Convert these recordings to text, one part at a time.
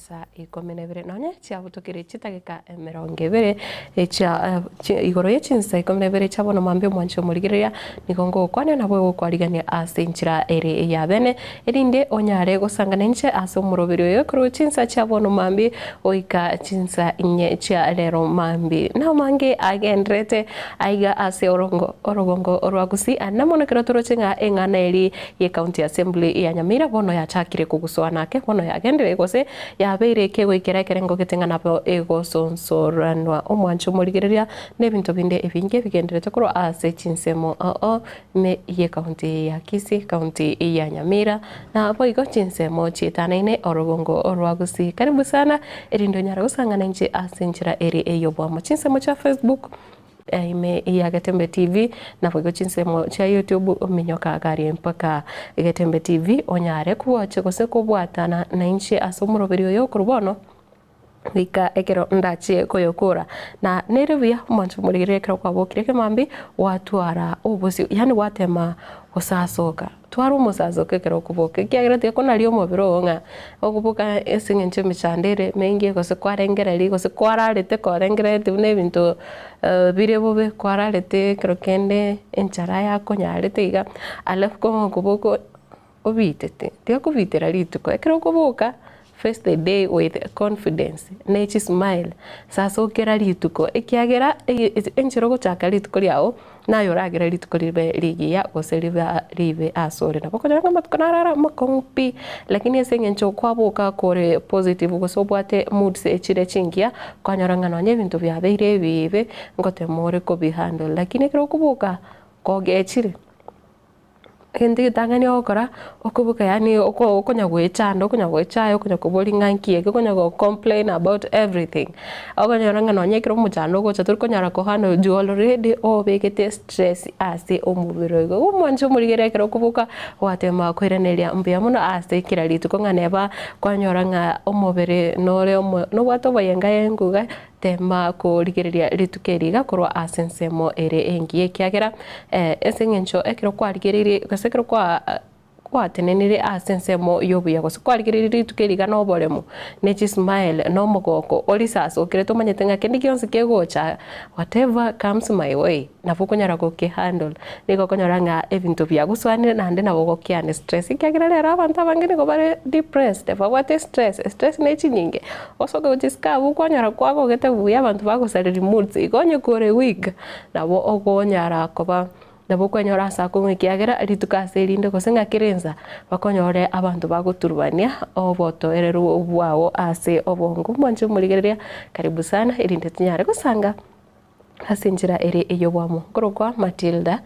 Chinsa ikomi na ibere nonye chiabutokire chidageka emerongo ebere chia igoro ye chinsa ikomi na ibere chia bono mambia omwanchi omorigereria nigo ngogokwania nabo egokwarigania ase enchera ere eya bene erinde onyare gosangana inche ase omoroberi oyo korwa chinsa chia bono mambia goika chinsa inye chia rero mambia. Namange agendererete aiga ase orongo orogongo rwa Gusii namono ekero toroche ng'a eng'ana eri ye County Assembly ya Nyamira bono yachakire kogusoa nake bono yagenderire gose yabeire kegoikera ekerengo gete ng'a nabo egosonsoranwa omwancho omorigereria na ebinto binde ebinge bigendererete korwa ase chinsemo oo ime ye county ya Kisii, county ya Nyamira na boigo chinsemo chietanaine orogongo rwa Gusii. Karibu sana erinde onyare gosang'ana inche ase enchera ere ey'oboamo. Chinsemo chia Facebook. Ime ya Getembe TV, naboigo chinsemo chia YouTube ominyoka gari mpaka Getembe TV onyare kogocha gose kobwatana nainche ase omoroberi oyo korwa bono goika ekero ndachie koyokora. Na nere buya omonto omorigereria ekero kwabokire ekemambia gwatwara obosio yaani gwatema gosasoka. Twara omosasoka ekero okoboka, ekiagera tiga konaria omobere oo ng'a okoboka ase eng'encho emechando ere emenge gose kwarengereria gose kwararete korengerereti buna ebinto bire bobe, kwararete ekero kende enchara yakonyarete iga, alafu kogokoboka obitete, tiga kobitera rituko, ekero okoboka face the day with confidence ne chismile, sasokera rituko ekiagera enchera ogochaka rituko riago. Naye oragere rituko ribe rigiya gose ribe ribe asore. Nabo okonyora ng'a amatuko naro are amakong'u pi, lakini ase eng'encho kwaboka kore positive gose obwate moods echire chingiya, kwanyora ng'a nonye ebinto biabeire ebibe, ngotema ore kobihandle. Lakini ekero okoboka kogechire. Egento egetang'ani ogokora, okoboka yaani oko okonya goechanda okonya goechaya okonya koboria ng'a nki eke okonya go complain about everything. Okonyora ng'a nonye ekero omochando ogocha tori konyara kohandle you already obegete stress ase omobere ogo. Igo omwanche omorigere ekero okoboka gwatema koiraneria mbuya mono ase kera rituko ng'a neba kwanyora ng'a omobere nore omo nobwate oboyenga yengu iga. Tema korigereria rituko eri iga korwa ase ensemo ere engiya, ekiagera ase eng'encho ekero kwarigereirie gose ekero kwa gwatenenire ase ensemo y'obuya gose kwarigereirie rituko eri iga na oboremu, ne chismile, na omogoko, orisasokire tomanyete ng'a kende gionsi kegocha whatever comes my way. Nabo okonyara gokehandle, nigo okonyora ng'a ebinto biagosoanire naende nabo ogokeana estress ekiagera rero abanto abange nigo bare depressed, babwate estress, estress ne chinyinge, osoke gochia isiko abwo kwanyora kwagogete buya abanto bagosareria moods, igo onye kore weak nabo okonyara koba nabo okwenyora ase akong'u ekiagera rituko ase erinde gose ng'a kera ensa bakonyore abanto bagoturubania obotoereru bwao ase obongo. Mwanche omorigereria karibu sana erinde tonyare gosanga. Ase enchera ere ey'obwamo nkorokwa Matilda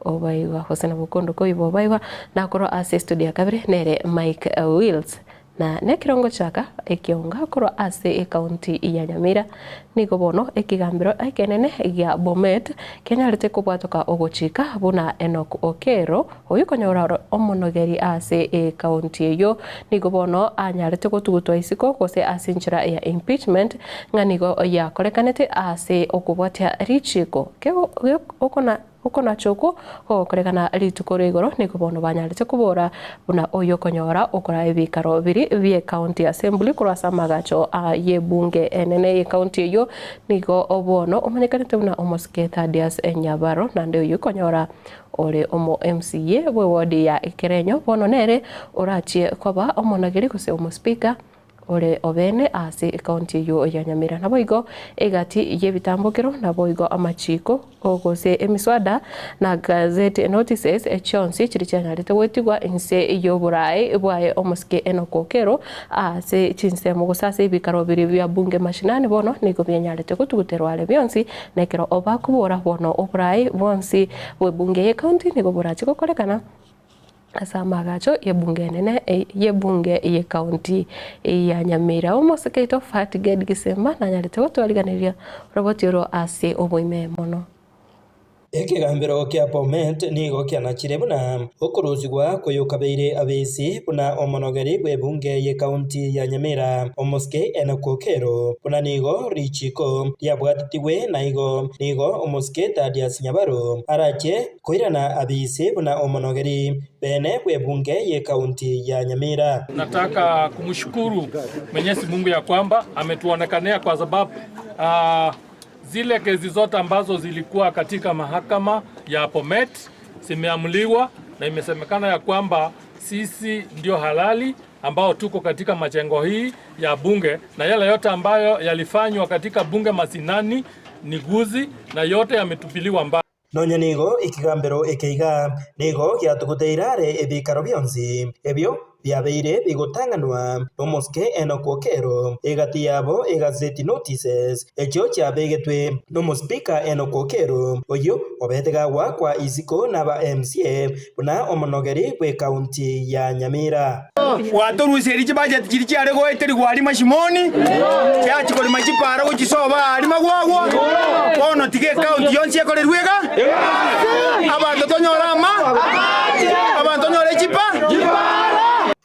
Obaigwa, gose nabo okondoka Oiba Obaigwa, nakorwa ase estudio ya kabere nere Mike Wills. Na nekero ngochaka ekionga korwa ase ecounty ya Nyamira, nigo bono ekegambero ekenene gia Bomet kenyarete kobwatoka ogochika buna Enock Okello Oyio konyora ore omonogeri ase ekaunti eyio nigo bono anyarete gotugutwa isiko gose ase enchera ya impeachment ng'a nigo yakorekanete ase okobwatia richiiko. Okonacha okwo gogokorekana rituko ria igoro nigo bono banyarete kobora buna oyio okonyora okora ebikaro biri bi'ecounty assembly korwa ase amagacho y'ebunge enene y'ecounty eyio nigo bono omanyekanete buna omosike Thaddeus Nyabaro naende oyio okonyora Ore omo MCA bw'ewodi ya Ekerenyo bono nere orachie koba omonageri gose omospika ore obene ase ekaunti eyio ya Nyamira. Naboigo egati y'ebitambokero naboigo amachiko gose emiswada na gazette notices chionsi chiria chianyarete goetigwa inse y'oboraai bwaye omosike Enock Okello ase chinsemo gose ase ebikaro biria bia bunge mashinani bono nigo bianyarete gotuguterwa are bionsi Na ekero bakobora bono oboraai bwonsi bw'ebunge y'ecounty nigo borache gokorekana ase amaagacho y'ebunge enene y'ebunge y'ecounty ya Nyamira. Omosike oito Fatged Gisemba nanyarete gotwariganeria oroboti oro ase oboime mono. Ekegambero kia Bomet nigo kianachire buna okorusigwa kw'oyokabeire abisi buna omonogeri bw'ebunge y'ekaunti ya Nyamira, Omosike Enock Okello, buna nigo richiko riabwatetigwe na igo nigo Omosike Thaddeus Nyabaro arache koirana abisi buna omonogeri bene bw'ebunge y'ekaunti ya Nyamira. Nataka kumshukuru Mwenyezi Mungu ya kwamba ametuonekanea kwa sababu zile kesi zote ambazo zilikuwa katika mahakama ya Bomet zimeamuliwa na imesemekana ya kwamba sisi ndio halali ambao tuko katika majengo hii ya bunge, na yale yote ambayo yalifanywa katika bunge masinani ni guzi na yote yametupiliwa mbali. Nonya nigo ekegambero eke iga nigo giatuguteire are ebikaro bionsi ebio biabeire bigotang'anwa nomosike Enock Okello egati yabo egazeti notices echio chiabegetwe nomospeaker Enock Okello oyio obete gagwakwa isiko naba MCA buna omonogeri bw'ecounty ya Nyamira. Gwatoruseria chibajeti chiria chiare goeterigwa aria mashimoni, chiachia korema chipara gochisoba aria magwagwa, bono tiga ecounty yonsi ekorerwe iga, abanto tonyore ama, abanto tonyore chipa.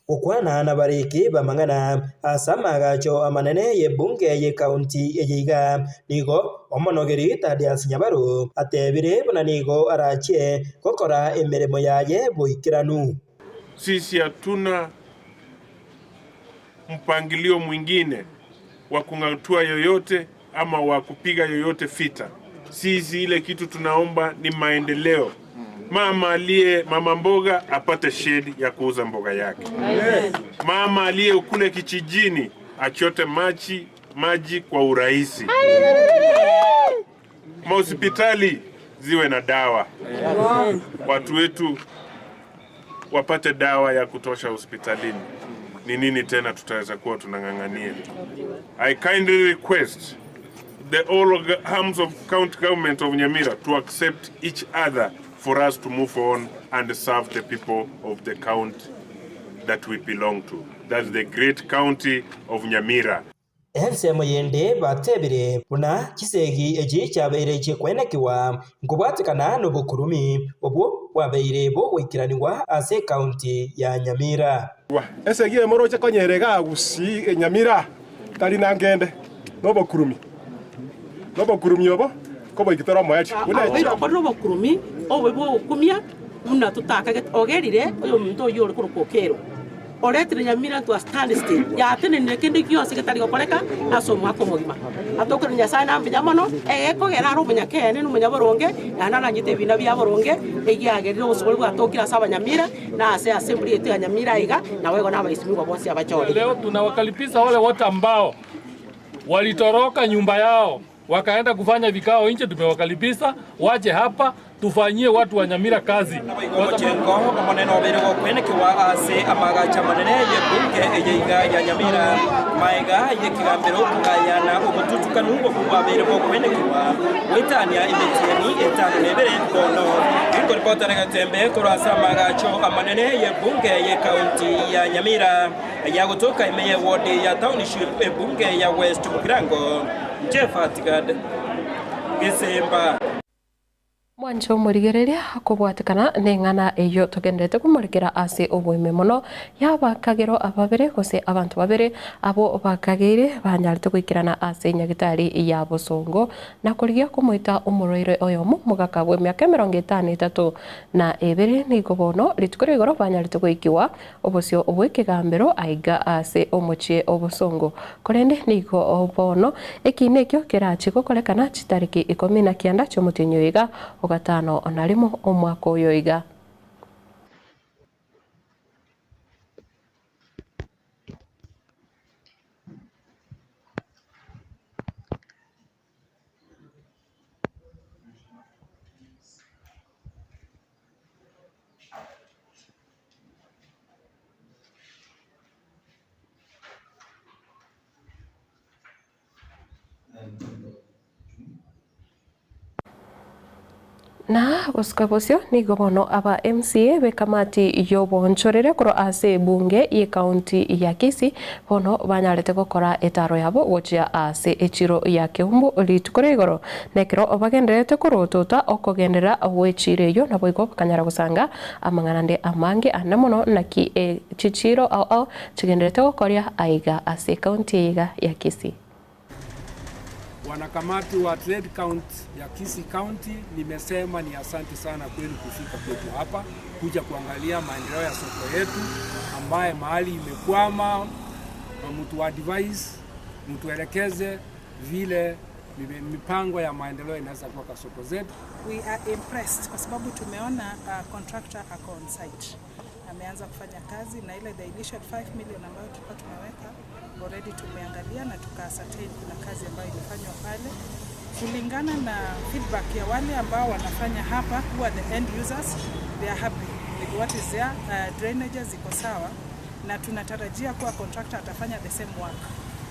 Gokwana nabariki b'amang'ana ase amaagacho amanene y'ebunge y'ecounty eye iga, nigo omonogeri Thaddeus Nyabaro atebire buna nigo arachie gokora emeremo yaye boikeranu. Sisi hatuna mpangilio mwingine wa kung'atua yoyote ama wa kupiga yoyote vita. Sisi ile kitu tunaomba ni maendeleo. Mama aliye mama mboga apate shedi ya kuuza mboga yake. Mama aliye kule kijijini achote maji kwa urahisi. Mahospitali ziwe na dawa. Watu wetu wapate dawa ya kutosha hospitalini. Ni nini tena tutaweza kuwa tunang'ang'ania? I kindly request the all arms of county government of Nyamira to accept each other for us to move on and serve the people of the county that we belong to. That's the great county of Nyamira. Ensemo yende batebire buna chisegi echi chiabeire chikwenekiwa nkobwatekana nobokurumi obwo bwabeire bogoikeraniwa ase ekaunti ya Nyamira. Esegi emoroche konyerega agusi Nyamira tari na ngende nobokurumi nobokurumi obo koboikitoro moechi nobokurumi obo bwogokumia buna totakage ogerire oyo omonto oywo ore korokwa Okello oretire Nyamira to a standstill yatenenire kende gionsi getari gokoreka ase omwaka omogima atokire Nyasaye nambuya mono egekogera are omonyakene na omonyaboronge naende aranyete ebina bia boronge egiagerire obosobori bwatokire ase abanyamira na ase assembly yetu ya Nyamira iga nabo igo na abaisimiwa bonsi abachore. Leo tunawakalipiza wale wote ambao walitoroka nyumba yao wakaenda kufanya vikao nje, tumewakaribisha waje hapa tufanyie watu wa Nyamira kazi. Omochengo omonene obere gokwenekiwa ase amagacha manene y'ebunge eyeiga ya Nyamira maega y'ekigambero okugayana obotutukanu obwo bwabere bokwenekiwa gwetania emitieni etano nebere bono inkoripota regatembe korwa ase amagacho amanene y'ebunge y'ekaunti ya Nyamira yagotoka ime ye ward ya township ebunge ya West Mugirango Jeff Atigad Gisemba. Mwancho omorigereria akobwatekana neng'ana eyo togenderete komorekera ase oboime mono yabakagero ababere gose abanto babere abo bakageire banyarete goikerana ase nyagitari ya Bosongo na korigia komoita omorwaire oyomo mogaka bwa emiaka emerongo etano etato na ebere nigo bono rituko ria igoro banyarete goikiwa obosio obw'ekegambero aiga ase omochie Obosongo korende nigo bono ekina ekio kerachi gokorekana chitariki ikomi na kianda chiomotienyi oiga ogatano onarimo omwaka oyo iga. Na bosiko bosio nigo bono aba MCA b'ekamati y'oboonchorere korwa ase ebunge y'ecounty ya Kisii bono banyarete gokora etaro yabo gochia ase echiro ya Keumbu rituko ria igoro. Na ekero bagendererete korotota okogenderera gw'echiro eyio naboigo bakanyara gosanga amang'ana ande amange ande mono naki chichiro ao ao chigendererete gokoria aiga ase ecounty eye iga ya Kisii. Wanakamati wa Trade Count ya Kisii County, nimesema ni asante sana kwenu kufika kwetu hapa kuja kuangalia maendeleo ya soko yetu ambaye mahali imekwama, mtu advise, mtuelekeze vile mipango ya maendeleo inaweza kuwa kwa soko zetu. We are impressed kwa sababu tumeona contractor ako on site ameanza kufanya kazi na ile the initial 5 million ambayo tulikuwa tumeweka already tumeangalia na tuka ascertain kuna kazi ambayo ilifanywa pale kulingana na feedback ya wale ambao wanafanya hapa who are the end users, they are happy with what is there. Drainages ziko sawa na tunatarajia kuwa contractor atafanya the same work,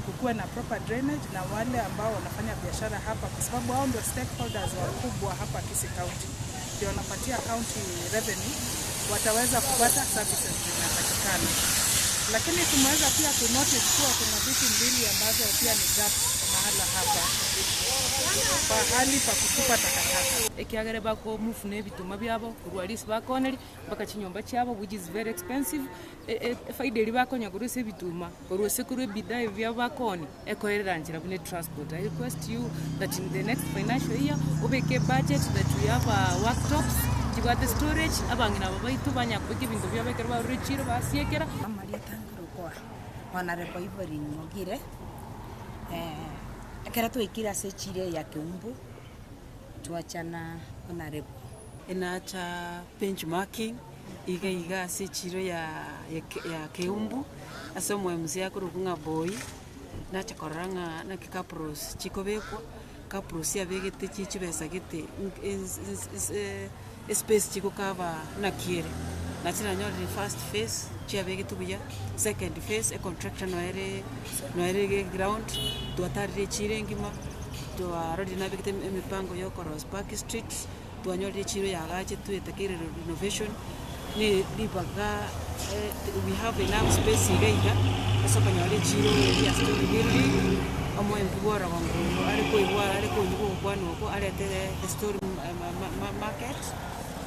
kukuwe na proper drainage na wale ambao wanafanya biashara hapa, kwa sababu hao ndio stakeholders wakubwa hapa Kisii County, ndio wanapatia county revenue, wataweza kupata services zinatakikana. Lakini tumeweza pia kunotice kuwa kuna vitu mbili ambazo pia ni gaps mahala hapa, pahali pa kutupa takataka. Ekiagere bakomove na ebituma biabo korwa risi bakoneria mpaka chinyomba chiabo, which is very expensive. Efaida eria bakonya korwa ase ebituma korwa ase korwa ebidhaa ebi biabo bakoonia ekoerera nchera buna etransport. I request you that in the next financial year obeke ebudget that we have workshops chibwate storage, abang'ina aba baito banya kobeka ebinto biabo ekero barure echiro basiekera. Amarietangirokwa Honorable Evelyn Mogire, ekero twaikire ase echiro ya Keumbu twachana Honorable Enacha benchmarking iga iga ase echiro ya Keumbu ase omo MCA akorokwa ng'a Boy, nacha korora ng'a naki cabros chikobekwa, cabros abegete chibesa gete espace chigokaba naki ere. Nache nanyorire first phase chiabegete buya, second phase econtractor noere noere ground, twatarire echiro engima, twarorire nabegete emipango ya okoros Park Street, twanyorire echiro yagachetwe etakeire renovation ni ribaga. We have enough space iga iga ase okonyora echiro ya story building. Omoembi bwa orogongo are koigwa are konywa gokwana oko aretere story market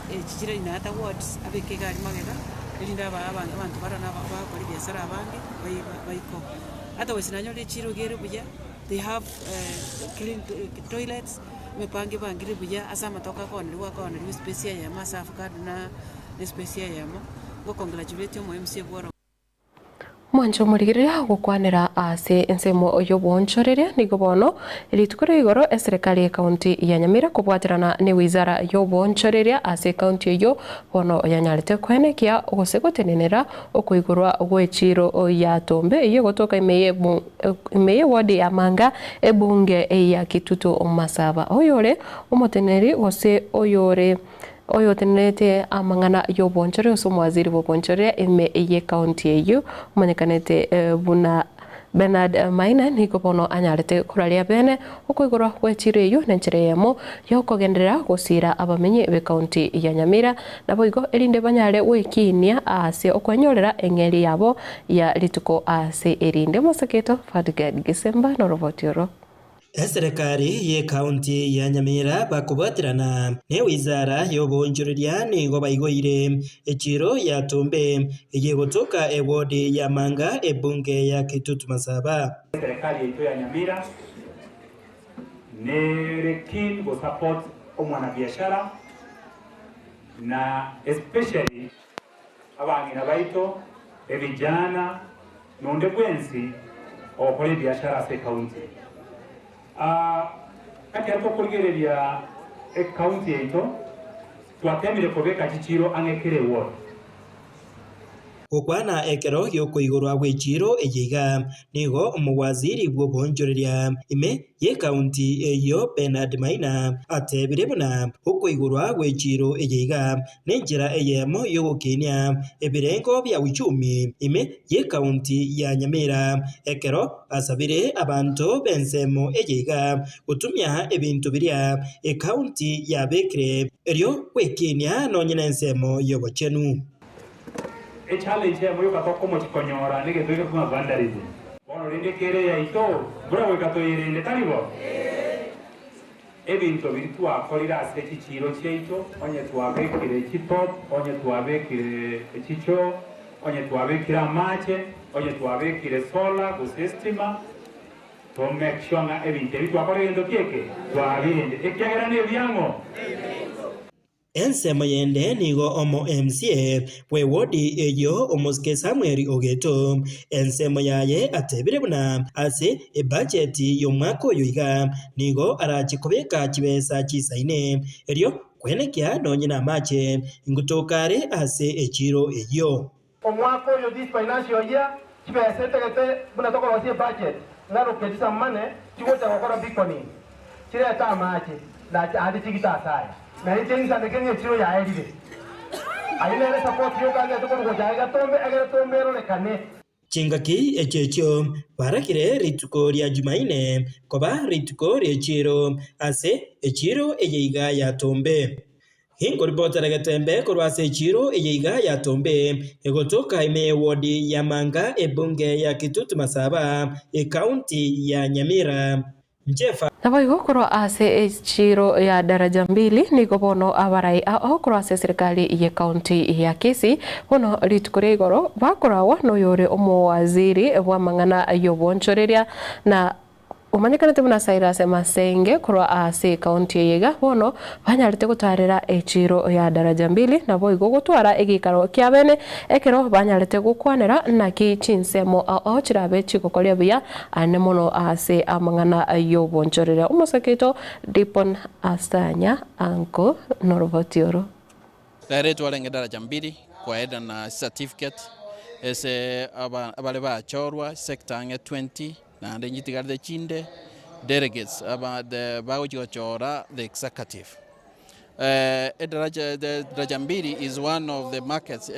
chichire inata wards abeke egari magega erinde abanto bara bagokora ebiasara abange baiko. Otherwise nanyorire echiro iga ere buya, they have clean toilets, emepango ebangire buya ase amatoke akooneriwa akooneriwa espace eyemo ase avocado na espace eyemo. Ngocongratulate omo MCA bwa. Mwancho omorigereria, gokwanera ase ensemo y'obwonchoreria, nigo bono rituko ria igoro eserikali ekaunti ya Nyamira kobwaterana ne wizara y'obwonchoreria ase ekaunti eyo bono yanyarete kwenekia gose gotenenera okoigorwa gw'echiro ya Tombe eyo egotoka ime ye ward ya Manga, ebunge ya Kitutu Masaba. Oyore omoteneneri gose oyore oyotenerete amang'ana y'obwonchore ase omowaziri bw'obwonchore ime ye kaunti eyo omanyekanete buna Bernard Maina nigo bono anyarete koraria bene okoigorwa gw'echiro eyo na enchera eyemo yokogenderera gosira abamenyi b'ekaunti ya Nyamira, naboigo erinde banyare gwekinia ase okwenyorera eng'eri yabo ya rituko ase erinde. Moseketo Fadgad Gisemba noroboti oro. Eserikali ye kaunti ya Nyamira bakubwatirana ne wizara y'obwonchoreria nigo baigoire echiro ya Tombe eye gotoka ewodi ya Manga, ebunge ya Kitutu Masaba. Serikali yetu ya Nyamira nere keen go support omwanabiashara na especially abang'ina baito, evijana nonde bwensi okora ebiashara ase ekaunti. Kati atokorigereria ekaunti yaito, twatemire kobeka chichiro ang'e kere ward. Gokwana ekero gi'okoigorwa gw'echiiro eye iga, nigo omowaziri bw'oboonchoreria ime y'ekaunti eyio Bernard Maina atebire buna okoigorwa gw'echiiro eye iga nenchera eyemo y'ogokinia ebirengo bia uchumi ime y'ekaunti ya Nyamira ekero asabire abanto b'ensemo eye iga gotumia ebinto biria ekaunti yabekire erio gwekinia nonye nensemo y'obochenu. Echallenge eyemo yoka tokomochia konyora negento geke buna vandalism. Bono rende kere yaito buna goika toyerende, tari bo? Ebinto biria twakorire ase chichiiro chiaito, onye twabekire chitop, onye twabekire chichoo, onye twabekire amache, onye twabekire solar gose estima, to make sure ng'a ebinto ebi twakora egento ki eke? Twabirende, ekiagera nebiang'o? Ensemo yende nigo omo MCA bw'ewodi eyio omosike Samuel Ogeto ensemo yaye atebire buna ase ebacheti y'omwaka oyo iga nigo arache kobeka chibesa chisaine erio kwenekia nonye namache ngotoka are ase echiro eyio. Omwaka oyo, this financial year, chibesa etagete buna tokorosia ebudget ng'a allocate some money chigocha gokora beaconing, chirete amache na ande chigite ase aya. Na inche insaneke ng'a echiro yaerire. Ayio nere support yoka ng'ete korwa gocha aiga Tombe egere Tombe erorekane. Chingaki echio echio barakire rituko ria Jumaine koba rituko ri'echiiro ase echiiro eye iga ya Tombe. Inkoripotera getembe korwa ase echiiro eye iga ya Tombe, egotoka ime y'ewodi ya Manga ebunge ya Kitutu Masaba, ekaunti ya Nyamira. Nchefa. Naboigo korwa ase echiiro ya Daraja Mbili nigo bono abarai ao korwa ase eserikali y'ecounty ya Kisii bono rituko ria igoro bakoragwa noyore omowaziri bw'amang'ana y'obonchoreria na Omanyekanete buna Cyrus Masenge korwa ase ekaunti eye iga bono banyarete gotarera echiiro ya Daraja Mbili naboigo gotwara egeikaro kia bene ekero banyarete gokwanera naki chinsemo ao chirabe chigokoria buya ane mono ase amang'ana y'obonchorere. Omosake oito Dipon Asanya Anko noroboti oro. Rero twarenge Daraja Mbili koedana certificate ase abare bachorwa sector ang'e 20. Naende nchitigarete chinde delegates aba the bagochia gochora the executive. Edaraja the daraja mbili is one of the markets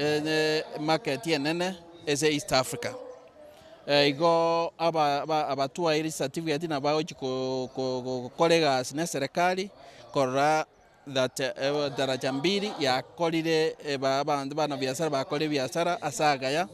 market enene ase East Africa. Igo aba aba abatwaire chicertificate nabo bagochia ko ko gokora egasi na eserekari korora that daraja mbili yakorire abanto bana biasara bakorire ebiasara ase agaya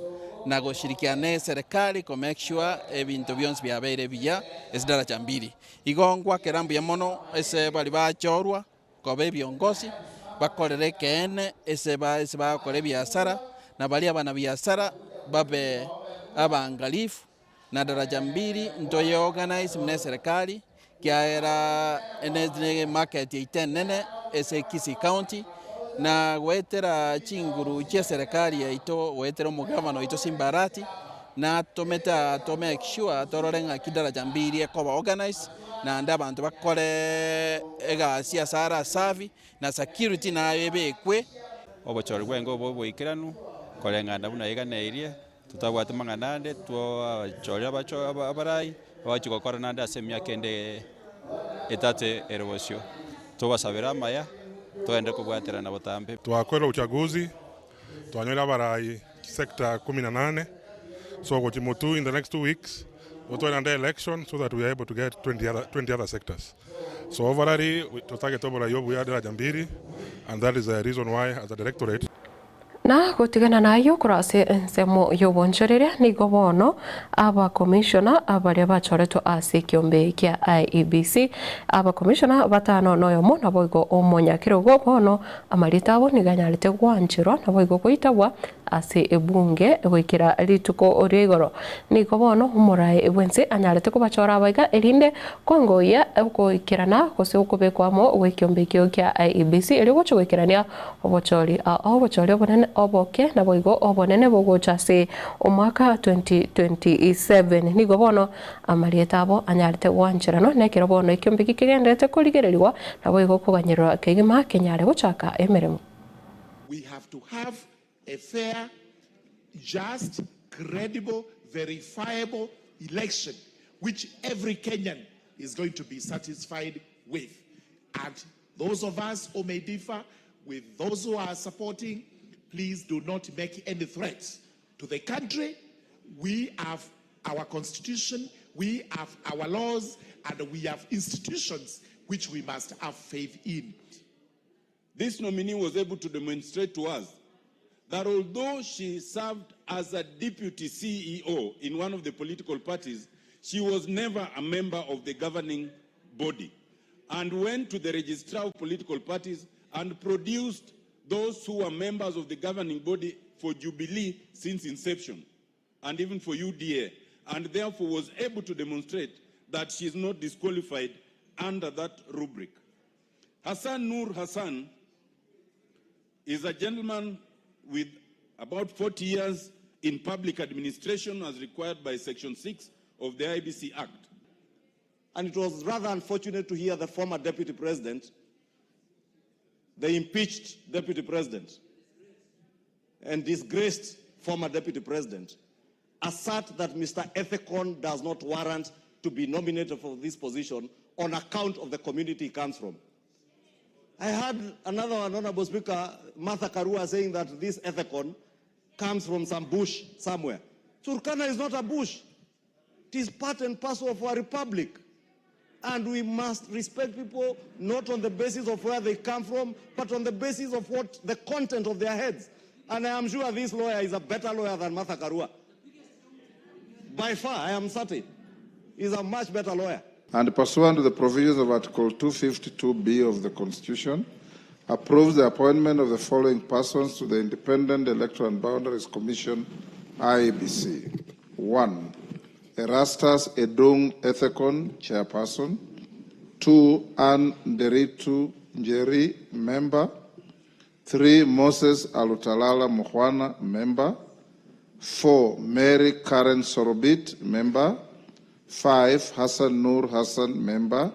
na goshirikiana ne eserekari ko make sure ebinto bionsi biabeire buya ase daraja mbili. Igo ngwakera mbuya mono ase baria bachorwa koba ebiongosi bakorere ekeene ase ba ase bagokora ebiasara na baria abana biasara babe abangalifu. Na daraja mbili ntoye organize buna eserekari, kiagera ene market yaito enene ase Kisii County, na goetera chinguru chia eserekari yaito goetera omogavana oito Simba Arati, natomete aa to make sure torore ng'aki daraja mbili ekoba organized, naende abanto bakore egasi ase are asafi, na security nayo ebekwe. Obochori bwenge obo oboikeranu, koreng'ana buna eganeirie. Totabwati mang'ana ande, twachorire abarai bagochia gokora naende ase emiaka ende etato ere bosio. Tobasabere amaya, togende kobwaterana botambe. Twakorire uchaguzi, twanyorire abarai chisector kumi na nane, so gochia motwe in the next 2 weeks, totware naende election so that we are able to get 20 other, 20 other sectors. So overall, totagete oborai obuya daraja mbili, and that is the reason why as a directorate, Na gotigana nayio korwa ase ensemo y'obonchoreria nigo bono abakomishona baria bachoretwe ase ekiombe kia IEBC abakomishona batano noyomo naboigo omonyakerogo bono amarieta abo nigo anyarete gwancherwa naboigo goitabwa ase ebunge goikera rituko ria igoro nigo bono omorae bwense anyarete kobachora abaiga erinde kwangoyia goikerana gose okobekwa amo gwekiombe ekio kia IEBC erio gocha goikerania obochori obochori obonene oboke naboigo obonene bogocha ase omwaka 2027 nigo bono amarieta abo anyarete gwancherana nekero bono ekiombe kigenderete korigereriwa naboigo koganyerwa kegima kenyare gochaka emeremo. We have to have a fair, just, credible, verifiable election which every Kenyan is going to be satisfied with. And those of us who may differ with those who are supporting, please do not make any threats to the country. We have our constitution, we have our laws, and we have institutions which we must have faith in. This nominee was able to demonstrate to us that although she served as a deputy CEO in one of the political parties, she was never a member of the governing body and went to the registrar of political parties and produced those who were members of the governing body for Jubilee since inception and even for UDA, and therefore was able to demonstrate that she is not disqualified under that rubric. Hassan Nur Hassan is a gentleman with about 40 years in public administration as required by Section 6 of the IBC Act. And it was rather unfortunate to hear the former deputy president, the impeached deputy president, and disgraced former deputy president, assert that Mr. Ethekon does not warrant to be nominated for this position on account of the community he comes from. I heard another one, Honorable Speaker, Martha Karua, saying that this Ethekon comes from some bush somewhere. Turkana is not a bush. It is part and parcel of our republic. And we must respect people not on the basis of where they come from, but on the basis of what the content of their heads. And I am sure this lawyer is a better lawyer than Martha Karua. By far, I am certain. He's a much better lawyer. And pursuant to the provisions of Article 252B of the Constitution, approves the appointment of the following persons to the Independent Electoral and Boundaries Commission, IEBC. 1. Erastus Edung Ethekon, Chairperson. 2. Anne Nderitu Njeri, Member. 3. Moses Alutalala Mukhwana, Member. 4. Mary Karen Sorobit, Member. 5. Hassan Nur Hassan, Member.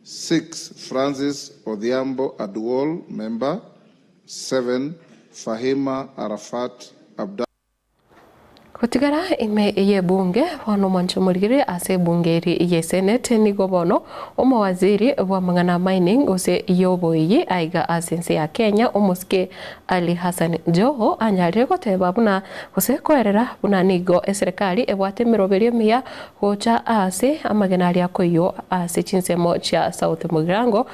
6. Francis Odhiambo Aduol, Member. 7. Fahima Arafat Abdallah. Gotigara ime y'ebunge bono omwancho omorigiri ase ebunge eri y'esenate nigo bono omowaziri bw'amang'ana a mining gose y'oboiyi aiga ase ense ya Kenya omosike Ali Hassan Joho anyarire goteba buna gose koerera buna nigo eserekari ebwate emeroberio emiya gocha ase amagena aria akoiywo ase chinsemo chia South Mugirango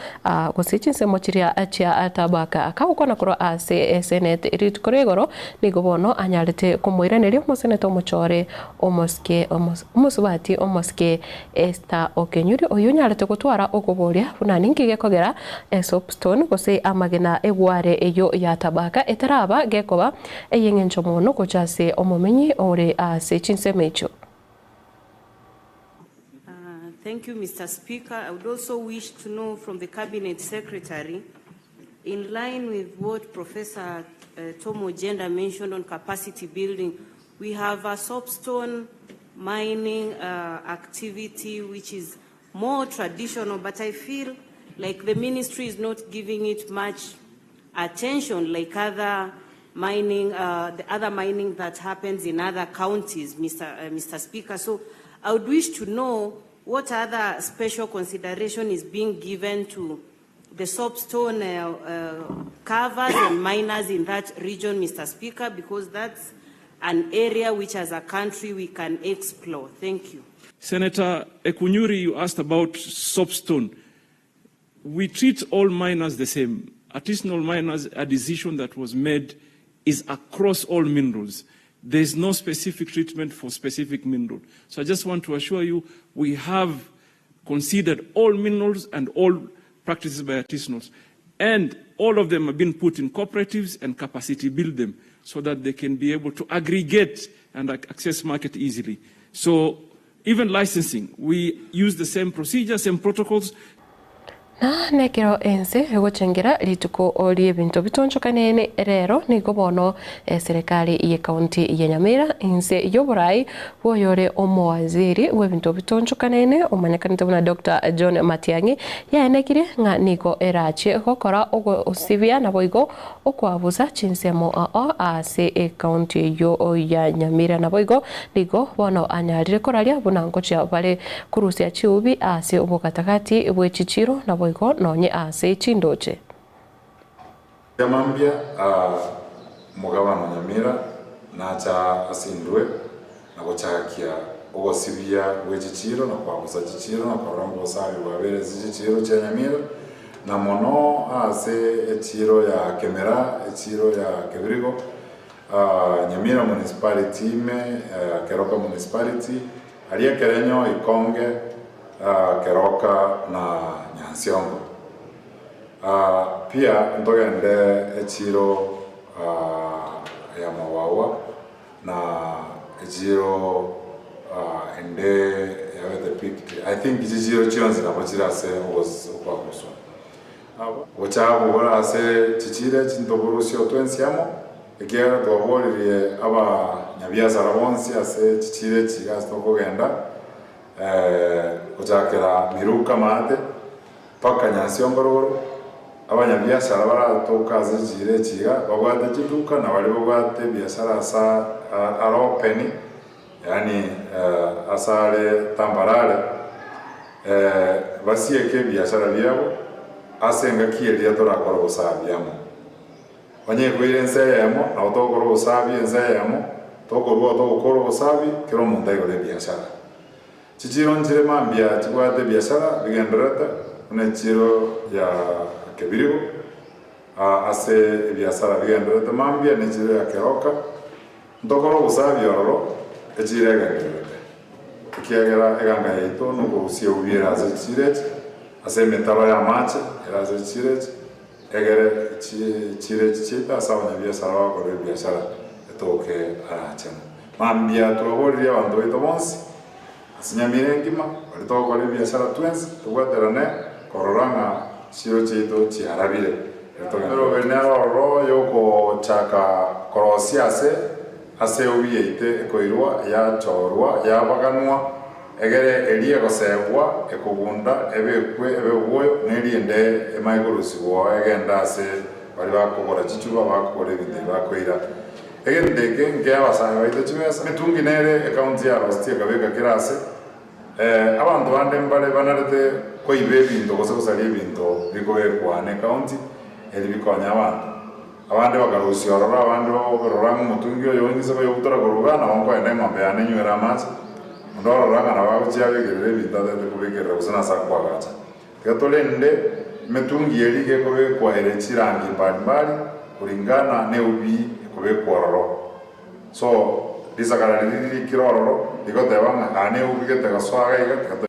gose chinsemo chiria chia Tabaka. Kagokwana korwa ase esenate rituko ria igoro nigo bono anyarete komoiraneria omoseneta omochore omosike omosubati omosike Esther Okenyuri oyio onyarete gotwara okoboria buna ninki gekogera esoapstone gose amagena egware eyio ya Tabaka etaraba gekoba eyeng'encho mono gocha ase omomenyi ore ase chinsemo echio. Thank you, Mr. Speaker. I would also wish to know from the Cabinet Secretary, in line with what Professor Tom Ojienda mentioned on capacity building, we have a soapstone mining activity which is more traditional, but I feel like the ministry is not giving it much attention like other mining, the other mining that happens in other counties, Mr. Speaker. So I would wish to know what other special consideration is being given to the soapstone carvers and miners in that region, Mr. Speaker, because that's an area which as a country we can explore. Thank you. Senator Ekunyuri, you asked about soapstone. We treat all miners the same. Artisanal miners, a decision that was made is across all minerals. There is no specific treatment for specific mineral. So I just want to assure you, we have considered all minerals and all practices by artisanals. And all of them have been put in cooperatives and capacity build them so that they can be able to aggregate and access market easily. So even licensing, we use the same procedure, same protocols. Na nekero ense egochengera rituko ri'ebinto bitonchokanene rero, nigo bono eserekari y'ecounty ya Nyamira inse y'oborai bw'oyore omowaziri bw'ebinto bitonchokanene omanyekanete buna Doctor John Matiang'i yaenekire ng'a nigo erachie gokora ogosibia naboigo Okwabusa chinsemo ao ase ecounty eyio ya Nyamira naboigo nigo bono anyarire koraria buna ngochia bare korusia chiubi ase obogatagati bwe chichiro naboigo nonye ase chindoche. Mambia omogabana o Nyamira nacha ase indwe na gochakia ogosibia gwe chichiiro na kwabusa chichiiro na korora obosabi bwabeire ase chichiiro chia Nyamira, na mono ase echiiro ya Kemera, echiiro ya Kebirigo, Nyamira Municipality ime, Keroka Municipality, aria Kerenyo, Ikonge, Keroka na Nyansiongo. Pia ntogende echiiro ya Mawawa. Na echiro ende yabete picked, I think chichiro chionsi nabo chire ase okwaguswa. Obochafu bore ase chichiro echi ntoborusie twensi amo, ekiagera twaboririe abanyabiasara bonsi ase chichiro echi iga ase tokogenda, gochakera Miruka maate mpaka Nyansiongo rogoro, abanyabiasara baratoka ase chichiro echi iga babwate chiduka na baria babwate ebiasara asa are open, yaani ase are tambarare, basieke ebiasara biabo ase engaki eria torakore obosabi amo. Onye ekoire ense eyemo, nabo togokora obosabi ense eyemo, tokorua togokora obosabi kera omonto aigore ebiasara. Chichiiro nchire mambia chibwate ebiasara bigendererete, buna echiiro ya Kebirigo, ase ebiasara bigendererete mambia, na echiiro ya Keroka. Ntokore obosabi ororo, echiiro egendererete, ekiagera eganga yaito nokorusia eubi ere ase chichiiro echi, ase emetaro y'amache ere ase chichiiro echi, egere chichiiro echi chiaito ase abanyabiasara bagokora ebiasara etoke arachenu. Mambia twaboririe abanto baito bonsi ase Nyamira engima, baria togokora ebiasara twensi, tobwaterane korora ng'a chiiro chiaito chiarabire. Emeroberi nere ororo y'ogochaka korosia ase ase eubi yaito ekoirwa, yachorwa, yabaganwa, egere eria egosegwa, ekogunda, ebekwe ebe obwoyo, na eria ende emanye korusigwa oo egende ase baria bakogora chichuba, bakogora ebinto ebi bakoira. Egento eke nkeya abasae baito chibesa, emetungi nere ekaunti ya Rosti ekabeka kera ase. Abanto bande mbare banarete koiba ebinto gose gosaria ebinto bikobekwa nekaunti eri bikonye abanto. Abande bakarusia ororo abande bakorora ng'a omotungi oyo ong'ise koyobutora korwa igaa nabo nkoenda eng'ombe yane enywere amache. Onde orora ng'a nabo agochia abekerere ebinto atagete kobekerera gose nase akoagacha. Tiga torende emetungi eria gekobekwa ere chirangi mbari mbari kuringana neubi ekobekwa ororo. So risakara riria ririkire ororo rigoteba ng'a aa neubi gete gosoa iga iga tiga.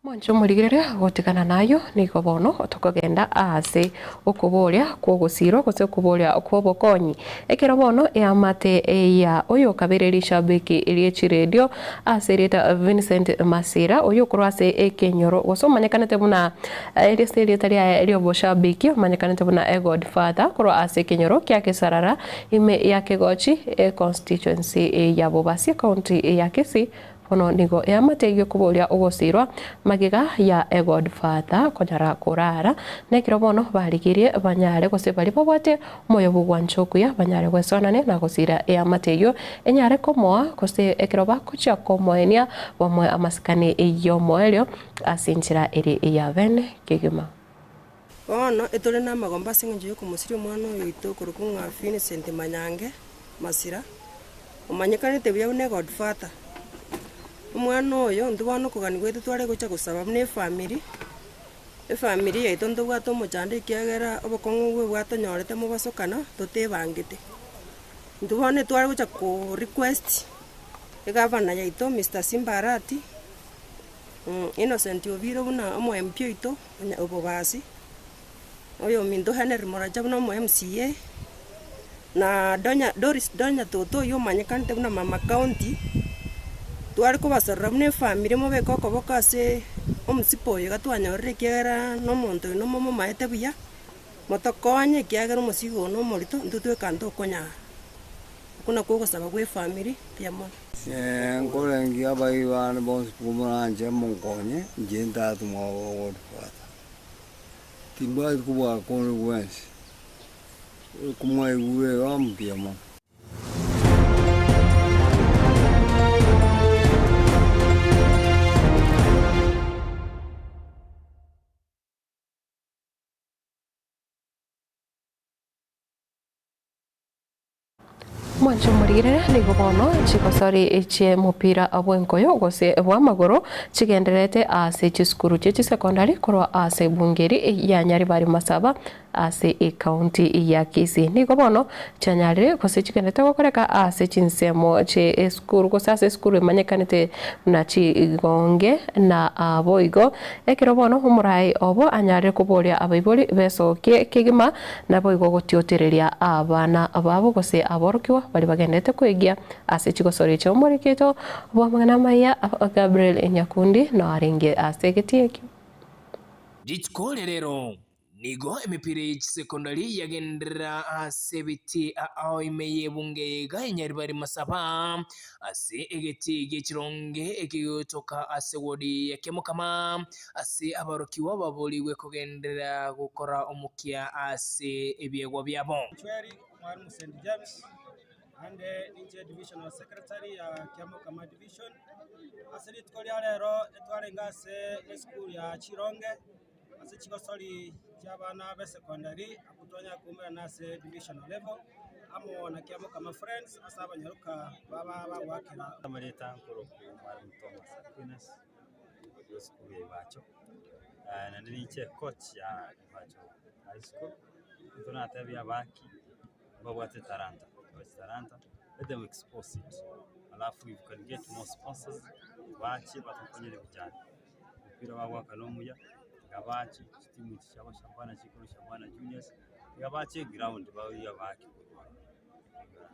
Mwanche omorigereria gotigana nayio, nigo bono tokogenda aase okoboria kw'ogosirwa gose okoboria kw'obokonyi. Ekero bono eamate ya oyokabere rishabiki rie chiredio ase erieta Vincent Masira oyokorwa ase ekenyoro gose omanyekanete buna ase erieta riaye ri'oboshabiki omanyekanete buna Godfather korwa ase ekenyoro kia Kisarara ime ya Kegochi econstituency ya Bobasi ecounty ya Kisii Bono nigo eamate y'okoboria ogosiirwa magega ya eGodfather konyara korara, na ekero bono barigirie banyare gose baria babwate omoyo bw'ogwancha okuya banyare gwesoanania na gosiira eamate eyio enyare komoa, gose ekero bagochia komoenia bamoe amasikani y'omoerio ase enchera ere ya bene kegima. Bono etore namagomba ase engencho y'okomosiria omwana oyo oito okorokwa ng'a Vincent Manyange Masira, omanyekanete buya buna eGodfather. Omwana oyo intwe bono okogania gwaito tware gocha gosaba buna efamiri, efamiri yaito ntobwate omochando ekiagera obokong'u obwo bwatonyorete mobosokano totebangete. Intwe bono etware gocha ko request egavana yaito Mister Simba Arati, Innocent Obiro buna omo MP oito. Onye obobasi, oyominto Henry Moracha buna omo MCA, na Donya Doris Donya Toto oyio omanyekanete buna mama county, tware kobasorora buna efamiri mobeke okoboko ase. Omosipo oyo iga twanyorire ekiagera na omonto oino momomaete buya, motokonye ekiagera omosigo oyo nomorito, intwe tweka ntokonyara. Okwo nakwo ogosaba gwa efamiri, mbuya mono. Nkorengia abairi bane bonsi komoranche monkonye, inche ntatomwa Godfather. Timbwati kobua konde gwensi, komwaigure iga mbuya mono. Mwanche omorigerere nigo bono chigosori chi'emopira bw'enkoyo gose bw'amagoro chigendererete ase chisukuru chie chisekondari korwa ase ebunge ya Nyaribari Masaba ase ecounty ya Kisii. Nigo bono chianyarire gose chigendererete gokoreka ase chinsemo chie esukuru gose ase esukuru emanyekanete buna Chigonge na boigo ekero bono omorai obo anyarire koboria abaibori besokie kegima Naboigo gotiotereria abana babo gose aborokigwa baria bagenderete kwegia ase chigosori chi'omorikito bw'amang'ana amaya, Gabriel Nyakundi nao arenge ase egetii ekio. Rituko ria rero nigo emepira ye chisekondari yagenderera ase ebitii ao ime y'ebunge eye iga ya Nyaribari Masaba ase egetii gie chironge ekegotoka ase wodi ya Kiamokama Ase aborokigwa baboorigwe kogenderera gokora omokia ase ebiegwa biabo. Nchweri Mwalimu St James naende ninche divisional secretary ya Kiamokama division. Ase rituko ria rero etwarenge ase esukuru ya Chironge ase chigosori chia abana be secondary abwo twanyara koumerana ase divisional level amo na Kiamokama friends ase abanyaroka baba bagoakera. Amareta nkorokwa Mwalimu Thomas Aquinas. Esukuru ya Ibacho, naende ninche coach ya Ibacho High School, intwe natebia abaki mbabwate etalanta, babwate etalanta, let them expose it, alafu if you can get more sponsors, bache batokonyere vijana, omopira bagoaka na omuya, tiga bache chitimu echi chiabo Shabana chikorwa Shabana Juniors, tiga bache eground baoyie abaki korwa ororo.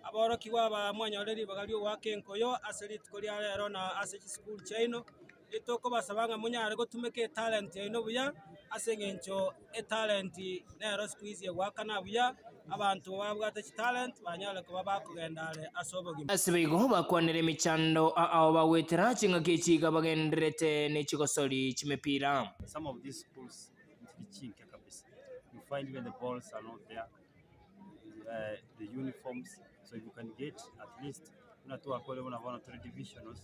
Aborokigwa aba mwanyore ribaga ri'ogoaka enkoyo ase rituko ria rero na ase chisukuru chiaino, etokobasaba ng'a monyare gotumeka etalent yaino buya, ase eng'encho etalent nero siku hizi egoakana buya, abanto babwate chitalent banyare koba bakogenda are ase obogima. Ase boigo bakwanera emechando ao bagwetera chingaki echi iga bagendererete ne chigosori chimepira. Some of these schools nchiri chinke kabisa, you find even the balls are not there. the uniforms so if you can get at least buna twakore buna bono tore divisionals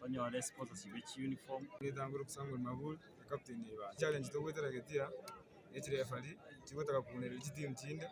tonyore sponsorship ye chiuniform. Ngetangore Samuel Maburi, captain ya Ibacho. Challenge togoetera getia ne chireferee chigotaka kounereria chitimu chinde,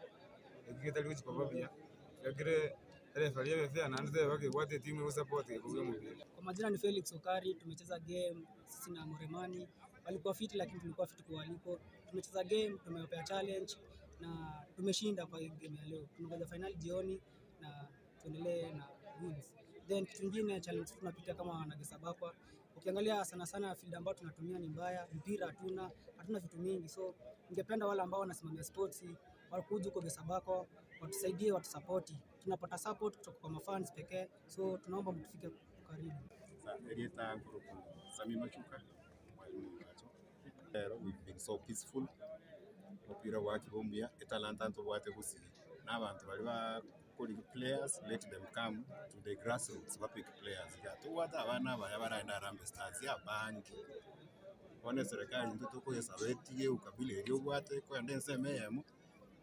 eki getari gochi koba buya, tiga kere ereferee ebe fair naende tebe baka ebwate etimu egosupport gekobua omopira. Kwa majina ni Felix Okari, tumecheza game sisi na Moremani, walikuwa fiti lakini tulikuwa fiti kuwaliko. Tumecheza game, tumewapea challenge na tumeshinda kwa hii game ya leo. Tunangoja final jioni na tuendelee na wins. Then kitu kingine challenge tunapitia kama wanagesabakwa. Ukiangalia sana sana field ambayo tunatumia ni mbaya, mpira hatuna, hatuna vitu mingi. So ningependa wale ambao wanasimamia sports wakuje huko Gesabako watusaidie, watusapoti. Tunapata support kutoka kwa mafans pekee, so tunaomba mtufike karibu. Erieta nkorokwa Sammy Machuka, mwalimu Ibacho. Rero we've been so peaceful, omopira gwakire omuya, etalanta ntobwate gusii, na abanto baria bakori players let them come to the grassroots ba pick players iga. Tobwate abana abaya baragende Harambee Stars abange, bono eserekari intwe tokoyesaba etige ukabila eria obwate kogenda ensemo eyemo.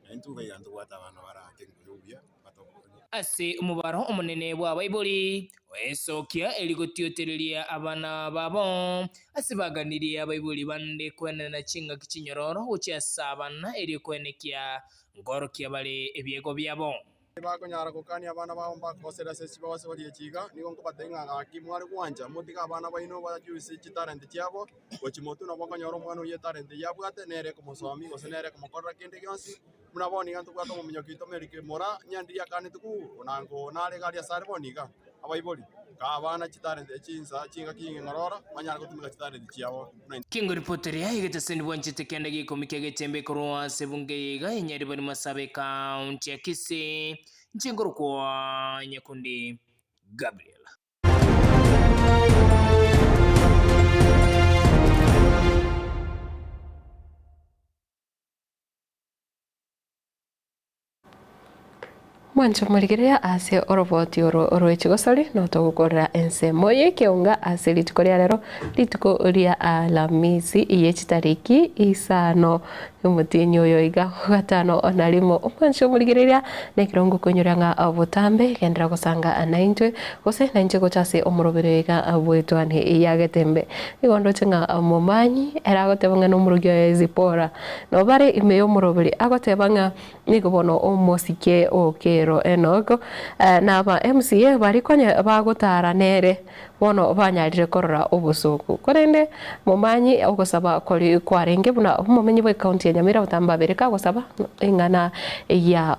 Na intwe iga iga ntobwate abana barake enkuya obuya batokonye. Ase omobaro omonene bw'abaibori, oesokia eri gotiotereria abana babo, ase baganirie abaibori bande kwenena chingaki chinyororo gochia ase abana erio koenekia nkorokia bare ebiegwa biabo. Tibakonyara gokania abana babo mbakogosera ase chibogosori echi iga, nigo nkobatebia ng'a gaki mware gwancha, motige abana baino bajusie chitalenti chiabo gochia motwe, nabo okonyora omwana oyio etalenti eyio abwate nere ekomosomia gose nere ekomokorera kende gionsi. Buna bono iga ntobwate omominyoki oito Mary Kimura, nyandiria akanete kuu, onango nare iga aria asare bono iga. Abaibori, kaa abana chitalenti chinsa chingaki ng'ororo, banyare gotumeka chitalenti chiabo buna intwe. Kengoripoteria egeteseni bwanchete kende geikomi kia getembe korwa ase ebunge eye iga enyaribari Masabe ekaunti ya Kisii, inche nkorokwa Nyakundi Gabriel. Mwanche omorigereria ase oroboti oro rwe chigosori notogokorera ensemo y'ekeonga ase rituko ria rero, rituko ria Alamisi ye chitariki isano omotienyi oyo iga gatano na rimo. Omwanche omorigereria nekero ngokoinyoria ng'a botambe genderera gosanga naintwe gose nainche gocha ase omoroberi oyo iga bw'etwani ya Getembe. Nigo ndoche ng'a Momanyi ere agoteba ng'a nomorogi oye Zipporah nobare ime y'omoroberi agoteba ng'a Nigo bono omosike o Kero Enock na aba MCA baria konya bagotara nere bono banyarire korora obosooku. Korende Momanyi ogosaba koria kwarenge buna omomenyi bwe county ya Nyamira botambe babere kagosaba eng'ana ya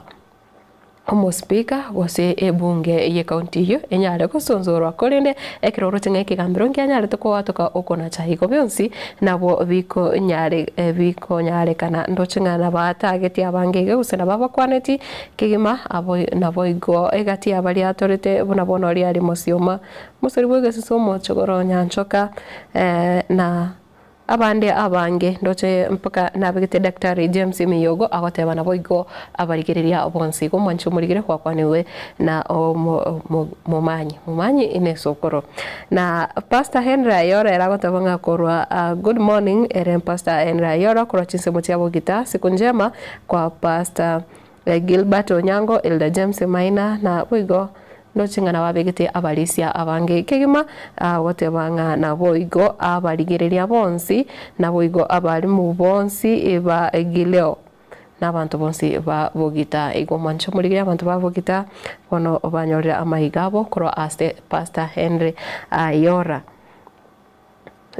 omospeaker gose ebunge ye county eyio enyare gosonsorwa korende ekero oroche ng'a ekegambero nkianyarete koatoka okonacha igo bionsi Nabwo bikonyare bikonyarekana ndoche ng'a nabatageti abange iga gose nababakwaneti kegima abo naboigo egati ya baria atorete buna bono oria are mosioma mosori bw'egesusu omochogoro nyanchoka na abande abange ndoche mpaka nabegete Daktari James Miyogo agoteba naboigo abarigereria bonsi igo omwanchi omorigere gwakwanigwe na omo momanyi momanyi nesokoro. Na Pastor Henry Ayora ere agoteba ng'a korwa good morning ere Pastor Henry Ayora korwa chinsemo chia Bogita siku njema kwa Pastor Gilbert Onyango, Elder James Maina na boigo ndoche ng'a nababegete abarisia abange kegima agoteba ng'a naboigo abarigereria bonsi naboigo abalimu bonsi ba Gileo. Na abanto bonsi ba Bogita. Igo mwanche omorigererie abanto ba Bogita bono banyorire amaiga abo korwa ase Pastor Henry Ayora.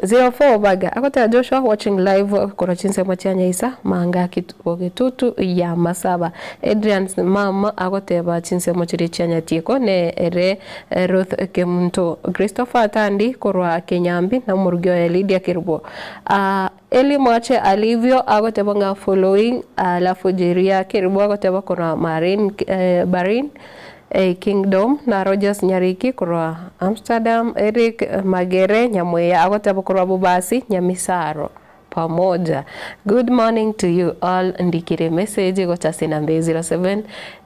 04 Baga agoteba Joshua watching live korwa chinsemo chia Nyaisa Manga Bogetutu ya Masaba. Adrian mama agoteba chinsemo chiria chia Nyatieko ne ere Ruth Kemunto. Christopher Tandi korwa Kenyambi na omorugi oye Lydia Kerubo. Eli mwache alivyo agoteba ng'a following alafu Jeria Kerubo agoteba korwa Marin Bahrain Kingdom na Rogers Nyariki korwa Amsterdam Eric Magere Nyamweya agoteba korwa Bobasi Nyamisaro pamoja good morning to you all ndikire message gocha ase enamba eye 07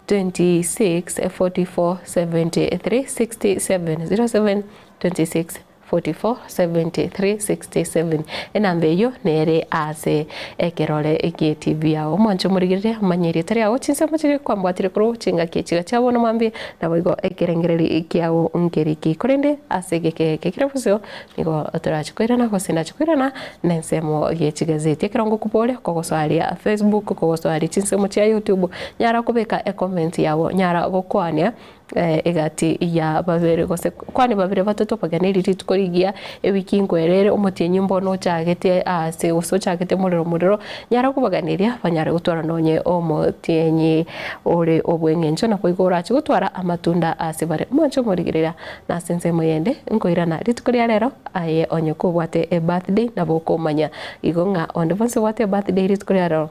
26 44 73 67 07 26 44 73 67 Enamba eyio nere ase ekerore gie TV yao. Omwanche omorigereria omanye erieta riao chinsemo chiria kwambwatire korwa chingaki echiga chia bono mambia naboigo ekerengererio kiao nkeriki. Korende ase egeke eke kere bosio nigo torache koirana gose nache koirana na ensemo ye chigazeti. Ekero ngokoboria kogosoa aria Facebook kogosoa aria chinsemo chia YouTube nyara kobeka ecomment yao nyara gokwania Egati ya babere gose kwani babere batato baganeri rituko rigiya ewiki nkwerere omotienyi mbono ochagete aase gose ochagete morero morero nyara kobaganeria banyare gotwara nonye omotienyi ore obweng'encho naboigo orache gotwara amatunda ase bare. Mwanche omorigereria na ase ensemo yende nkoirana rituko ria rero aye onye kobwate ebirthday nabo okomanya igo ng'a onde bwensi obwate ebirthday rituko ria rero.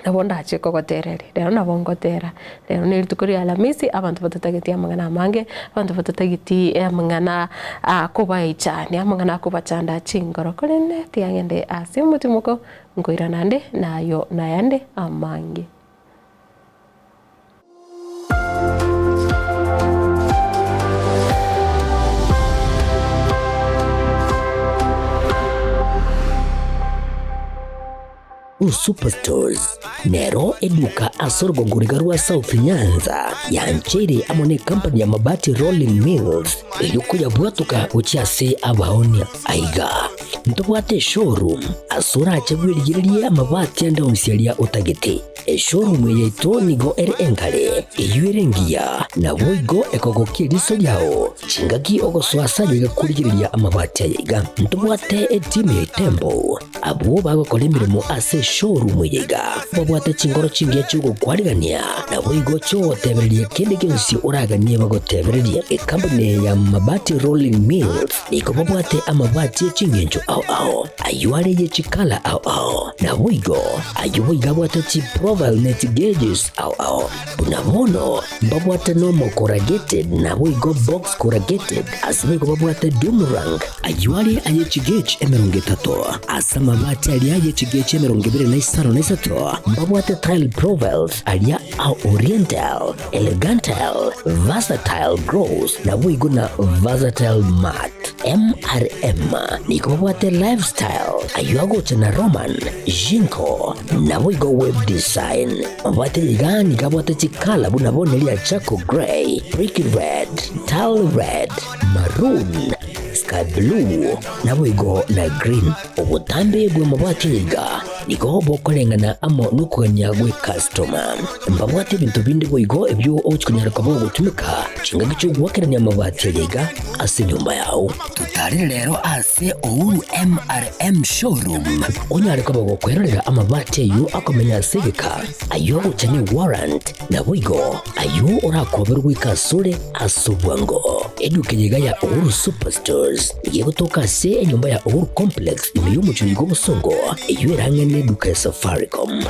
Nabo ndache kogotereria, rero nabo ngotera, rero ne rituko ria Alhamisi, abanto batatageti amang'ana amange, abanto batatageti amang'ana akobaichania, amang'ana akobachanda chingoro, korende tiagende ase omotimoko, nkoirana nde nayo nayande amange. Superstores nero eduka ase orogongo riga rwa South Nyanza yancheire amo ne company ya Mabati Rolling Mills erio koyabwatoka gochia ase abaonia. Aiga ntobwate eshowroom ase orache bwerigererie amabati ande onsi aria otagete. Eshowroom eye yaito nigo ere engare, eyio ere engiya, naboigo ekogokia eriso riao chingaki ogosoa ase ayaiga korigereria amabati ayaiga. Ntobwate etimu ya Itembo Abwo bagokora emeremo ase eshowroom eye iga babwate chinkoro chingiya chi'ogokwarigania, naboigo chi'ogotebereria kende gionsi oraganie bagotebererie. Ekampuni eye ya Mabati Rolling Mills nigo babwate amabati e chingencho ao ao, ayio are ye chikala ao ao, naboigo ayio boigo abwate chiprofile ne chigauges ao ao. Buna bono mbabwate normal corrugated naboigo box corrugated, ase boigo babwate doom rank, Ayio are aye chigauge 30, ase amabati aria aye chigauge 25. 2053 mbabwate tile profiles aria a Oriental, Elegantal, Versatile Gross naboigo na Versatile Mat. MRM nigo babwate Lifestyle ayio agocha na Roman, Jinko naboigo Web Design. Mabwate iga nigo abwate chikala buna bono eria Charcoal Grey, Brick Red, Tile Red, Maroon, Sky Blue naboigo na Green. Obotambe bw'amabwati iga nigo bokoreng'ana amo nokogania gw'ekastoma. Mbabwate ebinto binde boigo ebio ogochia konyara koba ogotumeka chingaki chi'ogoakerania amabati aya iga ase enyomba yao. Totarere rero ase Uhuru MRM Showroom onyare koba gokwerorera amabati ayio akomenya ase egeka, ayio agocha ne warrant, naboigo ayio orakoberwe goika asore ase obwango. Eduka eye iga ya Uhuru Superstores nigo egotoka ase enyomba ya Uhuru Complex ime y'omochie oiga obosongo, eyio erang'ane eduka ya Safaricom.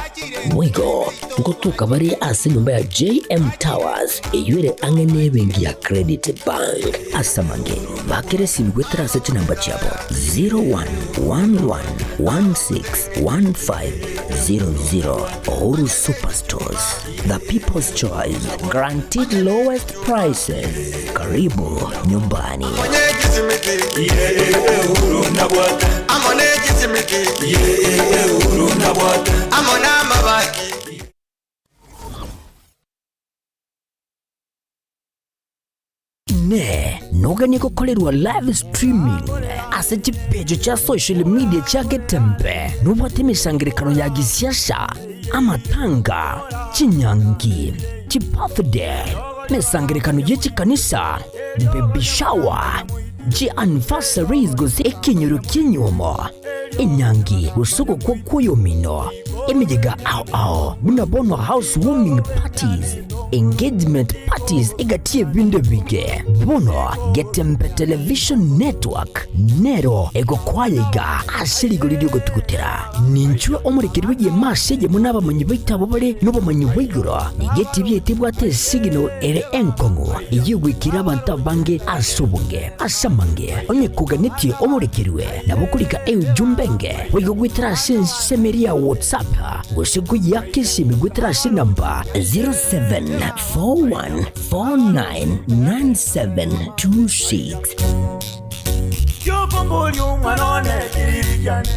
Boigo ngotoka bare ase enyomba ya JM Towers eyio ere ang'e n'ebenki ya Credit Bank. Ase amange, bakera esimi goetera ase chinamba chiabo 0111161500. Uhuru Superstores, the people's choice, guaranteed lowest prices. Karibu nyumbani. Inee! Noganie gokorerwa live streaming ase chipeji chia social media chia Getembe? Nobwate emesangererekano ya gisiasa, amatanga, chinyangi, chibirthday, emesangererekano ye chikanisa, baby shower, chianniversaries gose ekenyoro ki'enyuomo, enyangi gose ogokwa kw'oyomino, emeyega ao ao buna bono house warming parties, engagement parties egati y'ebinto ebinge. Bono Getembe Television Network nero egokwaya iga ase rigori ri'ogotugutera. Ninchwe omorekeri bw'egeema ase eyemo n'abamanyi baito abwo bare nobomanyi bwa igoro. Nigo etibi yaito ebwate esigino ere enkong'u, eyio egoikera abanto abange ase obonge. Ase amange, onye koganetie omorekerwe, nabo okorika eujumbe enge, boigo goetera ase ensemo eria ya WhatsApp, gose koyeaka esimi goetera ase enamba 0741499726. Kiokomboria omwana one kiriri kiane.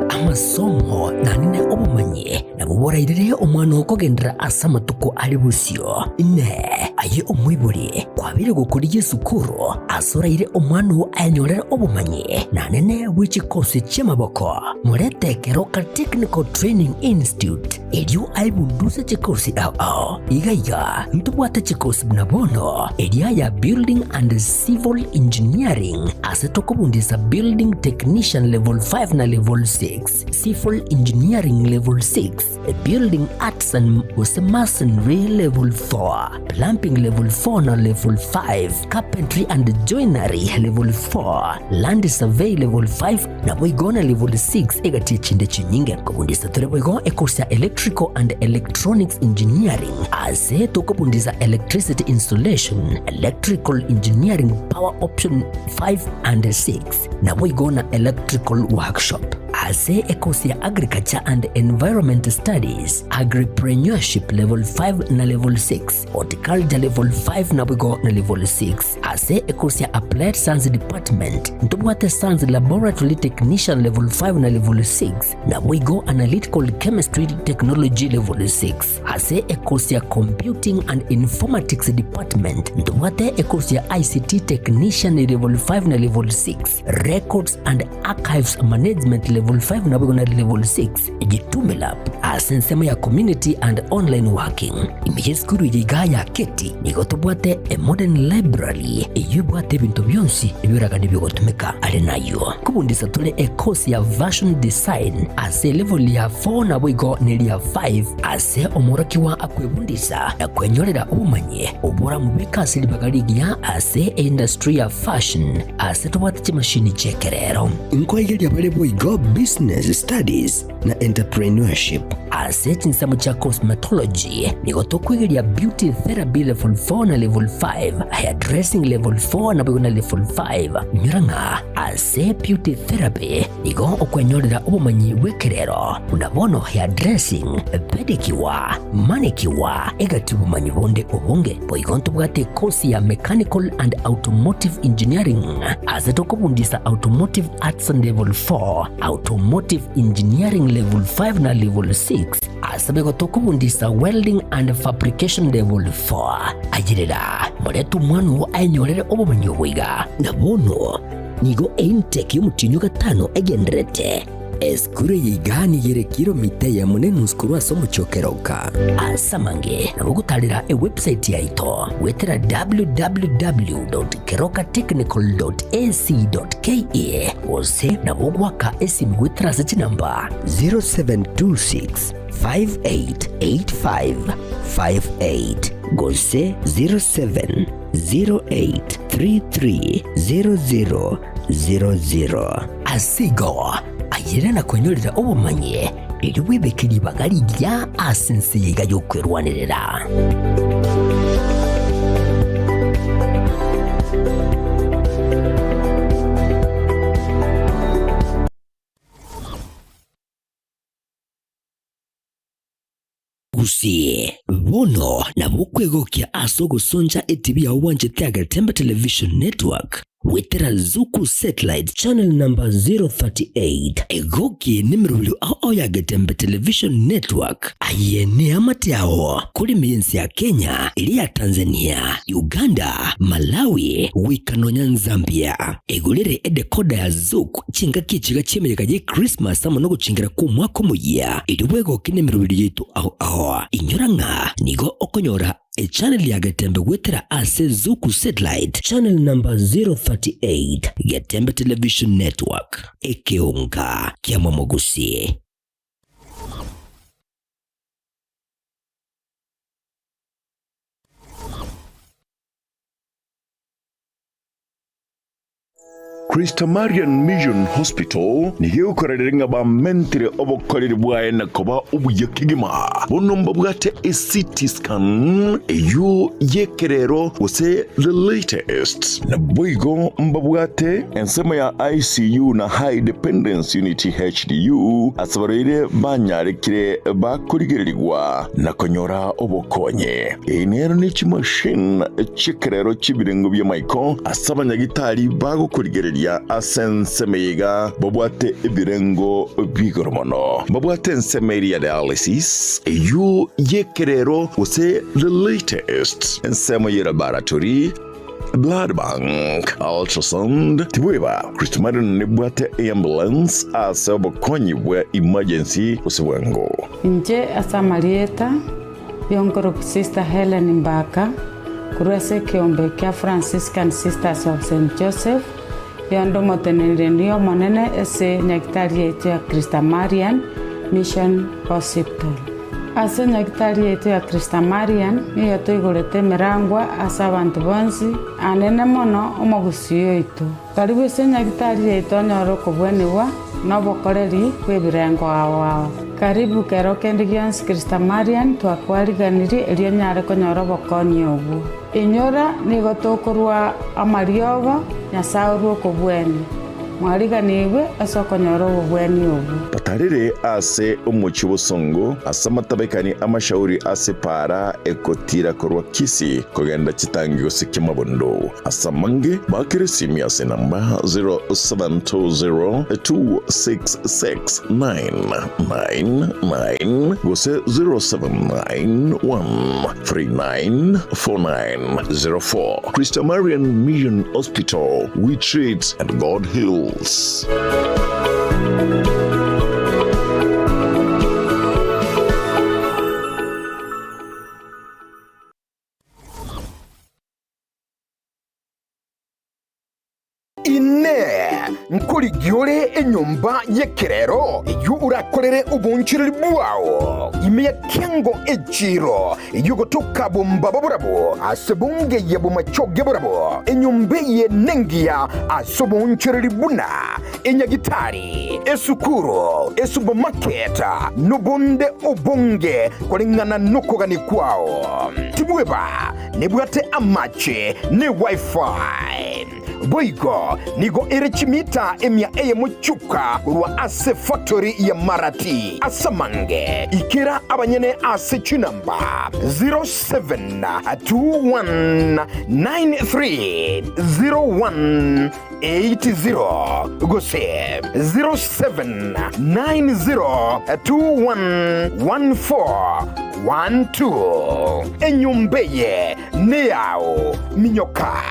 Amasomo naende obomanyi nabwo borairere omwana oo kogenderera ase amatuko are bosio. Inee! Aye omoibori, kwabeire gokorigia esukuru ase oraire omwana oo ayenyorere obomanyi naende bwe chikosi chi'amaboko? Morete Keroka Technical Training Institute erio aebunduse chikosi ao ao. Iga iga ntobwate chikosi buna bono eria ya Building and Civil Engineering ase tokobundisa Building Technician Level 5 na Level 6, Civil Engineering Level 6, Building Arts and gose Masonry Level 4, Plumbing Level 4 na Level 5, Carpentry and Joinery Level 4, Land Survey Level 5, Naboigo na level 6 egati echinde chinyinge. Kobundisa tore boigo ecourse ya Electrical and Electronics Engineering ase tokobundisa Electricity Installation, Electrical Engineering Power Option 5 and 6 naboigo na Electrical Workshop. Ase ecourse ya Agriculture and Environment Studies, Agripreneurship level 5 na level 6, Horticulture level 5 naboigo na level 6. Ase ekosi ya Applied Science Department ntobwate Science Laboratory Technician level 5 na level 6, naboigo Analytical Chemistry Technology level 6. Ase ekosi ya Computing and Informatics Department ntobwate ekosi ya ICT Technician level 5 na level 6, Records and Archives Management level 5 naboigo na level 6. Jitume Lab ase ensemo ya Community and Online Working. Ime y'esukuru eye igaa ya Keti nigo tobwate a modern library eyio ebwate ebinto bionsi ebioragani biogotumeka. Are nayio nkobundisa tore e course ya Fashion Design ase elevel ya 4 naboigo neria 5 ase omworokigwa akwebundisa na kwenyorera obomanyi oboramobeke ase ribaga rigiya ase eindustry ya fashion ase tobwate chimashini chi'ekerero. Nkoigeria bare boigo Business Studies na Entrepreneurship. Ase chinsemo chia cosmetology nigo tokwegeria beauty therapy level 4 na level 5, hair dressing level 4 naboigo na level 5. Inyora ng'a ase beauty therapy nigo okwenyorera obomanyi bw'ekerero buna bono hair dressing, pedicure, manicure, egati obomanyi bonde obonge. Boigo ntobwate ekosi ya mechanical and automotive engineering ase tokobundisa automotive arts level 4, automotive engineering level 5 na level 6 ase boigo tokobundisa welding and fabrication level 4. Ayerera, morete omwana oo aenyorere obomanyi obo iga. Na bono nigo eintake y'omotienyi o gatano egendererete. Esukuru eye iga nigo ere kilomita eyemo na enusu korwa ase omochie o Keroka. Ase amange nabo ogotarera ewebsite yaito goetera www.kerokatechnical.ac.ke gose nabo ogoaka esimi goetera ase chinamba 0726 588558 gose 0708330000. Ase igo, ayere na kwenyorera obomanyi, erio bwebeke ribaga rigiya ase ense eye iga y'okwerwanerera. Gusii, bono nabo okwegokia ase ogosoncha etibi yao bwanchete Agetembe Television Network goetera Zuku Satellite Channel number 038. Egokie nemerobio ao ao ya Getembe Television Network. Aye neamate ao kore ime y'ense ya Kenya, eria ya Tanzania, Uganda, Malawi, goika nonya Zambia. Egorere edecoder ya Zuku Chingaki echiga chi'emeyega ye Krismasi amo nogochengera kw'Omwaka Omoyia, erio bwegoke nemeroberi yaito ao ao. Inyora ng'a nigo okonyora echannel ya Getembe goetera ase Zuku Satellite channel number 038, Getembe Television Network, ekeonga kia Momogusi. Christamarian Mission Hospital nigo egokorereria ng'a bamentire obokoreri bwaye na koba obuya kegima. Bono mbabwate eCT scan eyio y'ekerero gose the latest. Naboigo mbabwate ensemo ya ICU na High Dependence Unit HDU ase abarwaire banyarekire bakorigererigwa na konyora obokonyi. Eye nero ne chimashini chi'ekerero chi'ebirengo bi'amaiko ase abanyagitari bagokorigereria ase ensemo eye iga babwate ebirengo bi'igoro mono. Babwate ensemo eria ya dialysis, eyio y'ekerero gose the latest, ensemo ye laboratory, blood bank, ultrasound, tibweba Christmarian nebwate eambulance ase obokonyi bwa emergency gose bwango. Inche ase amarieta Y'onkoroku Sister Hellen Mbaka, korwa ase ekeombe kia Franciscan Sisters of Saint Joseph, yonde omoteneneri omonene ase nyagitari yaito ya Christamarian Mission Hospital. Ase nyagitari yaito ya Christamarian nigo toigorete emerangwa ase abanto bonsi, anene mono omogusii oito. Karibu ase nyagitari yaito onyore okobwenigwa na obokoreri bw'ebirengo ao ao. Karibu kero kende gionsi Christamarian twakwariganirie erio onyare konyora obokonyi obwo. Inyora nigo tokorua amariogo Nyasae orue okobwenia. Mwariganigwe ase okonyora obobweni obwo. Batarire ase omochie bosongo, ase amatabekani amashauri ase epaara ekotiira korwa Kisii kogenda chitangi gose Kiamabondo. Ase amange, baakere esimi ase enamba 0720266999 gose 0791394904. Christamarian Mission Hospital, we treat and God heals. Inee! Nkorigia Nkorigiore enyomba y'ekerero eyio orakorere oboonchoreri bwao ime ya Kiango echiiro eyio gotoka bombaba borabwo ase bongeye bomachoge borabwo. Enyomba eye nengiya ase oboonchoreri buna enyagitari, esukuru, esupermarket, nobonde obonge koreng'ana nokogania kwao. Tibweba nebwate amache ne wifi. Boigo nigo ere chimita emia eyemo chioka korwa ase factory ya Marati. Ase amange, ikera abanyene ase chinamba 0721930180 gose 0790211412. Enyomba eye neyao, minyoka.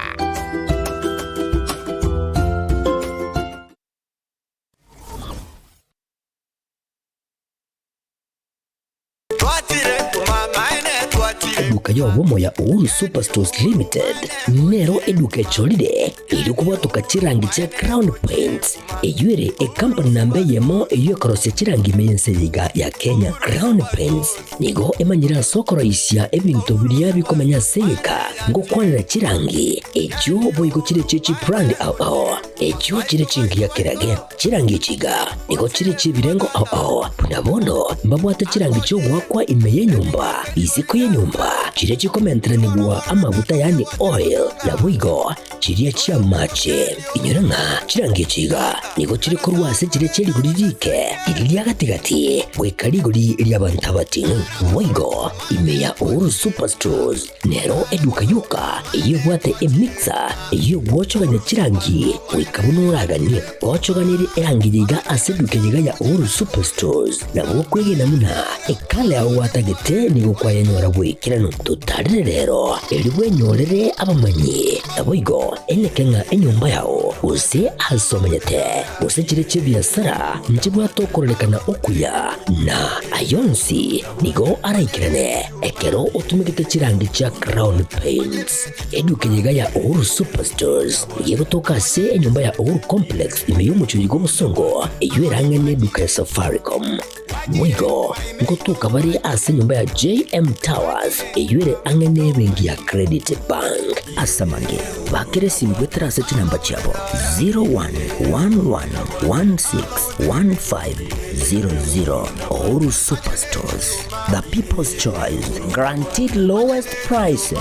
Eduka y'obomo ya Uhuru Superstores Limited nero eduka echorire erio kobwatoka chirangi chia Crown Paints eyio ere ekampani namba eyemo eyio ekorosia chirangi ime y'ense eye iga ya Kenya. Crown Paints Nigo emanyire ase okoroisia ebinto biria bikomenya ase egeka, ngokwanera chirangi, echio boigo chire chie chibrand ao ao, echio chire chingiya kerage. Chirangi echi iga nigo chire chi'ebirengo ao ao, buna bono mbabwate chirangi chi'ogoakwa ime y'enyomba, isiko y'enyomba, chiria chikomenteranigwa amaguta yaani oil, naboigo chiria chi'amache. Inyora ng'a chirangi echi iga nigo chire korwa ase chiria chie rigori riike, riria ria gati-gati, goika rigori ri'abanto abating'u. Boigo ime ya Uhuru Superstores nero eduka yoka eyio ebwate emixer eyio egwochogania chirangi goika buna oraganie. Gochoganerie erangi eye iga ase eduka eye iga ya Uhuru Superstores nabo okwegena buna ekala yao gwatagete nigo kwayenyora bw'ekeranu. Totarire rero erio bwenyorere abamanyi. Naboigo eneke ng'a enyomba yao, gose aase omenyete, gose chire chi'ebiasara, nchibwate okororekana okuya, na ayio onsi nigo araikerane ekero otumegete chirangi chia Crown Paints. Eduka eye iga ya Uhuru Superstores nigo egotoka ase enyomba ya Uhuru Complex ime y'omochie oyo bw'obosongo, eyio erang'e neduka ya Safaricom. Boigo ngotoka bare ase enyomba ya JM Towers eyio ere ang'e nebenki ya Credit Bank. Ase amange, bakera esimi goetera ase chinamba chiabo 0111161500. Uhuru Superstores, the people's choice, guaranteed lowest prices.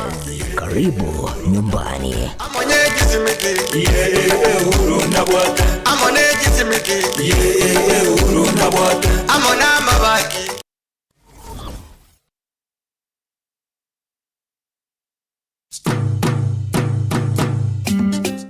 Karibu nyumbani.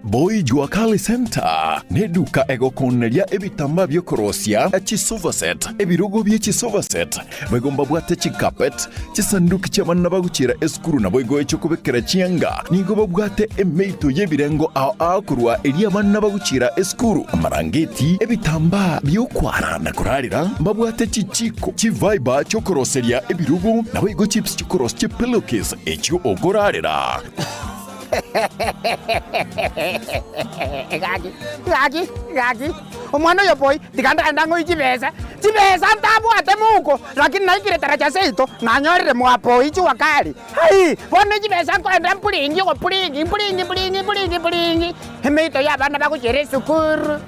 Boy Jua Kali Center neduka egokoneria ebitambaa biokorosia chisofa set, ebirogo bie chisofa set, Boigo mbabwate chicarpet, chisanduki chi'abana bagochiera esukuru naboigo echi'okobekera chianga. Nigo babwate emeito y'ebirengo ao ao korwa eria abana bagochiera esukuru, amarangeti, ebitambaa bi'okwara na korarera. Mbabwate chichiko, chivaiba chi'okoroseria ebirogo, naboigo chips chi'okorosia chipillowcase echio okorarera. Gaki, gaki, gaki, omwana oyo boi, tiga ndagende ang'oe chibesa, chibesa ntabwate mouko, lakini naikire taracha seito, nanyorire mwa boi jua kali. Hai! Bono chibesa nkoenda mpuringi ogopuringi, mpuringi mpuringi mpuringi mpuringi, emeito ya abana bagochiera esukuru,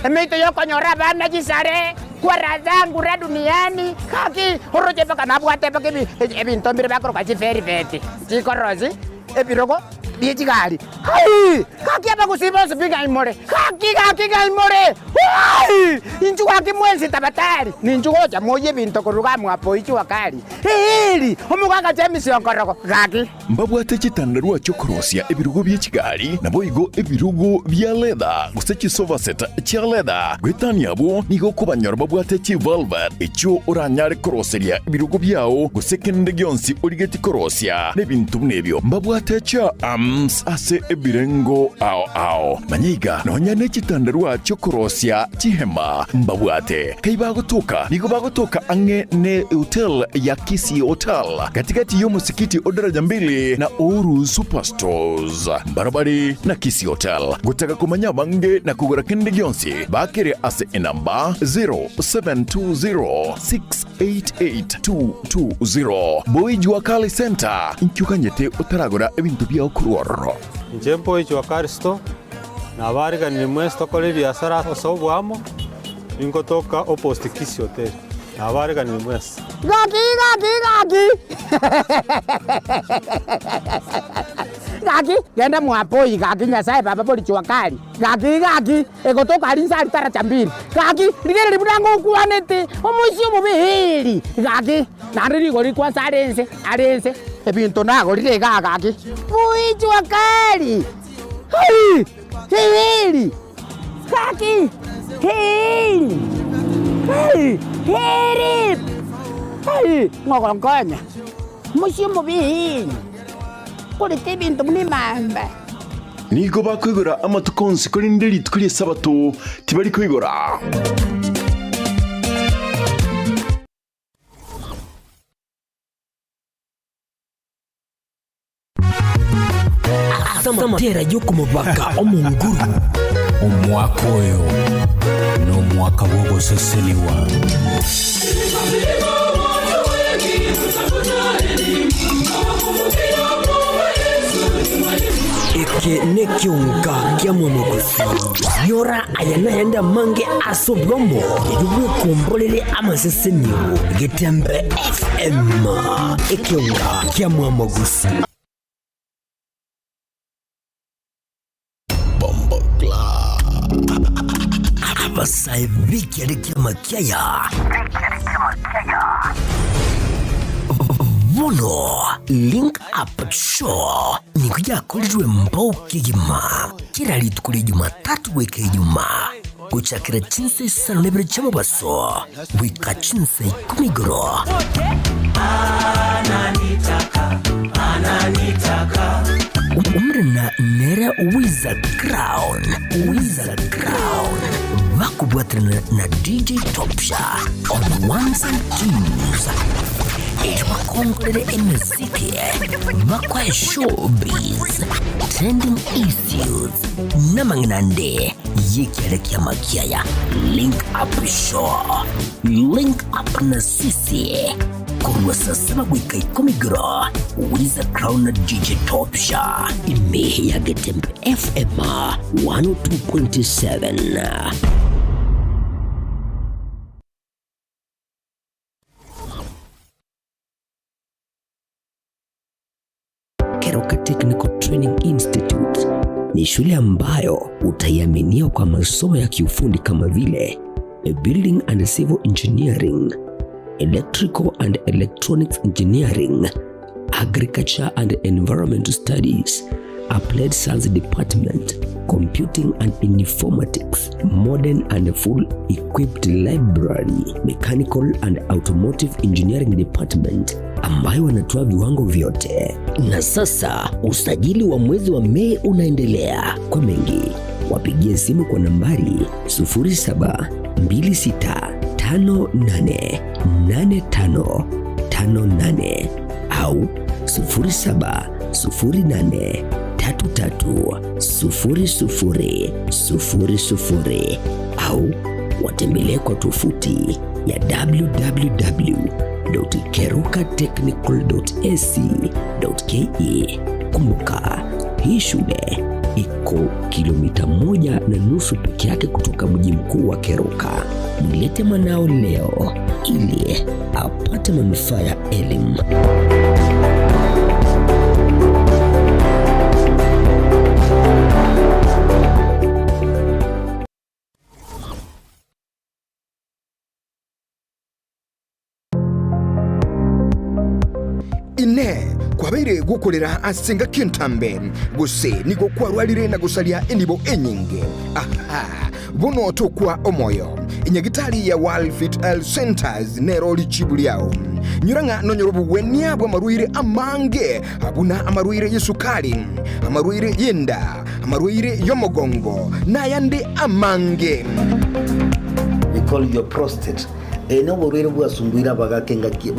emeito ya okonyora abana chisare, kwa raha zangu ra duniani, gaki, oroche mpaka nabwate mpaka ebi ebinto mbire bakoroka chivelveti, chikorosi. Ebirogo bie chigari. Hai! Gaki abagusii bonsi pi ng'ai more? Gaki, gaki ng'ai more? Hai! Inchuo gaki mwensi tabatari, ninchu gocha moyie ebinto korwa iga mwapo ichua kari. Eeri! Omogaka James Okorogo, gaki. Mbabwate chitandarua chi'okorosia ebirogo bie chigari, naboigo ebirogo bia leather, gose chisofa set chia leather. Goetania abwo, nigo okobanyora babwate chivelvet, echio oranyare koroseria ebirogo biao, gose kende gionsi origetie korosia. Nebinto buna ebio mbabwate chia. items ase ebirengo ao ao. Manya iga, nonya ne chitandarua chi'okorosia chihema mbabwate. Kai bagotoka? Nigo bagotoka ang'e ne hotel ya Kisii Hotel, gatigati y'omosikiti o Daraja Mbili na Uhuru Superstores. Mbarabare na Kisii Hotel. Gotaka komanya abange na kogora kende gionsi, bakere ase enamba 0720688220. Boy Jua Kali Center, inki oganyete otaragora ebinto biao korwa ororo? Inche Boy Jua Kali Store, nabariganirie mwensi tokore ebiasara ase oboamo, ningotoka opposite Kisii Hotel, nabariganirie mwensi. Gaki gaki gaki gaki genda mwapoi gaki Nyasaye baba bori jua kali gaki gaki egotoka aria inse aria taracha mbili gaki rigereria buna ngokwanete omoisia omobe eeri gaki naende rigori kwanza are inse are inse ebinto nagorire igaa gaki bui jua kali hai eeri gaki eeri hai eeri hai ng'ogonkonya omoisia omobe eeri korete ebinto buna emamba. Nigo bakoigora amatuko onsi, korende rituko ri'Esabato tibari koigora. Ase amatera y'okomobaka Omonguru. Omwaka oyo nomwaka bw'ogosesenigwa. Eke nekionga kia mwamogusi. Nyora aya nayande amange ase obwamo erio bwekomborere amasesenio. Getembe FM, ekionga kia mwamogusi. Abasae b'ekiare ki'amakiaya bono Link Up Show nigo yakorirwe mbao kegima kera rituko ria Jumatatu goika Ijumaa gochakera chinsa isano na ibere chi'omobaso goika chinsa ikomi igoro. Omorena nere Wiza Crown, Wiza Crown, bakobwaterana na DJ Topsha on ones and twos. Erio bakongorere emeziki, bakoe showbiz, trending issues, namang'ina ande y'ekiare ki'amakiaya. Link Up Show, Link Up na sisi korwa saa saba goika ikomi igoro, Wiza Crown na DJ Topsha, ime ya Getembe FM 102.7. Keroka Technical Training Institute ni shule ambayo utaiaminia kwa masomo ya kiufundi kama vile Building and Civil Engineering, Electrical and Electronics Engineering, Agriculture and Environmental Studies, Applied Science Department, Computing and Informatics, Modern and Full Equipped Library, Mechanical and Automotive Engineering Department ambayo wanatoa viwango vyote. Na sasa usajili wa mwezi wa Mei unaendelea. Kwa mengi wapigie simu kwa nambari 0726588558 au 0708330000 au watembelee kwa tovuti ya www.kerukatechnical.ac.ke. Kumbuka, hii shule iko kilomita 1.5 peke yake kutoka mji mkuu wa Keroka. Mlete mwanao leo ili apate manufaa ya elimu. Inee! Kwabeire gokorera ase engaki entambe, gose nigo kwarwarire na gosaria enibo enyinge? Aha! Bono tokwa omoyo. Enyagitari ya World Fit Health Centers nero richibu riao. Nyora ng'a nonyore obogwenia bw'amarwaire amange buna amarwaire y'esukari, amarwaire y'enda, amarwaire y'omogongo, na ayande amange. We call your prostate. Eye noborwaire bwasumbuire abagaka engaki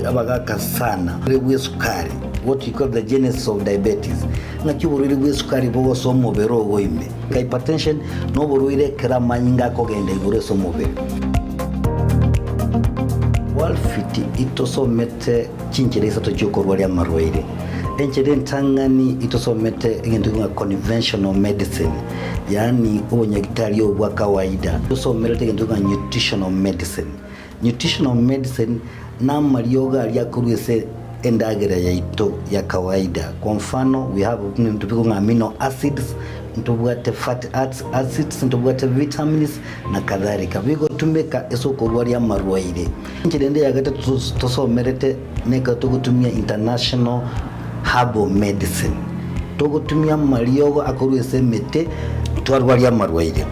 abagaka sana bw'esukari, what we call the genesis of diabetes. Ng'aki oborwaire bw'esukari bogosoa omobere ogo ime. Hypertension noborwaire ekero amanyinga akogenda igoro ase omobere. Walfit itosomete chinchera isato chiokorwaria amarwaire. Enchera entang'ani itosomete egento ng'a conventional medicine, yaani obonyagitari obo bwa kawaida. Tosomerete egento ng'a nutritional medicine. Nutritional medicine namariogo aria akorwa ase endagera yaito ya kawaida. Kwa mfano we have ebinto bikong'a amino acids, ntobwate fatty acids, ntobwate vitamins na kadhalika. Bigotumeka ase okorwaria amarwaire. Enchera ende ya gatato tosomerete nekero togotumia international herbal medicine. Togotumia amariogo akorwa ase emete twarwaria amarwaire.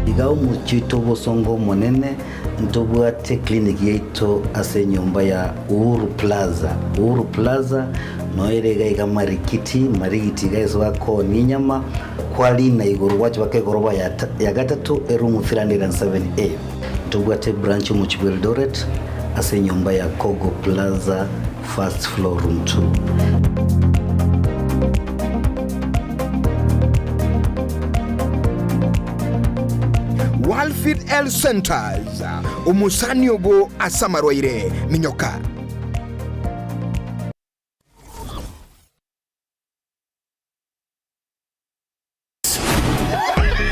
Iga omochie oito obosongo omonene ntobwate clinic yaito ase enyomba ya Uhuru Plaza. Uhuru Plaza noyo ere iga iga Marikiti, Marigiti iga ase bakoonia enyama, kwarina igoro gwacha baka egoroba ya gatato eroom 307A. Ntobwate ebranch omochie bwa Eldoret ase enyomba ya Kogo Plaza first floor room 2. Walfit Health Centers, omosani obo ase amarwaire, minyoka.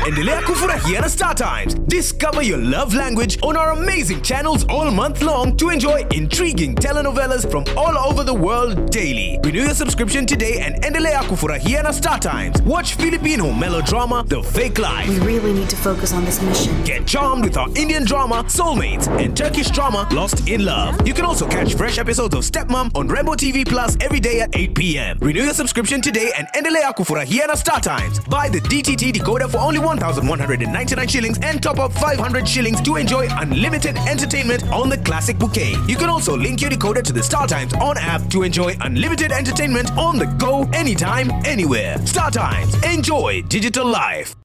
Endelea kufurahia na Star Times. Discover your love language on our amazing channels all month long to enjoy intriguing telenovelas from all over the world daily. Renew your subscription today and endelea kufurahia na Star Times. Watch Filipino melodrama The Fake Life. We really need to focus on this mission. Get charmed with our Indian drama Soulmates and Turkish drama Lost in Love. You can also catch fresh episodes of Stepmom on Rainbow TV Plus every day at 8 p.m. Renew your subscription today and endelea kufurahia na Star Times. Buy the DTT decoder for only 1,199 shillings and top up 500 shillings to enjoy unlimited entertainment on the classic bouquet. You can also link your decoder to the Star Times on app to enjoy unlimited entertainment on the go anytime, anywhere. Star Times. Enjoy digital life.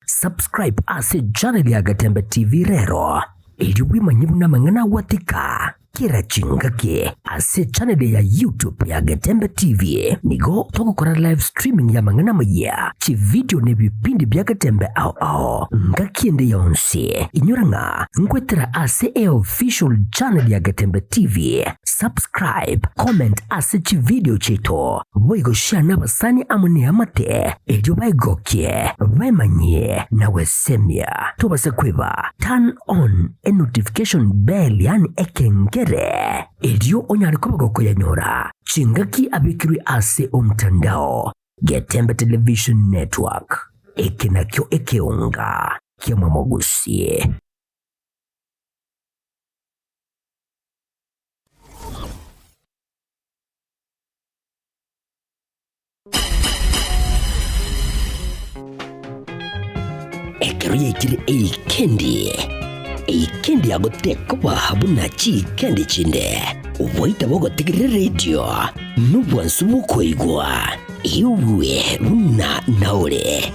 Subscribe ase channel ya Gatembe TV rero erio bwemanye buna amang'ana agwatika kera chingaki ase channel ya YouTube ya Getembe TV. Nigo togokora live streaming ya amang'ana amayia, chividio na ebipindi bia Getembe ao ao ngaki ende yonsi. Inyora ng'a nkwetera ase eofficial channel ya Getembe TV. Subscribe, comment ase chividio chiaito, boigo share nabasani amo neamate erio baegokie, baemanyie na gwesemia. Tobase kweba, turn on enotification bell yaani ekengere erio onyare koba gokoyanyora chingaki abekirwe ase omtandao. Getembe Television Network, eke nakio ekeonga ki'omomogusie. Ekero yaikire eikendi, eikendi yagotekoba buna chiikendi chinde, oboita bogotegerera eredio nobwansu bw'okoigwa, igwe buna naore.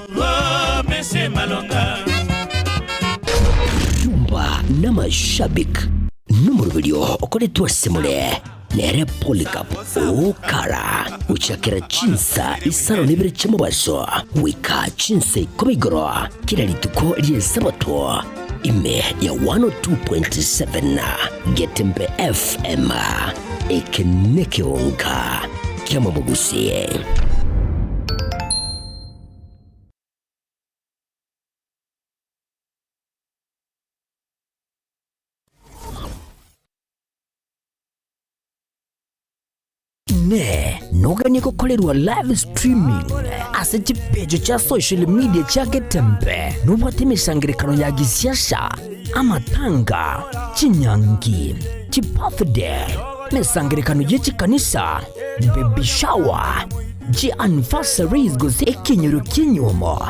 Rumba n'amashabik nomoroberio okoretwe ase more nere Polycarp Okara gochakera chinsa isano na ibere chi'omobaso goika chinsa ikomi igoro kera rituko ri'Esabato ime ya 102.7 Getembe FM. Eke nekeonka ki'amabogusie. Inee! Noganie gokorerwa live streaming ase chipeji chia social media chia Getembe, nobwate emesangerekano ya gisiasa, amatanga, chinyangi, chibirthday, emesangerekano ye chikanisa, baby shower, chi anniversaries gose ekenyoro ki'enyuomo,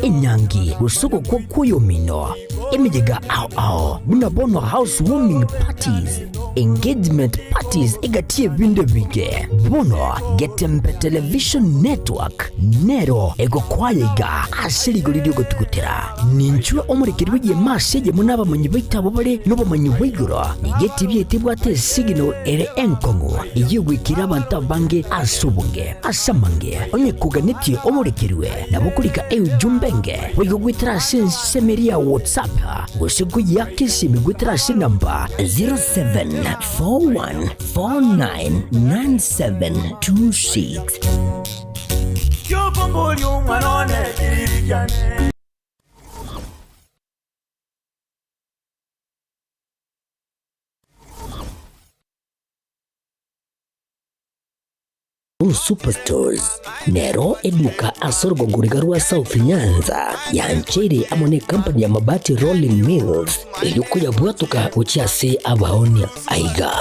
enyangi gose ogokwa kw'oyomino, emeyega ao ao buna bono house warming parties, engagement parties egati y'ebinto ebinge. Bono Getembe Television Network nero egokwaya iga ase rigori ri'ogotugutera. Ninchwe omorekeri bw'egeema ase eyemo n'abamanyi baito abwo bare nobomanyi bwa igoro. Nigo etibi yaito ebwate esigino ere enkong'u ey'ogoikera abanto abange ase obonge. Ase amange, onye koganetie omorekerwe, nabo okorika eujumbe enge boigo goetera ase ensemo eria ya WhatsApp gose koyeaka esimi goetera ase enamba 0741499726. Kiokomboria omwana one kiriri kiane. Uhuru Superstores nero eduka ase orogongo riga rwa South Nyanza yancheire amo ne company ya Mabati Rolling Mills erio koyabwatoka gochia ase abaonia. Aiga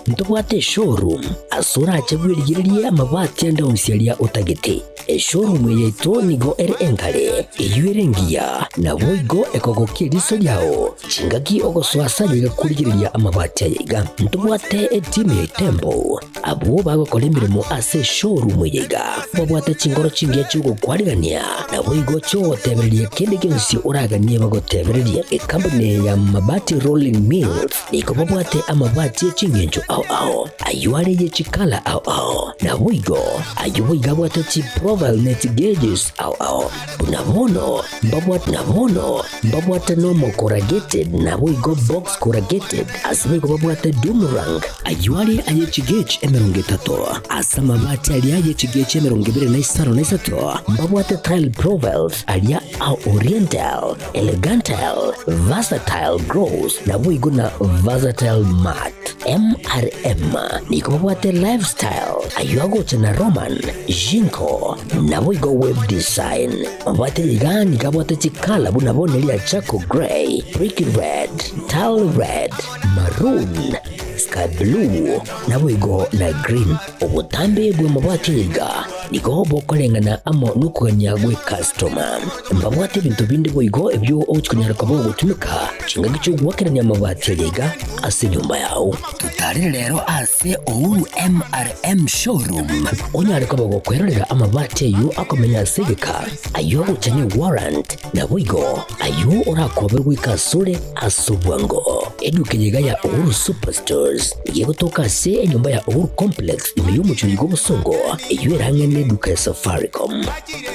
ntobwate eshowroom ase orache bwerigererie amabati ande onsi aria otagete. Eshowroom eye yaito nigo ere enkare, eyio ere engiya, naboigo ekogokia eriso riao chingaki ogosoa ase ayaiga korigereria amabati ayaiga. Ntobwate etimu ya Itembo Abwo bagokora emeremo ase eshowroom eye iga babwate chinkoro chingiya chi'ogokwarigania, naboigo chi'ogotebereria kende gionsi oraganie bagotebererie. Ekampuni eye ya Mabati Rolling Mills nigo babwate amabati e chingencho ao ao, ayio are ye chikala ao ao, naboigo ayio boigo abwate chiprofile ne chigauges ao ao. Buna bono mbabwate na bono mbabwate normal corrugated naboigo box corrugated, ase boigo babwate doom rank, Ayio are aye chigechi 30, ase amabati aria aye chigechi 23 mbabwate tile profiles aria a oriental, elegantal, versatile gross, naboigo na versatile matte. MRM nigo babwate lifestyle, ayio agocha na Roman, Jinko, naboigo web design. Mabwate iga nigo abwate chikala buna bono eria charcoal grey, brick red, tile red, maroon, sky blue, naboigo na green. Obotambe bw'amabati iga nigo bokoreng'ana amo nokogania gw'ekastoma. Mbabwate ebinto binde boigo ebio ogochi konyara koba ogotumeka chingaki chi'ogoakerania amabati aya iga ase enyomba yao. Totarere rero ase Uhuru MRM Showroom onyare koba gokwerorera amabati ayio akomenya ase egeka, ayio agocha ne warrant, Naboigo ayio orakobe goika asore ase obwango. Eduka eye iga ya Uhuru Superstores nigo egotoka ase enyomba ya Uhuru Complex ime y'omochie oyo bw'obosongo, eyio ere ang'e n'eduka ya Safaricom.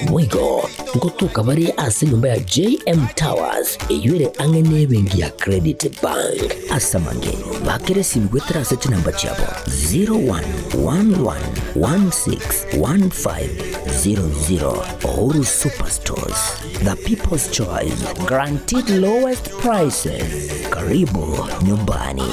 Boigo ngotoka bare ase enyomba ya JM Towers eyio ere ang'e n'ebenki ya Credit Bank. Ase amange, bakera esimi goetera ase chinamba chiabo 0111161500. Uhuru Superstores, the people's choice, guaranteed lowest prices. Karibu nyumbani.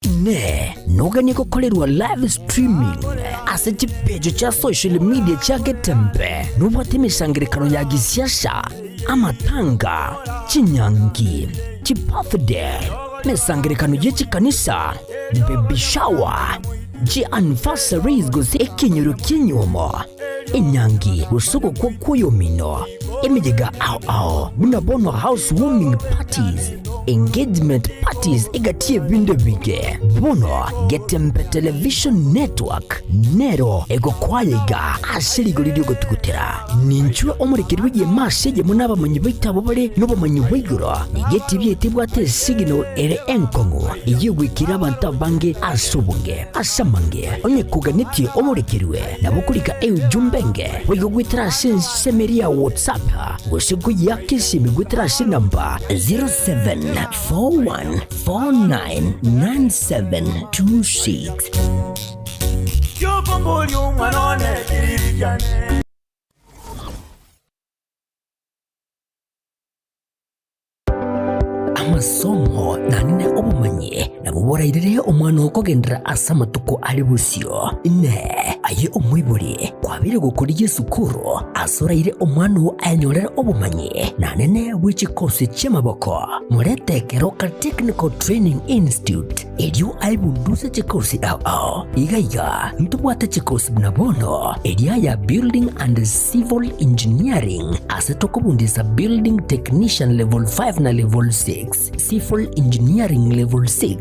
Inee! Noganie gokorerwa live streaming ase chipeji chia social media chia Getembe? Nobwate emesangererekano ya gisiasa, amatanga, chinyangi, chibirthday, emesangererekano ye chikanisa, baby shower, chianniversaries gose ekenyoro ki'enyuomo, enyangi gose ogokwa kw'oyomino, emeyega ao ao buna bono house warming parties, engagement parties egati y'ebinto ebinge. Bono Getembe Television Network nero egokwaya iga ase rigori ri'ogotugutera. Ninchwe omorekeri bw'egeema ase eyemo n'abamanyi baito abwo bare nobomanyi bwa igoro. Nigo etibi yaito ebwate esigino ere enkong'u ey'ogoikera abanto abange ase obonge. Ase amange, onye koganetie omorekerwe, nabo okorika eujumbe enge boigo goetera ase ensemo eria ya WhatsApp gose koyeaka esimi goetera ase enamba 0741499726. Kiokomboria omwana one kiriri kiane. Amasomo naende obomanyi nabwo borairere omwana oo kogenderera ase amatuko are bosio. Inee! Aye omoibori, kwabeire gokorigia esukuru ase oraire omwana oo ayenyorere obomanyi naende bwe chikosi chi'amaboko? Morete Keroka Technical Training Institute erio aebunduse chikosi ao ao. Iga iga ntobwate chikosi buna bono eria ya Building and Civil Engineering ase tokobundisa Building Technician Level 5 na Level 6, Civil Engineering Level 6,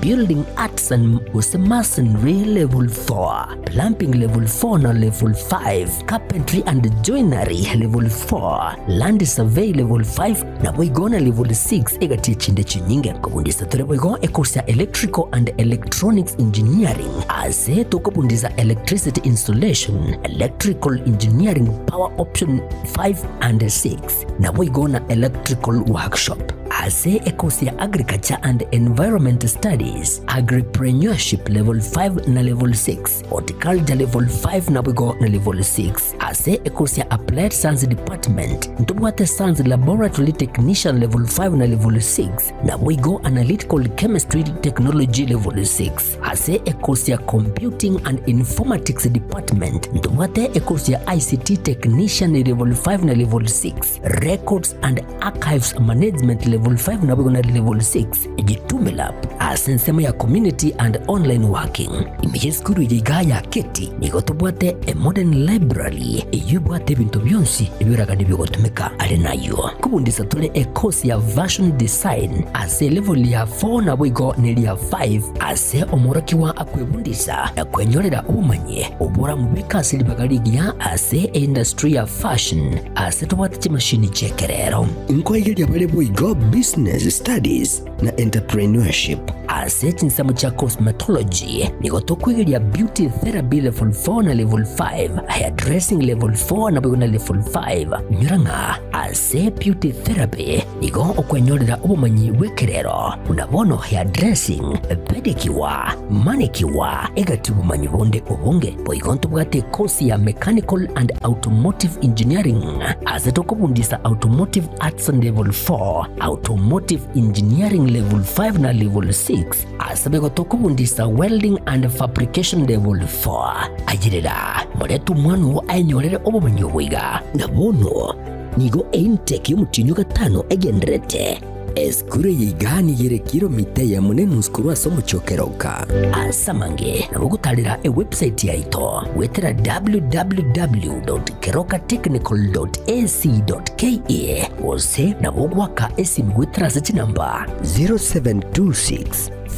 Building Arts and gose Masonry Level 4, Plumbing Level 4 na Level 5, Carpentry and Joinery Level 4, Land Survey Level 5, Naboigo na level 6 egati echinde chinyinge. Nkobundisa tore boigo ecourse ya Electrical and Electronics Engineering ase tokobundisa Electricity Installation, Electrical Engineering Power Option 5 and 6 naboigo na Electrical Workshop. Ase ecourse ya Agriculture and Environment Studies, Agripreneurship level 5 na level 6, Horticulture level 5 naboigo na level 6. Ase ekosi ya Applied Science Department ntobwate Science Laboratory Technician Level 5 na Level 6, naboigo Analytical Chemistry Technology Level 6. Ase ekosi ya Computing and Informatics Department ntobwate ekosi ya ICT Technician Level 5 na Level 6, Records and Archives Management Level 5 naboigo na Level 6. Jitume Lab ase ensemo ya Community and Online Working. Ime y'esukuru eye igaa ya Keti nigo tobwate a modern library eyio ebwate ebinto bionsi ebioragani biogotumeka. Are nayio nkobundisa tore e course ya Fashion Design ase elevel ya 4 naboigo neria 5 ase omworokigwa akwebundisa na kwenyorera obomanyi oboramobeke ase ribaga rigiya ase eindustry ya fashion ase tobwate chimashini chi'ekerero. Nkoigeria bare boigo Business Studies na Entrepreneurship. Ase chinsemo chia Cosmetology nigo tokoigeria Beauty Therapy Level 4 na Level 5, Hairdressing Level 4 naboigo na Level 5. Inyora ng'a ase Beauty Therapy nigo okwenyorera obomanyi bw'ekerero buna bono hairdressing, pedicure, manicure, egati obomanyi bonde obonge. Boigo ntobwate ekosi ya Mechanical and Automotive Engineering ase tokobundisa Automotive Arts Level 4, Automotive Engineering Level 5 na Level 6 ase boigo tokobundisa Welding and Fabrication Level 4. Ayerera, morete omwana oo aenyorere obomanyi obo iga. Na bono nigo eintake y'omotienyi o gatano egendererete. Esukuru eye iga nigo ere kilomita eyemo na enusu korwa ase omochie o Keroka. Ase amange nabo ogotarera ewebsite yaito goetera www.kerokatechnical.ac.ke gose nabo ogoaka esimi goetera ase chinamba 0726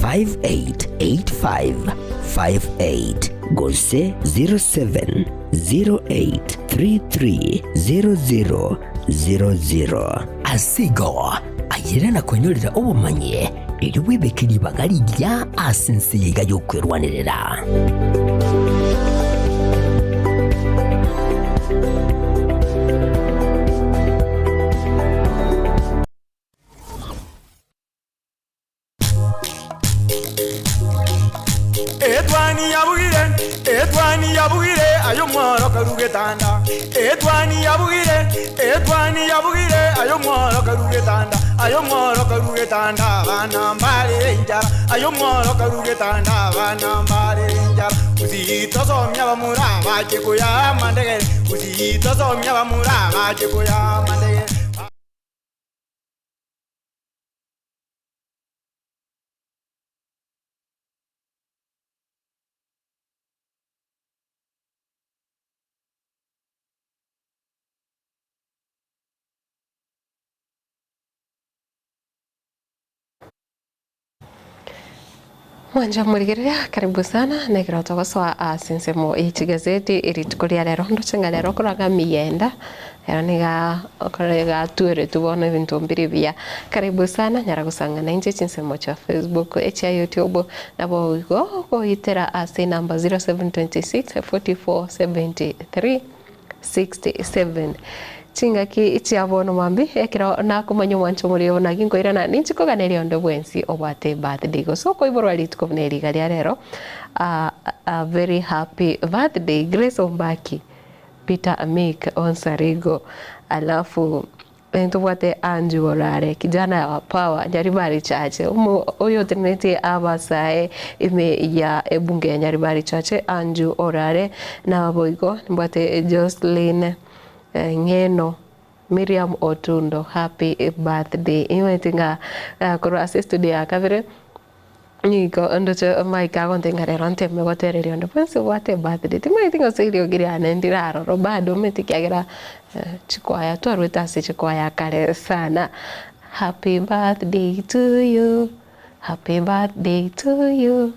588558 gose 0708330000. Ase igo, ayere na kwenyorera obomanyi, erio bwebeke ribaga rigiya ase ense eye iga y'okwerwanerera. Etwani yabugire, etwani yabugire, aye omworo karu getanda. Etwani yabugire, etwani yabugire, aye omworo karu getanda. Aye omworo karu getanda, abana mbarere enchara. Aye omworo karu getanda, abana mbarere enchara. Gusii tosomia abamura bache koya amandegere. Gusii tosomia abamura bache koya amandegere. Mwanja murigereria karibu sana nekero togosoa ase ensemo ye chigazeti rituko ria rero ndoche ng'a rero okoraga miyenda ero niga okore gatweretwe bono ebinto mbiri buya karibu sana nyara gosang'ana inche chinsemo chia Facebook echia YouTube nabo igo goitera ase enamba 0726 44 73 67 chingaki chia bono mambi ekero nakomanya omwancho omorero buna ginkoirana ninchi koganeria onde bwensi obwate birthday gose okoiborwa rituko buna eriga ria rero a very happy birthday Grace Ombaki Peter Amik Onsarigo alafu Ntobwate Andrew Orare, kijana wa power, Nyaribari Church, omo oyo otenenetie abasae ime ya ebunge ya Nyaribari Church, Andrew Orare, naboigo nimbwate Joseline Ng'eno, Miriam Otundo, happy birthday. Nimanyete ng'a korwa ase estudio ya kabere. Nigo ndoche Mike agontebia ng'a rero nteme gotereria onde bwensi obwate ebirthday, timanyeti gose eriogi riane ndire aroro bado omanyete ekiagera chikwaya twarwete ase chikwaya kare sana. Happy birthday to you, happy birthday to you,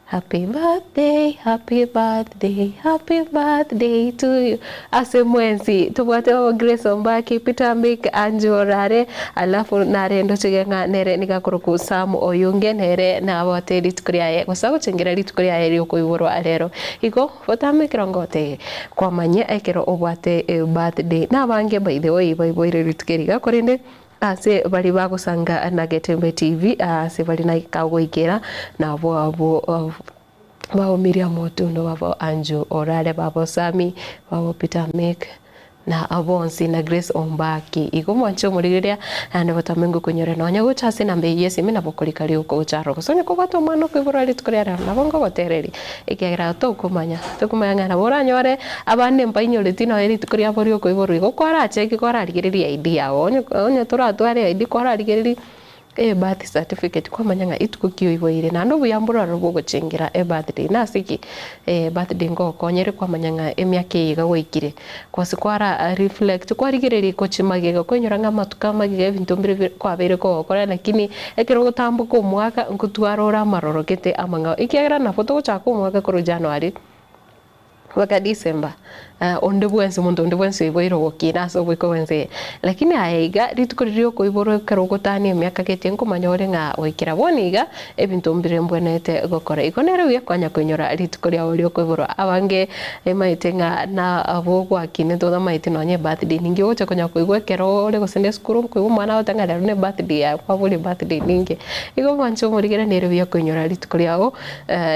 happy birthday, happy birthday, happy birthday to you. Ase mwensi tobwate baba Grace Ombaki, Peter Mick, Angie Orare, alafu nare ndochige ng'a nere nigo akorokwa Sam Oyunge nere nabwate rituko riaye gose agochengera rituko riaye riokoiborwa rero. Igo botambe ekero ngotebie kwamanya ekero obwate ebirthday nabange by the way baiboire rituko eri iga korende ase baria bagosanga na Getembe TV ase baria naika goikera nabwo abwo. Babo Miriam Otundo, babo Andrew Orare, babo Sammy, babo Peter Mick, na bonsi na Grace Ombaki. Igo mwanche omorigereria naende botambe ngokonyore nonya gocha ase enamba eyio y'esimi nabo okorika rioka gocha aroro. Gose onye kobwate omwana okoiborwa rituko ria rero nabo ngogotereria ekiagera tokomanya tokomanya ng'a nabo oranyore abande mbainyoreti nonya rituko riabo riokoiborwa igo kwaracheki kwararigereria ID yago onye onye toratware ID kwararigereria Ebirth certificate kwamanya ng'a ituko ki oiboire naende obuya mbororo bwogochengera ebirthday nase ki? Birthday ngokonyere kwamanya ng'a emiaka eye iga gwaikire gose kwara reflect kwarigereria gochia magega kwainyora ng'a amatuko amagega ebinto mbire bi kwabeire kogokora lakini ekero ogotamboka omwaka nkotwara ore amaroro gete amang'ao ekiagera nabo togochaka omwaka korwa January. Mpaka December, onde bwensi omonto onde bwensi oiboire ogokina ase oboiko bwense eye. Lakini aye iga rituko riria okoiborwa ekero ogotania emiaka gete nkomanya ore ng'a goikera bono iga ebinto mbire mbwenerete gokora. Igo nere buya kwanya koinyora rituko riao riokoiborwa. Abange emaete ng'a nabo gwakinete otamaeti nonye ebirthday ninki ogocha konya koigwa ekero ore gose ne esukuru okoigwa omwana agote ng'a rero ne ebirthday yaye kwaboria ebirthday ninki. Igo mwanche omorigere nere buya koinyora rituko riao.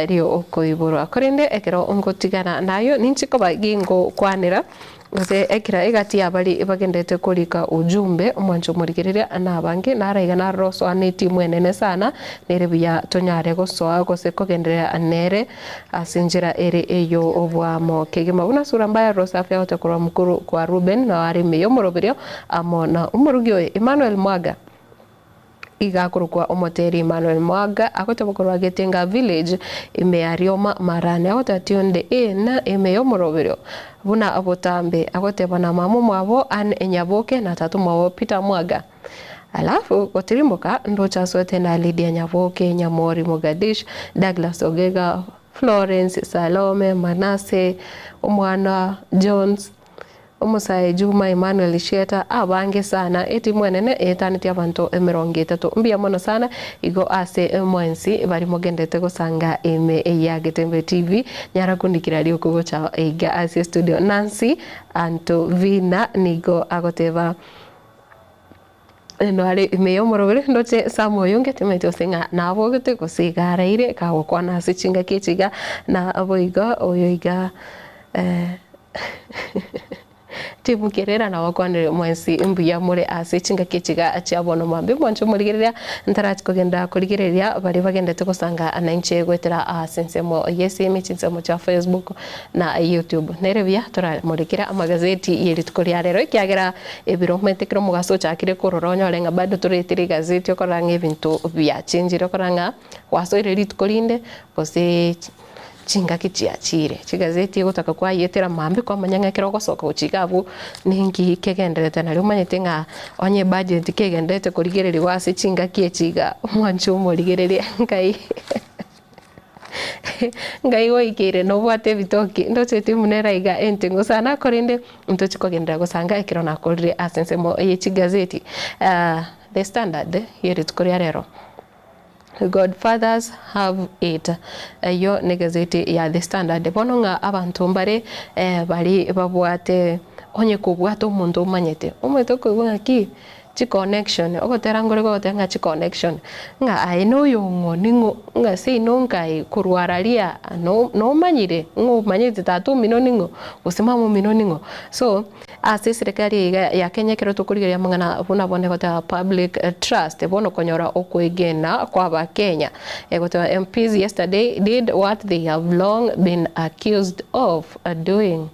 Ri'okoiborwa. Korende ekero ngotigana nayo, ninche koba gingokwanera, gose ekero egati y'abaria bagenderete korika ujumbe, omwancho omorigereria nabange, naraiga naroro osoa netimu enene sana, nere buya tonyare gosoa gose kogenderera nere ase enchera ere ey'oboamo kegima. Buna sura mbaya Rosafi agocha korwa mokoro kwa Reuben, nao are ime y'omoroberio amo na omorugi oye Emmanuel Mwaga. Iga akorokwa omoteri Emmanuel Mwaga agoteba korwa Getenga Village ime ya Rioma Marani agoteba tionde in ime y'omoroberio buna botambe agoteba na mama omwabo Ann Nyaboke na tata omwabo Peter Mwaga alafu gotirimboka ndoche asoete na Lydia Nyaboke Nyamori Mogadish Douglas Ogega Florence Salome Manase omwana Jones Omosae Juma Emmanuel Sheta abange sana etimu enene eetanetie abanto emerongo etato. Mbuya mono sana igo ase mwensi baria mogenderete gosanga ime ya Getembe TV. Nyara kundikera rioka gocha iga ase studio. Nancy Antovina nigo agoteba Noare ime y'omorobere ndoche Sam oyonge timanyeti gose ng'a nabogete gose iga araire kagokwana ase chingaki echi iga na boigo oyo iga timukerera nabakwanire mwensi mbuya more ase chingaki echi iga chia bono mambia mwanche omorigereria ntarachi kogenda korigereria baria bagendete gosanga nainche goetera ase ensemo y'esimi chinsemo chia Facebook na YouTube. Nere buya toramorekere amagazeti ye rituko ria rero ekiagera ebiro omanyete ekero omogaso ochakire korora onyore ng'a bado toretire egazeti okorora ng'a ebinto biachenchire okorora ng'a gwasoire rituko rinde gose chingaki chiachire. Chigazeti egotaka kwayetera mambia kwamanya ng'a ekero ogosoka gochia iga abwo ninki kegendererete nario omanyete ng'a onye ebudget kegendererete korigereriwa ase chingaki echi iga omwanche omorigereria nkai. Ngai goikeire nobwate ebitoki, ndoche etimu nere aiga entengo sana, korende ntochi kogenderera gosanga ekero nakorire ase ensemo ye chigazeti. The Standard ye rituko ria rero. Godfathers have it. Eyio negazeti ya The Standard. Bono ng'a abanto mbare bari babwate onye kobwata omonto omanyete, omanyete okoigwa ng'aki. Chiconnection, ogotera nkore gogoteba ng'a chiconnection, ng'a aye noyo ng'o ning'o ng'a seino nkai korwa araria no nomanyire ng'a omanyete tata omino ning'o gose mama omino ning'o. So, ase eserekari eye iga ya Kenya ekero tokorigereria amang'ana buna bono egoteba public trust bono okonyora okoegena kwa abakenya, egoteba MPs yesterday did what they have long been accused of doing,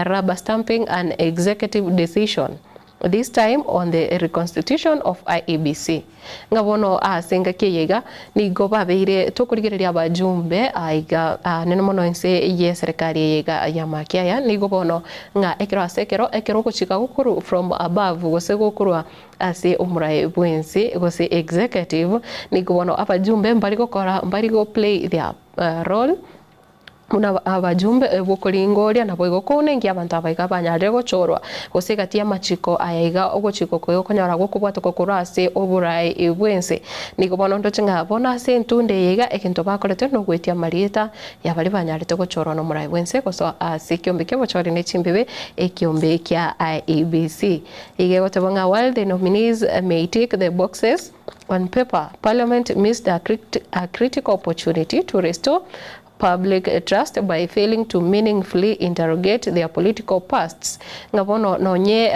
rubber stamping an executive decision. This time on the reconstitution of IEBC. Ng'a bono ase engaki eye iga nigo babeire tokorigereria abajumbe aiga anene mono inse ye serikali eye iga ya makiaya nigo bono ng'a ekero ase ekero ekero ogochika gokorwa from above gose gokorwa ase omorae bwensi gose executive nigo bono abajumbe mbari gokora mbari go play their role Buna abajumbe b'okoringoria, naboigo kounenkia abanto aba iga banyarire gochorwa, gose egati y'amachiko aya iga ogochika oko gokonyora gokobwatokwa korwa ase oboraai bw'ense. Nigo bono ndoche ng'a bono ase entunda eye iga egento bakorete nogwetia amarieta ya baria banyarete gochorwa nomoraai bw'ense gosoa ase ekiombe ki'obochori ne chimbibe ekiombe kia IEBC. Iga egotebwa ng'a while the nominees may tick the boxes on paper, parliament missed a a critical opportunity to restore public trust by failing to meaningfully interrogate their political pasts, ng'a bono nonye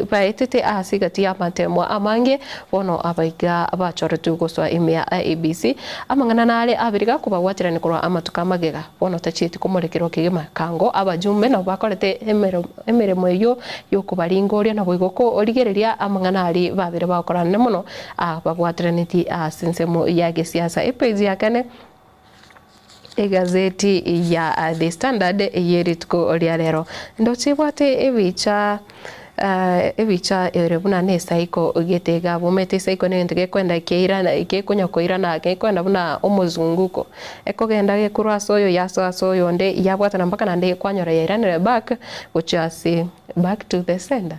baetete ase egati y'amatemwa amange, bono abaiga bachoretwe gosoa ime ya IEBC. Amang'ana nare abere gakobabwaterania korwa amatuko amagega, bono tachieti komorekerwa kegima. Kango abajumbe nabo bakorete emeremo eyio y'okobaringoria naboigo korigereria amang'ana aria babere bagokorana mono ababwateranetie ase ensemo ya gesiasa. Epage ya kane. Egazeti ya The Standard ye rituko ria rero ndoche ebwate ebicha ebicha ere buna ne esaiko gete iga bomete esaiko negento gekoenda keirana gekonya koirana gekoenda buna omozunguko ekogenda gekorwa ase oyo yasoa ase oyonde yabwatana mpaka naende kwanyora yairanire back gochia ase back to the sender.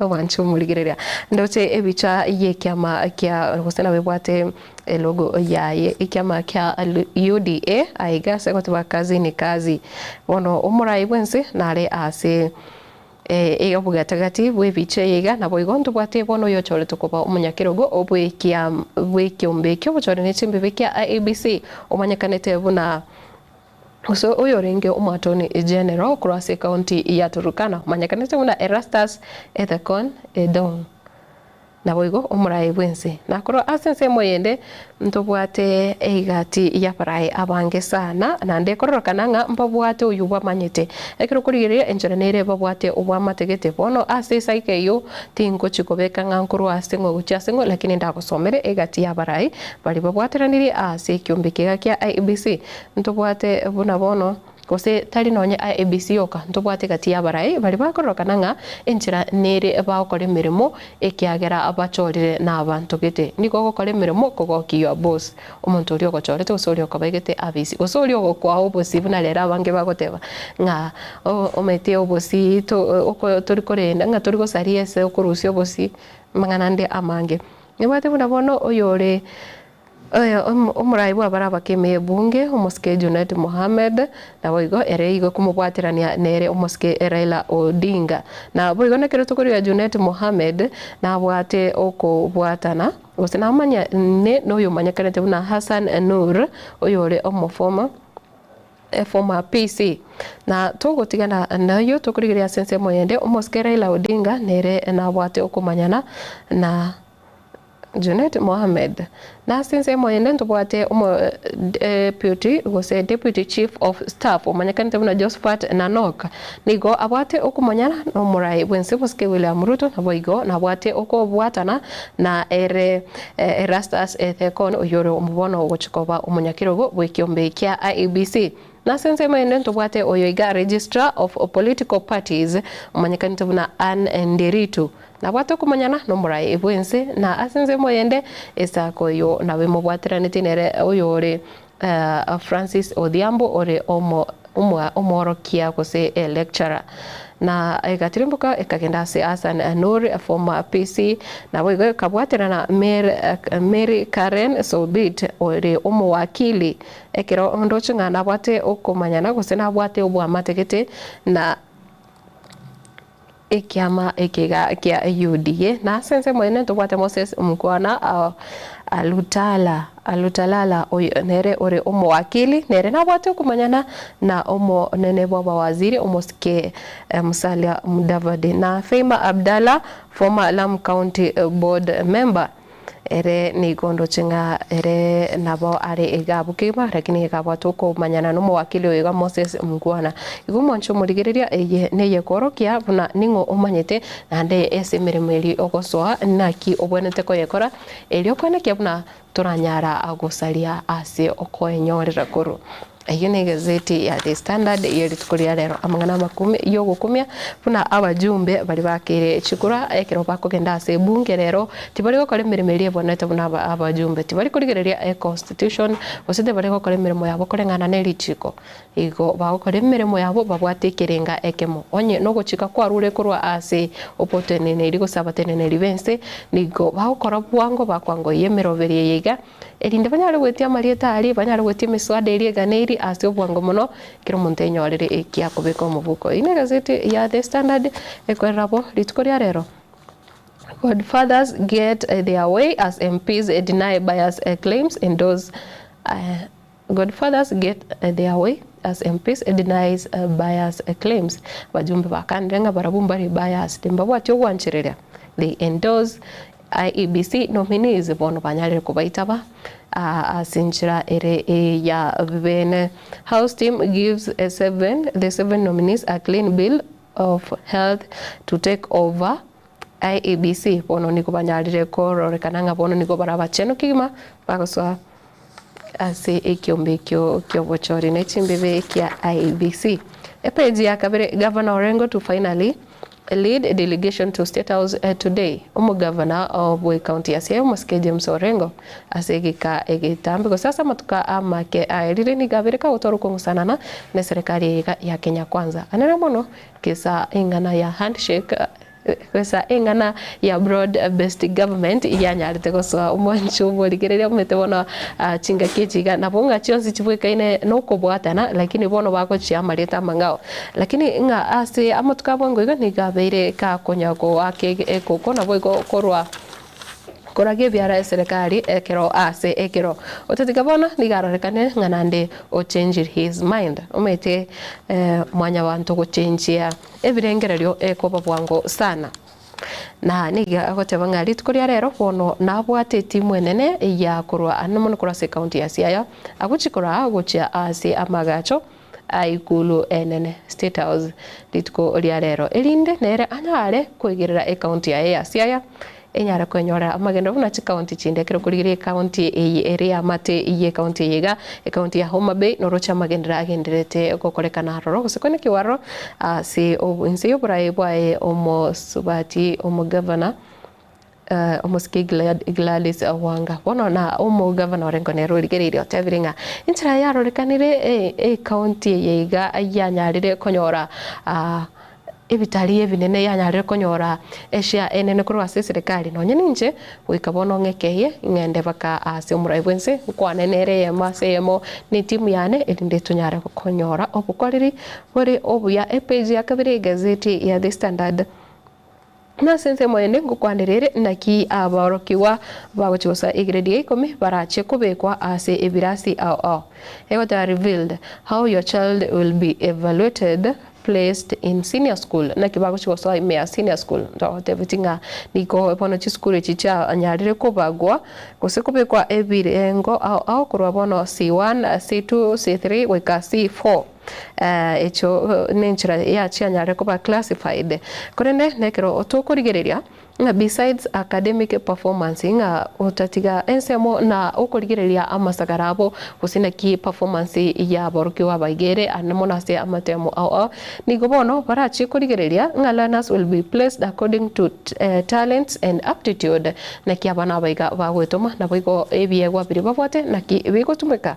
Obwanche omorigereria. Ndoche ebicha y'ekiama kia gose nabo ebwate elogo yaye ekiama kia UDA aiga ase goteba kazi ni kazi. Bono omorai bwense nare ase obogatagati bw'ebicha eye iga naboigo ntobwate bono oyochoretwe koba omonyakerogo bw'ekia bw'ekiombe ki'obochori ne chimbibe kia IEBC omanyekanete buna Gose oyorenge Omoatoni General korwa ase ekaunti ya Turkana omanyekanete buna Erastus Ethekon Edong. Naboigo omoraai bw'ense. Na korwa ase ensemo eyende ntobwate egati y'abarai abange sana naende ekororokana ng'a mbabwate oyio bamanyete. Ekero okorigereria enchera nere babwate obwamategete. Bono ase esaika eyio tingochi kobeka ng'a nkorwa ase ng'o gochia ase ng'o lakini ndagosomere egati y'abarai baria babwateranirie ase ekiombe kiga kia IEBC. Ntobwate buna bono, gose tari nonye IEBC yoka, ntobwate gati y'abarai baria bakororokana ng'a enchera nere bagokora emeremo ekiagera bachorire nabanto gete. Nigo ogokora emeremo kogokia your boss, omonto oria ogochorete gose oria okobaegete abisi, gose oria ogokoa obosie buna rero abange bagoteba ng'a omanyete obosie tori korenda ng'a tori gosaria ase okorusia obosie, amang'ana ande amange. Nobwate buna bono oyore. Omorai bw'abare abakemi ebunge, omosike Junet Mohamed, naboigo ere igo komobwaterania nere omosike Raila Odinga. Naboigo nekero tokorigia Junet Mohamed nabwate okobwatana gose namanya ne noyomanyekanete buna Hassan Noor oyore omoformer former PC. Na togotigana nayio tokorigereria ase ensemo eyende omosike Raila Odinga nere nabwate okomanyana na Junet Mohamed. Na ase ensemo ende ntobwate omo deputy gose deputy chief of staff omanyekanete buna Josphat Nanok nigo abwate okomonyana nomorai bwense bosike William Ruto naboigo nabwate okobwatana na ere Erastus Ethekon oyore omobono ogochi koba omonyakerogo bwekiombe kia IEBC. Nase ensemo ende ntobwate oyo iga Registrar of Political Parties omanyekanete buna Ann Nderitu Nabwate okomanyana nomorai bw'ense, na ase ensemo eyende Isaka oyo nabo emobwateranetie nere oyore Francis Odhiambo ore omworokia gose lecturer. Na egatirimboka ekagenda ase Hassan Noor former PC, naboigo ekabwaterana Mary Karen Sobit ore omowakili. Ekero ndoche ng'a nabwate okomanyana gose nabwate oboamate gete na. Ekiama ekeiga kia UDA. Na ase ensemo eye ntobwate Moses Mkwana Alutala Alutalala oyo nere ore omowakili nere nabwate okomanyana na omonene bw'abawaziri omosike Musalia Mudavadi na Feima Abdalla former Lamu County Board member. Ere nigo ndoche ng'a ere nabo are iga abwo kegima, lakini iga abwate okomanyana nomowakili oyo iga Moses Mngwana. Igo mwanche omorigereria, eye neyekoorokia buna ning'o omanyete, naende ase emeremo eria ogosoa naki obwenerete koyekora, erio koenekia buna toranyara gosaria ase okoenyorera korwa. Eyio negazeti ya The Standard ye rituko ria rero. Amang'ana amakumi yogokumia buna abajumbe baria bakeire chikura ekero bakogenda ase ebunge rero tibari gokora emeremo eria ebwenerete buna abajumbe. Tibari korigereria econstitution gose tibari gokora emeremo yabo koreng'ana ne richiko. Igo bagokora emeremo yabo babwate ekerenga ekemo. Onye nogochika kwarure korwa ase oboteneneri gose abateneneri b'ense nigo bagokora bwango bakwangoyia emeroberi eye iga Erinde banyare goetia amarieta aria, banyare goetia emeswada eria eganeiri ase obwango mono, kera omonto enyorere eki akobeka omobuko. Eyio negazeti ya The Standard ekorera bo rituko ria rero. Godfathers get their way as MPs deny bias claims endorse Godfathers get their way as MPs denies bias claims Abajumbe bakanire ng'a barabwo mbare biased, mbabwati ogwanchereria, they endorse IEBC nominees bono banyarire kobaitaba ase enchera ere ya bene. House team gives the seven nominees a clean bill of health to take over IEBC bono nigo banyarire kororekana ng'a bono nigo barabachenu kegima bagosoa ase ekiombe ekio kiobochori ne chimbibe kia IEBC. Epeji ya kabere Governor Orengo to finally Lead a delegation to State House today, Omogavana bwe county ya Siaya Omosike James Orengo ase egeka egetambe gose ase amatuko amake aerire nigo abere kagotwara okong'usanana ne serikali eye iga ya Kenya Kwanza. Anene mono gesa eng'ana ya handshake gesa eng'ana ya broad based government yanyarete gosoa omwancho omorigereria omanyete bono chingaki echi iga nabo ng'a chionsi chibwekaine nokobwatana lakini bono bagochia amarieta amang'ao. Lakini ng'a ase amatuko a bwango iga nigo abeire gakonya goaka ekoko, naboigo korwa koragia ebiara eserekari ekero ase ekero. Otatiga bono nigo arorekane ng'a naende o changed his mind. Omanyete mwanyabanto gochenjia ebirengererio ekoba bwango sana. Na nigo agoteba ng'a rituko ria rero bono nabwate etimu enene ya korwa anene mono korwa ase ekaunti ya Siaya, agochia koraa gochia ase amagacho a Ikulu enene, State House, rituko ria rero, erinde nere anyare koigerera ekaunti yaye ya Siaya enyare kwenyorera amagendo buna chikaunti chinde. Ekero korigereria ekaunti eye ere y'amate y'ekaunti eye iga, ekaunti ya Homa Bay, noroche amagenderero agendererete gokorekana aroro gose koenekiwa aroro ase inse y'oboraai bwaye omosubati omogavana. Omosike Gladys Wanga bono na omogavana orengo nere origereirie otebire ng'a enchera yarorekanire ecounty eye iga yanyarire konyora ebitari ebinene yanyarire konyora eshare enene korwa ase eserekari nonye ninche goika bono ng'ekeye ng'ende baka ase omorai bwense nkwane nere eyemo ase eyemo ne etimu yane erinde tonyare konyora obokoreri bore obuya. Epage ya kabere egazeti ya The Standard. Na ase ensemo ende ngokwanera ere, naki aborokigwa bagochia gosoa egrade ya ikomi barache kobekwa ase ebirasi ao ao. Egoteba revealed how your child will be evaluated, placed in senior school. Naki bagochia gosoa ime ya senior school. Ntogotebetie ng'a nigo bono chisukuru echi chianyarire kobagwa gose kobekwa ebirengo ao ao korwa bono C1, C2, C3 goika C4. Ekio nenchera yachianyare koba classified. Korende nekero tokorigereria ng'a besides academic performance ng'a otatiga ensemo na okorigereria amasagara abo gose naki performance ya aborokigwa abaiga ere ande mono ase amatemo ao ao, nigo bono barachie korigereria ng'a learners will be placed according to talents and aptitude naki abana abaiga bagoetoma naboigo ebiegwa biria babwate naki bigotumeka.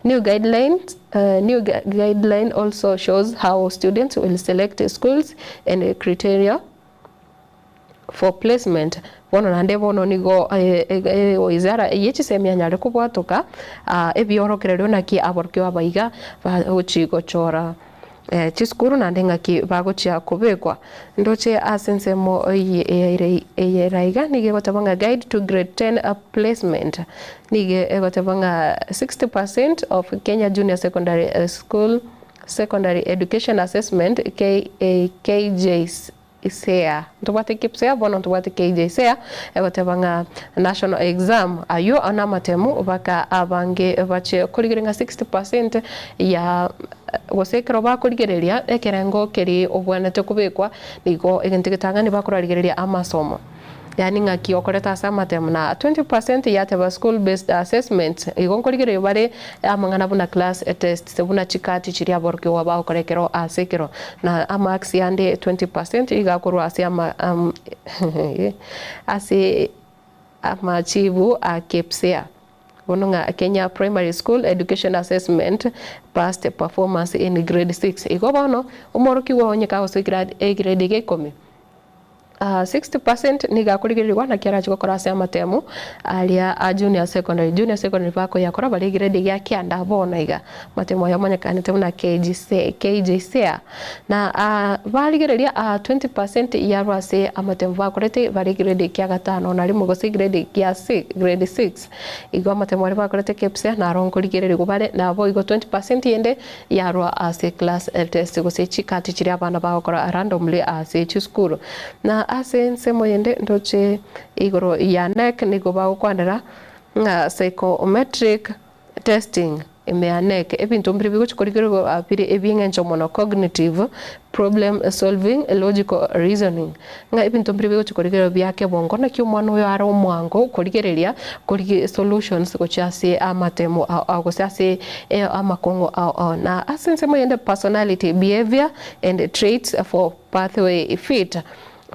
New guidelines New guideline also shows how students will select schools and criteria for placement. Bono naende bono nigo wizara ye chisemi yanyare kobwatoka ebiorokererio naki aborokigwa abaiga bagochi gochora. Chisukuru naende ng'aki bagochia kobekwa. Ndoche ase ensemo eye raiga nigo egoteba ng'a guide to grade 10 placement nigo egoteba ng'a 60 percent of Kenya Junior Secondary School Secondary Education Assessment KJSEA Ntobwate KPSEA bono ntobwate KJSEA egoteba ng'a national exam aywo namatemu baka abange bache korigereria ng'a 60 percent ya gose ekero bakorigereria ekerengo keria obwenerete kobekwa nigo egento egetang'ani bakorarigereria amasomo. Yaani ng'aki okoreta ase amatemo na 20 percent yateba school based assessments igo nkorigereria bare amang'ana buna class tests buna chikati chiria aborokigwa bagokora ekero ase ekero na amarks yande 20 percent iga akorwa ase ama ase amachibu a KPSEA. Bono ng'a Kenya Primary School Education Assessment past performance in grade 6 igo bono omworokigwa onye kagosoa egrade ya ikomi 60% nigo akorigererigwa naki arache gokora ase amatemo aria a junior secondary. Junior secondary bakoyakora bare egrade ya kianda bono iga. Amatemo aya amanyekanete buna KJSEA. Na barigereria 20% yarwa ase amatemo bakorete bare egrade kia gatano na rimo gose egrade kia grade 6. Igo amatemo aria bakorete KPSEA naro nkorigererigwa bare naboigo 20% yende yarwa ase class test gose chikati chiria abana bagokora randomly ase chisukuru. Na ase ensemo yende ndoche igoro ya KNEC nigo bagokwanera ng'a psychometric testing ime ya KNEC ebinto mbire bigochi korigererigwa bire ebieng'encho mono cognitive, problem solving, logical reasoning. Ng'a ebinto mbire bigochi korigererigwa bia kebongo naki omwana oyo are omwango korigereria korigia solutions gochia ase amatemo ao ao gose ase amakong'u ao ao. Na ase ensemo eyende personality, behaviour and traits for pathway fit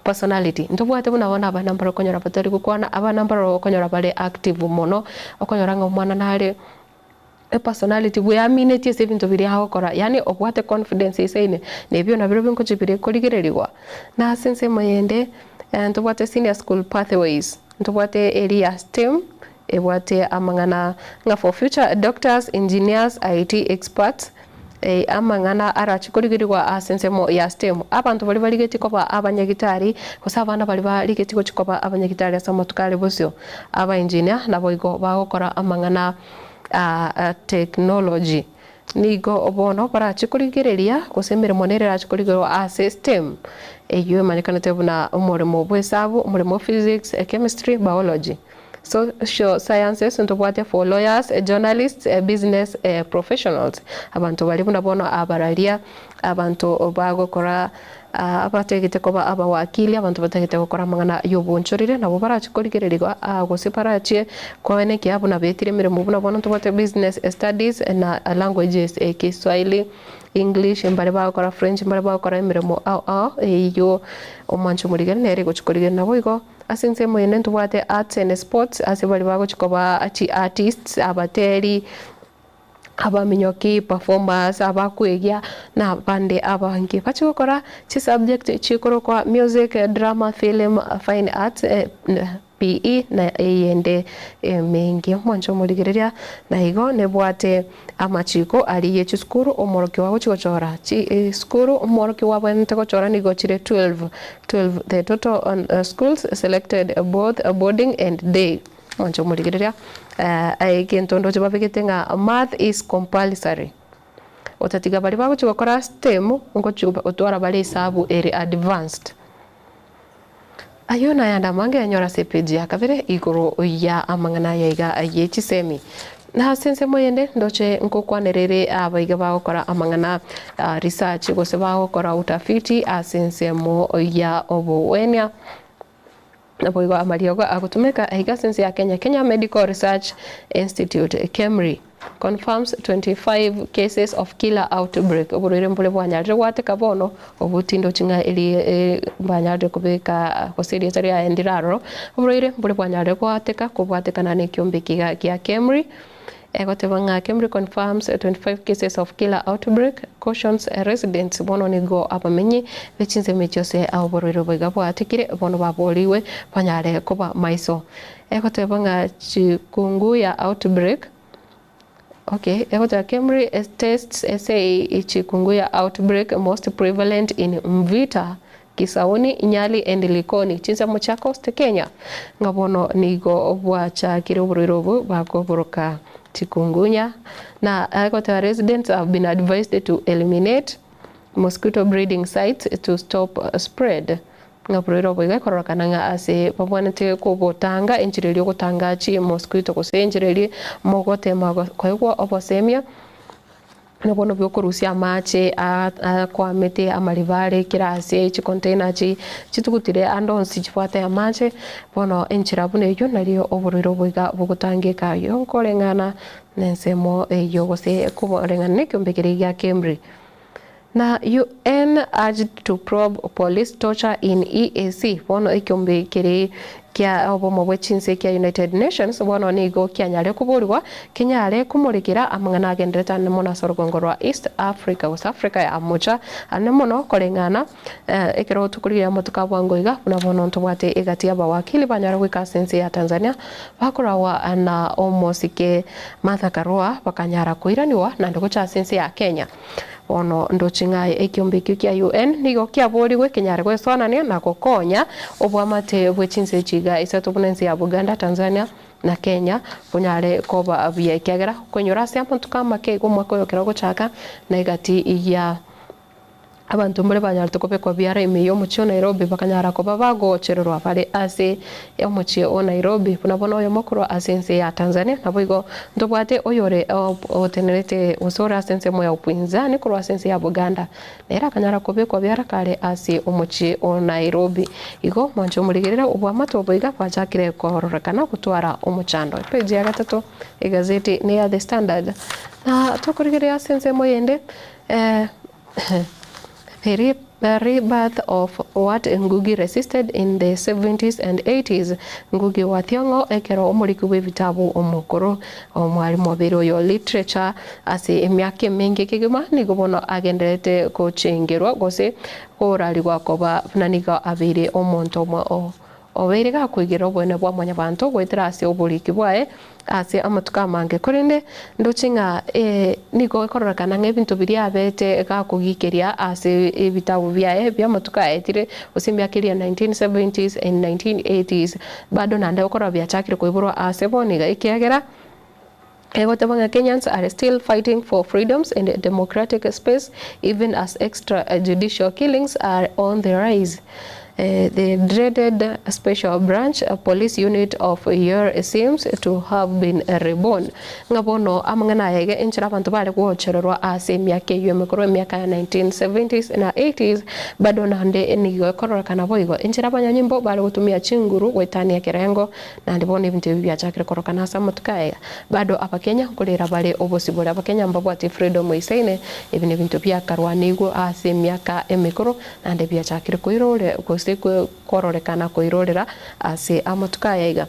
personality. Ntobwate buna bono abana mbare okonyora batari gokwana, abana mbare okonyora bare active mono, okonyora ng'a omwana nare epersonality bweaminetie ase ebinto biria agokora, yaani obwate confidence eisaine, na ebio nabirobio bingochi bire korigererigwa. Na ase ensemo eyende, ntobwate senior school pathways, ntobwate eria ya STEM, ebwate amang'ana ng'a for future doctors, engineers, IT experts, amang'ana arache korigerigwa ase ensemo ya STEM. Abanto baria barigetie koba abanyagitari, gose abana baria barigetie gochia koba abanyagitari ase amatuko are bosio, aba engineer, naboigo bagokora amang'ana a technology. Nigo bono barache korigereria gose emeremo nere erache korigerwa ase STEM, eyio emanyekanete buna omoremo bw'esabu, omoremo o physics, chemistry, biology. Social sciences ntobwate for lawyers, journalists, business professionals. Abanto baria buna bono abararia, abanto bagokora abatagete koba abawakili, abanto batagete gokora amang'ana y'obonchorire, nabo barache korigererigwa gose barachie koenekia buna betire emeremo buna bono ntobwate business studies na languages Kiswahili, English, mbare bagokora French, mbare bagokora emeremo ao ao eyio omwancho omorigeri nere egochi korigereria. Naboigo ase ensemo ende ntobwate arts and sports ase baria bagochi koba chi artists, abateri, abaminyoki, performers, abakwegia na abande abange. Bache gokora chisubject chikorokwa music, drama, film, fine arts, PE na eyende emenge. Omwancho omorigereria na igo nebwate amachiko aria ye chisukuru omworokigwa agochi gochora chisukuru omworokigwa abwenerete gochora nigo chire 12, 12 the total schools selected both boarding and day. Omwancho omorigereria egento ndoche babegete ng'a math is compulsory. Otatiga baria bagochi gokora STEM ngochi gotwara bare esabu ere advanced. Ayio nayande amange yanyora ase epeji ya kabere igoro ya amang'ana aya iga ye chisemi. Na ase ensemo eyende ndoche nkokwanera ere abaiga bagokora amang'ana research gose bagokora utafiti ase ensemo ya obogwenia. Naboigo amariogo agotumeka aiga ase ense ya Kenya, Kenya Medical Research Institute, KEMRI, confirms 25 cases of killer outbreak. Oborwaire mbore bwanyarire gwateka bono, obwo tindochi ng'a eri mbanyarire kobeka gose erieta riaye ndire aroro. Oborwaire mbore bwanyarire gwateka kobwatekana na ekiombe ekiga gia KEMRI. Egoteba ng'a KEMRI confirms 25 cases of killer outbreak, cautions residents bono nigo abamenyi be chinsemo echio ase oborwaire obo iga bwatekire bono baborigwe banyare koba maiso. Egoteba ng'a chikunguya outbreak. Okay, egoteba Kemri tests say chikungunya outbreak most prevalent in Mvita, Kisauni, Nyali and Likoni, chinsemo chia Coast Kenya. Ng'a bono nigo bwachakire oborwaire obo bakoboroka chikungunya. Na egoteba residents have been advised to eliminate mosquito breeding sites to stop spread. Ng'a oborwaire obo iga ekororekana ng'a ase babwanete kobotanga enchera eria ogotanga chimosquito gose enchera eria mogotema koegwa obosemia buna bono bwa okorusia amache akwamete amariba are kera ase chicontainer chi chitugutire ande onsi chibwate amache, bono enchera buna eyio nario oborwaire obo iga bogotangeka. Ayio nkoreng'ana na ensemo eyio gose koreng'ana na ekeombe keria gia Kemri. Na UN urged to probe police torture in EAC, bono ekeombe keria kia obomo bwe chinse kia United Nations bono nigo kianyare koborigwa kenyare komorekera amang'ana agenderete ane mono ase orogongo rwa East Africa gose Africa ya mocha ane mono koreng'ana ekero tokorigereria amatuko a bwango iga buna bono ntobwate egati y'abawakili banyare goika ase ense ya Tanzania bakoragwa na omosike Martha Karua bakanyara koiraniwa naende gocha ase ense ya Kenya. Bono ndoche ng'a ekiombe ekio kia UN nigo kiaborigwe kenyare goesoanania na gokonya oboamate bwe chinse echi iga isato buna ense ya Buganda, Tanzania na Kenya bonyare koba buya ekiagera okonyora ase amatuko amake iga omwaka oyo ekero ogochaka na egati ya Abanto mbare banyarete kobekwa biara ime y'omochie o Nairobi bakanyara koba bagochererwa bare ase omochie o Nairobi buna bono oyomo korwa ase ense ya Tanzania naboigo ntobwate oyore otenerete gose ore ase ensemo ya upinzani korwa ase ense ya Buganda nere akanyara kobekwa biara kare ase omochie o Nairobi. Igo mwanche omorigerere obwamate obo iga bwachakire kororekana gotwara omochando. Epeji ya gatato egazeti neya The Standard na tokorigereria ase ensemo yende The rebirth of what Ngugi resisted in the seventies and eighties, Ngugi wa Thiong'o ekero omoriki bw'ebitabu omokoro, omwalimu obeire oyo literature ase emiaka emenge kegima nigo bono agendererete gochengerwa gose korarigwa koba buna nigo abeire omonto omo Obeire gakoigera oboene bwa Mwanyabaanto goetera ase oboriki bwaye ase amatuko amange. Korende ndoche ng'a nigo ekororekana ng'a ebinto biria abete gakogikeria ase ebitabu biaye bi'amatuko aetire, gose emiaka eria ya 1970s and 1980s, bado naende okorora biachakire koiborwa ase bono iga, ekiagera egoteba ng'a Kenyans are still fighting for freedoms and democratic space even as extra-judicial killings are on the rise. The dreaded Special Branch Police Unit of yore seems to have been reborn. Ng'a bono amang'ana aya iga enchera abanto bare gochererwa ase emiaka eyio emekoro emiaka ya 1970s na 80s bado naende nigo ekororekana boigo enchera abanyanyimbo bare gotumia chinguru goetania ekerengo Naende bono ebinto ebi biachakire korokana ase amatuko aya, bado Abakenya nkorera bare obosibore. Abakenya mbabwati freedom eisaine, ebi nebinto biakarwanigwe ase emiaka emekoro, naende biachakire koirore gose kororekana koirorera ase amatuko aya iga.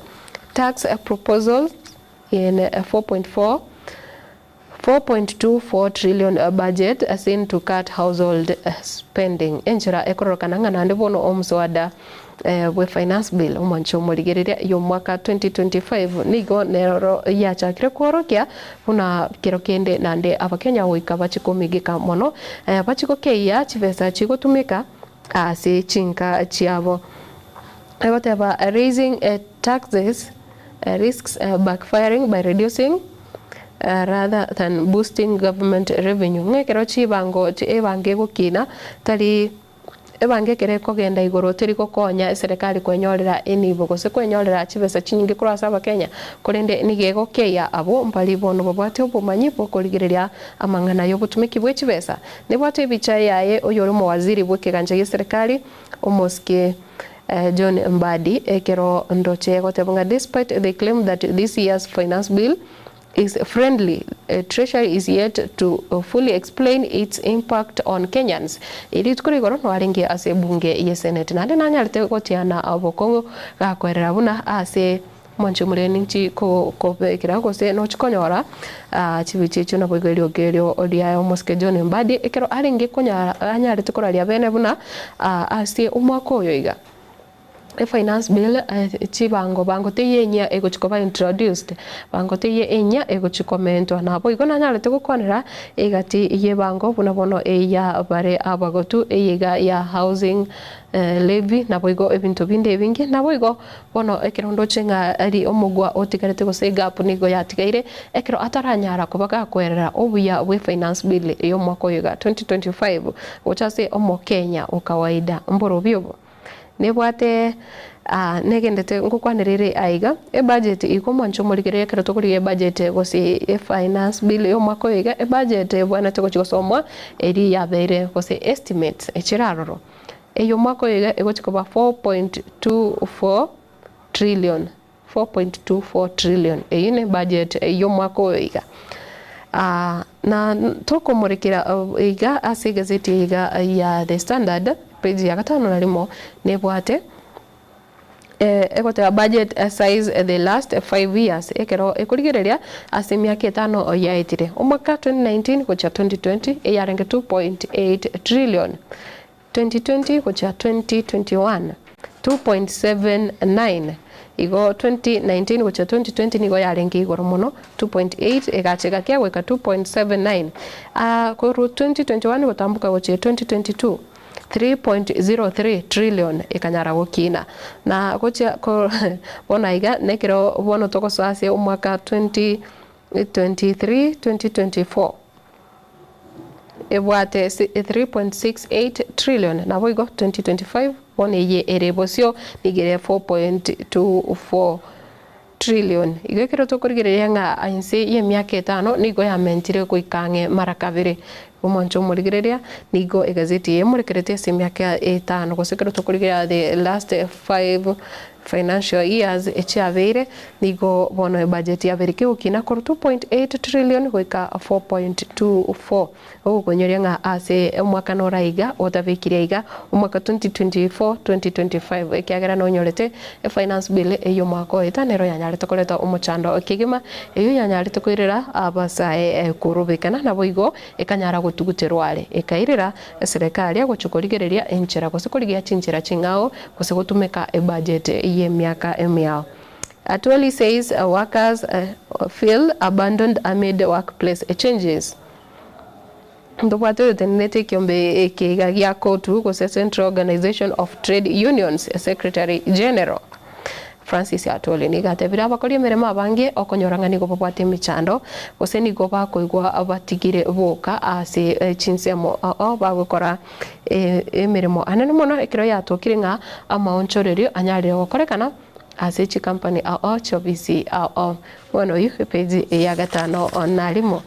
Tax proposals in 4.4 4.24 trillion budget seen to cut household spending. Enchera ekororokana ng'a naende bono omoswada bwe Finance Bill omwancho omorigereria y'omwaka 2025 nigo nero yachakire kworokia buna kero kende naende abakenya goika bache komigeka mono bache gokeyia chibesa chigotumeka ase chinka chiabo. Egoteba raising taxes risks backfiring by reducing rather than boosting government revenue. Ng'a ekero chibango ebango egokina tari ebango ekero ekogenda igoro teri gokonya eserekari kwenyorera enibo gose kwenyorera chibesa chinyinge korwa ase abakenya korende nigo egokeia abwo mbari bono babwate obomanyi bwokorigereria amang'ana yobotumeki bwe chibesa. Nebwate ebicha yaye oyore omowaziri bwekegancha gieserekari Omosike John Mbadi ekero ndoche egoteba ng'a despite the claim that this year's finance bill is friendly, Treasury is yet to fully explain its impact on Kenyans. Rituko rigoro noarenge ase ebunge ye Senate naende nanyarete gotiana obokong'u gakoerera buna ase Omonche omoria ninchi kobekera gose nochi konyora chibicha echio naboigo eriogi erio riaye omosike John Mbadi ekero arenge konyara anyarete koraria bene buna ase omwaka oyo iga. Efinance bill chibango bango teiyo enyia egochi koba introduced, bango teiyo enyia egochi komentwa. Naboigo nanyarete gokwanera egati yebango buna bono eya bare abagotu, eye iga ya housing levy naboigo ebinto binde ebinge. Naboigo bono ekero ndoche ng'a ri omogwa otigarete gose egap nigo yatigaire ekero ataranyara koba gakoerera obuya bwe finance bill ey'omwaka oyo iga 2025 gocha ase omokenya o kawaida mborobio obo. Nebwate negendete ngokwanera ere aiga, ebudget igo mwanche omorigereria ekero tokorigia ebudget gose efinance bill ya omwaka oyo iga, ebudget ebwenerete gochia gosomwa eria yabeire gose estimates echire aroro. Eye omwaka oyo iga egochia koba 4.24 trillion, 4.24 trillion, eyio ne budget ya omwaka oyo iga. Na tokomorekera iga ase egazeti eye iga ya The Standard, page ya gatano na rimo, nebwate egoteba budget size the last 5 years, ekero ekorigereria ase emiaka etano yaetire, omwaka 2019 gochia 2020 eyarenge 2.8 trillion, 2020 gochia 2021, 2.79, igo 2019 gochia 2020 nigo yarenge igoro mono, 2.8 egacha egakia goika 2.79. Ah, korwa 2021 gotamboka gochia 2022, 3.03 trillion ekanyara gokina. Na gochia ko bono aiga nekero bono togosoa ase omwaka 2023 2024. Ebwate 3.68 trillion naboigo 2025 bono eye ere bosio nigo ere 4.24 trillion. Igo ekero tokorigereria ng'a inse y'emiaka etano nigo yamentire goika ang'e mara kabere. Omwancho omorigereria nigo egazeti eye emorekerete ase emiaka etano gose ekero tokorigereria the last 5 financial years echiabeire Nigo bono ebudget yabeire kegokina korwa 2.8 trillion goika 4.24 ogokonyoria ng'a ase omwaka nore aiga otabekire aiga omwaka 2024 2025 ekiagera nonyorete efinance bill eyio omwaka oeta nero yanyarete koreta omochando kegima eyio yanyarete koirera abasae korobekana naboigo ekanyara gotuguterwa are ekairera eserekari gochia korigereria enchera gose korigia chinchera ching'ao gose gotumeka ebudget yemiaka emiao. Atwoli says workers feel abandoned amid workplace changes. Ntobwate oyotenenete ekiombe eke iga gia COTU gose Central Organisation of Trade Unions Secretary General Francis Atwoli nigo atebire abakori emeremo abange okonyora ng'a nigo babwate emechando gose nigo bakoigwa batigire boka ase chinsemo ao bagokora emeremo anene mono ekero yatokire ng'a amaonchorerio anyarire gokorekana Ase chikampani ao ao chiofisi ao ao. Bono oyio epeji ya gatano na rimo.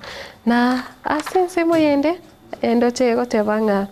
Na ase ensemo yende endoche egoteba ng'a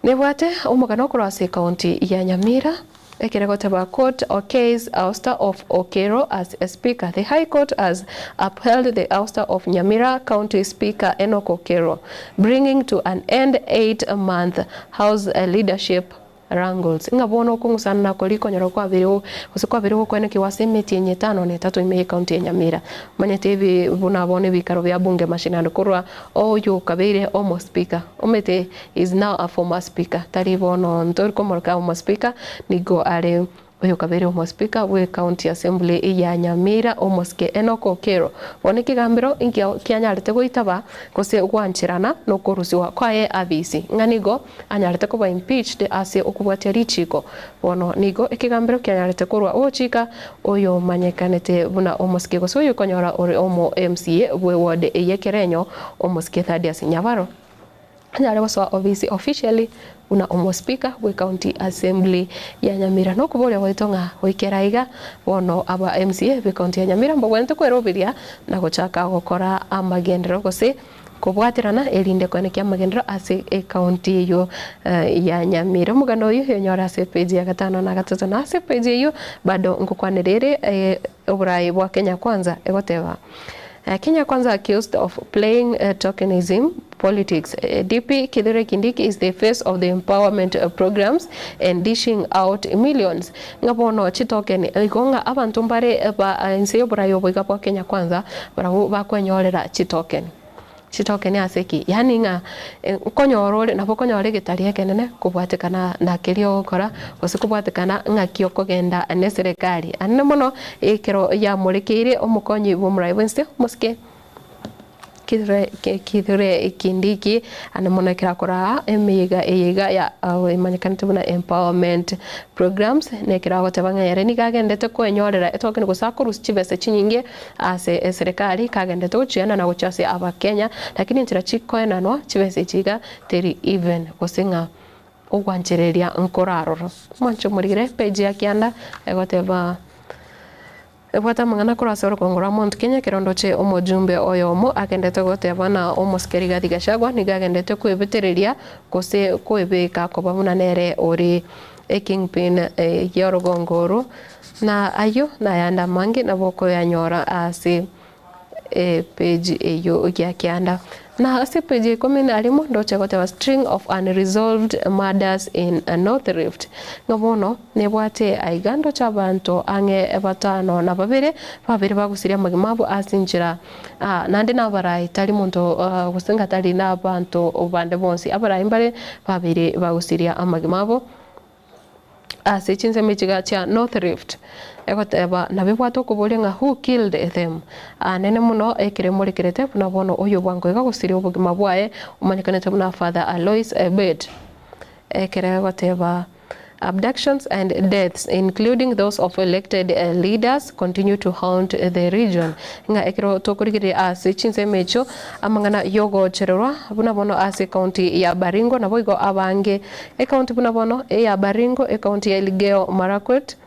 nebwate omogano okorwa ase ecounty ya Nyamira ekere egoteba court okays ouster of Okero as a speaker. The high court has upheld the ouster of Nyamira county speaker Enock Okero bringing to an end 8 month house leadership Wrangles, ng'a bono okong'usana nako rikonyora kwabeire gose kwabeire gokwenekigwa ase emetienyi etano na etato ime y'ecounty ya Nyamira. Omanyete ebi buna bono ebikaro bia bunge mashinani korwa oyio okabeire omo speaker omanyete is now a former speaker tari bono ntori komoroka omo speaker nigo are Oyo okabeire omospeaker bwe county assembly ya Nyamira omosike Enock Okello bono ekegambero inki kianyarete goitaba gose gwancherana nokorusiwa kwaye abisi ng'a nigo anyarete koba impeached ase okobwatia richiko bono nigo ekegambero kianyarete korwa ogochika oyomanyekanete buna omosike gose oyokonyora ore omo MCA bwe ward ye Kerenyo omosike Thaddeus Nyabaro. Anyare gosoa ofisi officially buna omospeaker bwe county assembly ya Nyamira. Nokoboria gwaito ng'a goikera aiga bono aba MCA be county ya Nyamira mbabwenerete kweroberia na gochaka gokora amagenderero gose kobwaterana erinde koenekia amagenderero ase ecounty eyio ya Nyamira. Omogano oyio yonyore ase epage ya gatano na gatato na ase epage eyio bado ngokwanera ere oborai bwa Kenya Kwanza egoteba Kenya Kwanza accused of playing tokenism politics. DP Kithure Kindiki is the face of the empowerment programs and dishing out millions. Ng'a bono chitoken igo ng'a abanto mbare ba ense y'oborai obo iga bwa Kenya Kwanza barabwo bakwenyorera chitoken. Chitokeni ase ki? Yaani ng'a nkonyora ore nabo okonyora egetari ekenene kobwatekana na keria ogokora gose kobwatekana ng'aki okogenda na eserekari. Anene mono ekero yamorekeire omokonyi bw'omorai bwense omosike Kithure Kithure Kindiki ande mono ekero akoraa emeyega eye iga ya emanyekanete buna empowerment programs na ekero agoteba ng'a ere nigo agendete kwenyorera etokeni gose akorusia chibesa chinyinge Ase eserekari kagendete gochienana gochia ase abakenya lakini enchera chikoenanwa chibesa echi iga teri even gose ng'a ogwanchereria nkoraroro. Mwanche omorigere page ya kianda egoteba ebwate amang'ana korwa ase orogongo rwa Mount Kenya ekero ndoche omojumbe oyomo agendete goteba na omosike Rigathi Gachagua nigo agendete kwebetereria gose kwebeka koba buna nere ore ekingpin y'orogongo oro. Na ayio nayande amange nabo okoyanyora ase epeji eyio ya kianda. Na ase epeji ya ikomi na rimo ndoche goteba string of unresolved murders in North Rift. Ng'a bono nebwate aiga ndoche abanto ang'e batano na babere, babere bagosiria amagima abo ase enchera naende nabarai tari monto gose ng'a tari nabanto bande bonsi. Abarai mbare babere bagosiria amagima abo. Ase chinsemo echiga chia North Rift, egoteba nabo ebwate okoboria ng'a who killed them? Anene mono ekero emorekerete buna bono oyo bwango iga gosiria obogima bwaye omanyekanete buna Father Alois Bett. Ekero egoteba Abductions and deaths including those of elected leaders continue to haunt the region. Ng'a ekero tokorigereria ase chinsemo echio amang'ana yogochererwa buna bono ase ecounty ya Baringo naboigo abange Ekaunti buna bono eya Baringo, ekaunti ya Elgeyo Marakwet,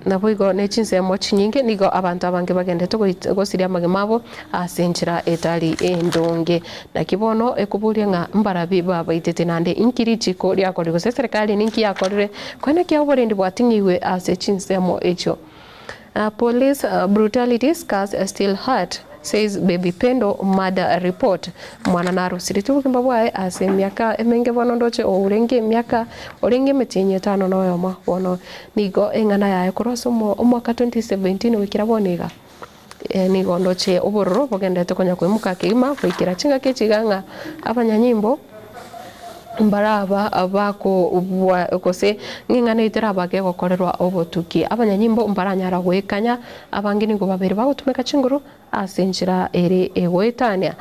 naboigo ne chinsemo chinyinge nigo abanto abange bagendete gosiria amagima abo ase enchera etari endonge. Naki bono ekoboria ng'a mbarabi babaitete naende inki richiko riakorire gose eserekari ninki yakorire koenekia oborendi bwating'igwe ase chinsemo echio. Police brutality scars still hurt, says Baby Pendo murder report. Omwana narusireti obogima bwaye ase emiaka emenge bono ndoche orenge emiaka orenge emetienyi etano na oyomo bono nigo eng'ana yaye korwa ase omwaka 2017 goikera bono iga nigo ndoche obororo bogenderete konya koimoka kegima goikera chingaki echi iga ng'a abanyanyimbo Mbaraba bakobua gose ng'ing'ana eyio terabake gokorerwa obotuki. Abanyanyimbo mbaranyara goekanya, abange nigo babere bagotumeka chinguru ase enchera ere egoetania.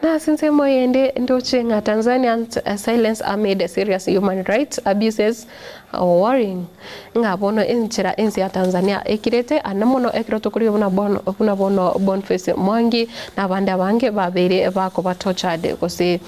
Na ase ensemo eyende ndoche ng'a Tanzania's silence amid serious human rights abuses worrying ng'a bono enchera ense ya Tanzania ekirete ande mono ekero tokorigia buna bono buna bono Boniface Mwangi na abande abange babeire bakoba tortured gose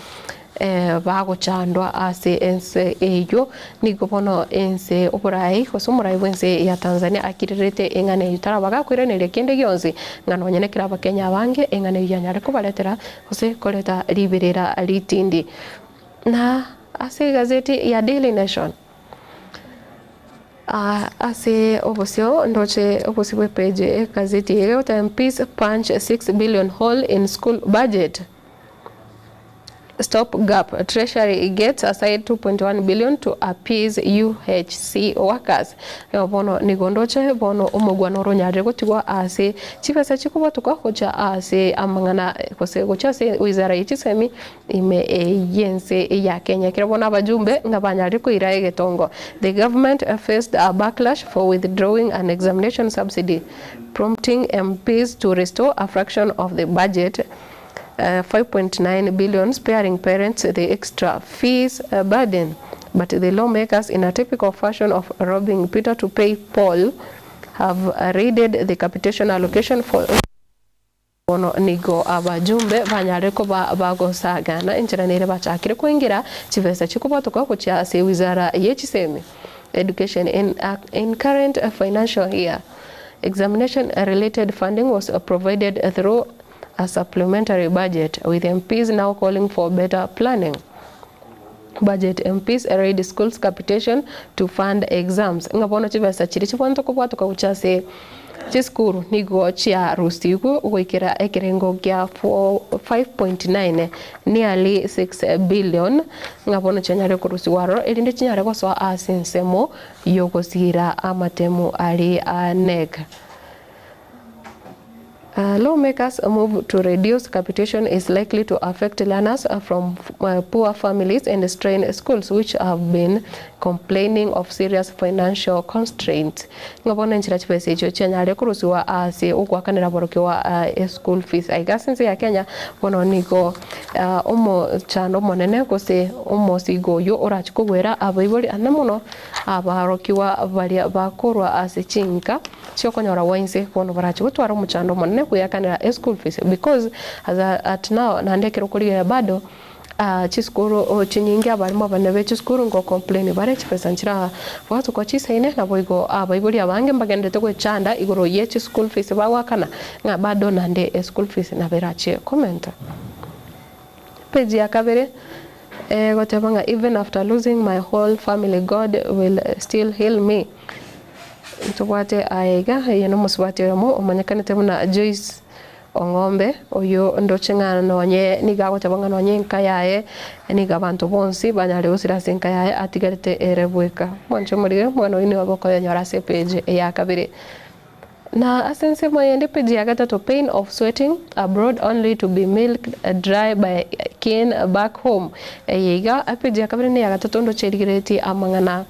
Bagochandwa ase ense eyio. Nigo bono ense oboraai gose omorai bw'ense ya Tanzania akirerete eng'ana eyio taraba gakoiraneria kende gionsi ng'a nonye nekero abakenya abange eng'ana eyio yanyare kobaretera gose koreta riberera ritindi. Na ase egazeti ya Daily Nation ase obosio ndoche obosio bw'epeji egazeti eye egoteba MPs punch 6 billion hole in school budget. Stop gap, Treasury gets aside 2.1 billion to appease UHC workers. Nigo bono nigo ndoche bono omogwano oro onyarire gotigwa ase chibesa chikobwatokwa gocha ase amang'ana gose gocha ase wizara ye chisemi ime y'ense ya Kenya. Ekero bono abajumbe ng'a banyarire koira egetongo. The government faced a backlash for withdrawing an examination subsidy prompting MPs to restore a fraction of the budget 5.9 billion sparing parents the extra fees burden but the lawmakers in a typical fashion of robbing Peter to pay Paul have raided the capitation allocation for Bono nigo abajumbe banyare koba bagosagana enchera nere bachakire koingira chibesa chikobwatoka gochia ase wizara ye chisemi, education, in, in current financial year examination related funding was provided through a supplementary budget, with MPs now calling for better planning. Budget MPs raid schools capitation to fund exams. Ng'a bono chibesa chiria chibwanete kobwatoka gochia ase chisukuru nigo chiarusigwe goikera ekerengo gia 5.9 nearly 6 billion ng'a bono chianyare korusigwa aroro erinde chinyare gosoa ase ensemo yogosiira amatemu aria a NEC. Lawmakers move to reduce capitation is likely to affect learners from poor families and strain schools which have been complaining of serious financial constraints. Ng'a bono enchera chibesa echio chianyare korusiwa ase ogoakanera aborokigwa eschool fees. Aiga ase ense ya Kenya bono nigo omochando omonene gose omosigo oyio orache kogwera abaibori ande mono abarokigwa baria bakorwa ase chinka chiokonyora gwa inse bono barache gotwara omochando omonene kweakanera eschool fees because as at now naende ekero okorigereria bado chisukuru chinyinge abalimu abanene be chisukuru ngo complain bare chibesa nchira bwatokwa chisaine naboigo abaibori abange mbagenderete gwechanda igoro ye chischool fees bagoakana ng'a bado naende eschool fees nabo erache komenta. Page ya kabere egoteba ng'a even after losing my whole family God will still heal me. Ntobwate aya iga, eye nomosubati oyomo omanyekanete buna Joyce Ong'ombe, oyio ndoche ng'a nonye nigo agoteba ng'a nonye enka yaye nigo abanto bonsi banyare gosira ase enka yaye atigarete ere bweka. Mwanche omorire, omwana oyio nigo agokoyonyora ase epage ya kabere. Na ase ensemo eyende epage ya gatato pain of sweating abroad only to be milked dry by kin back home. Eye iga epage ya kabere na eya gatato ndoche erigereretie amang'ana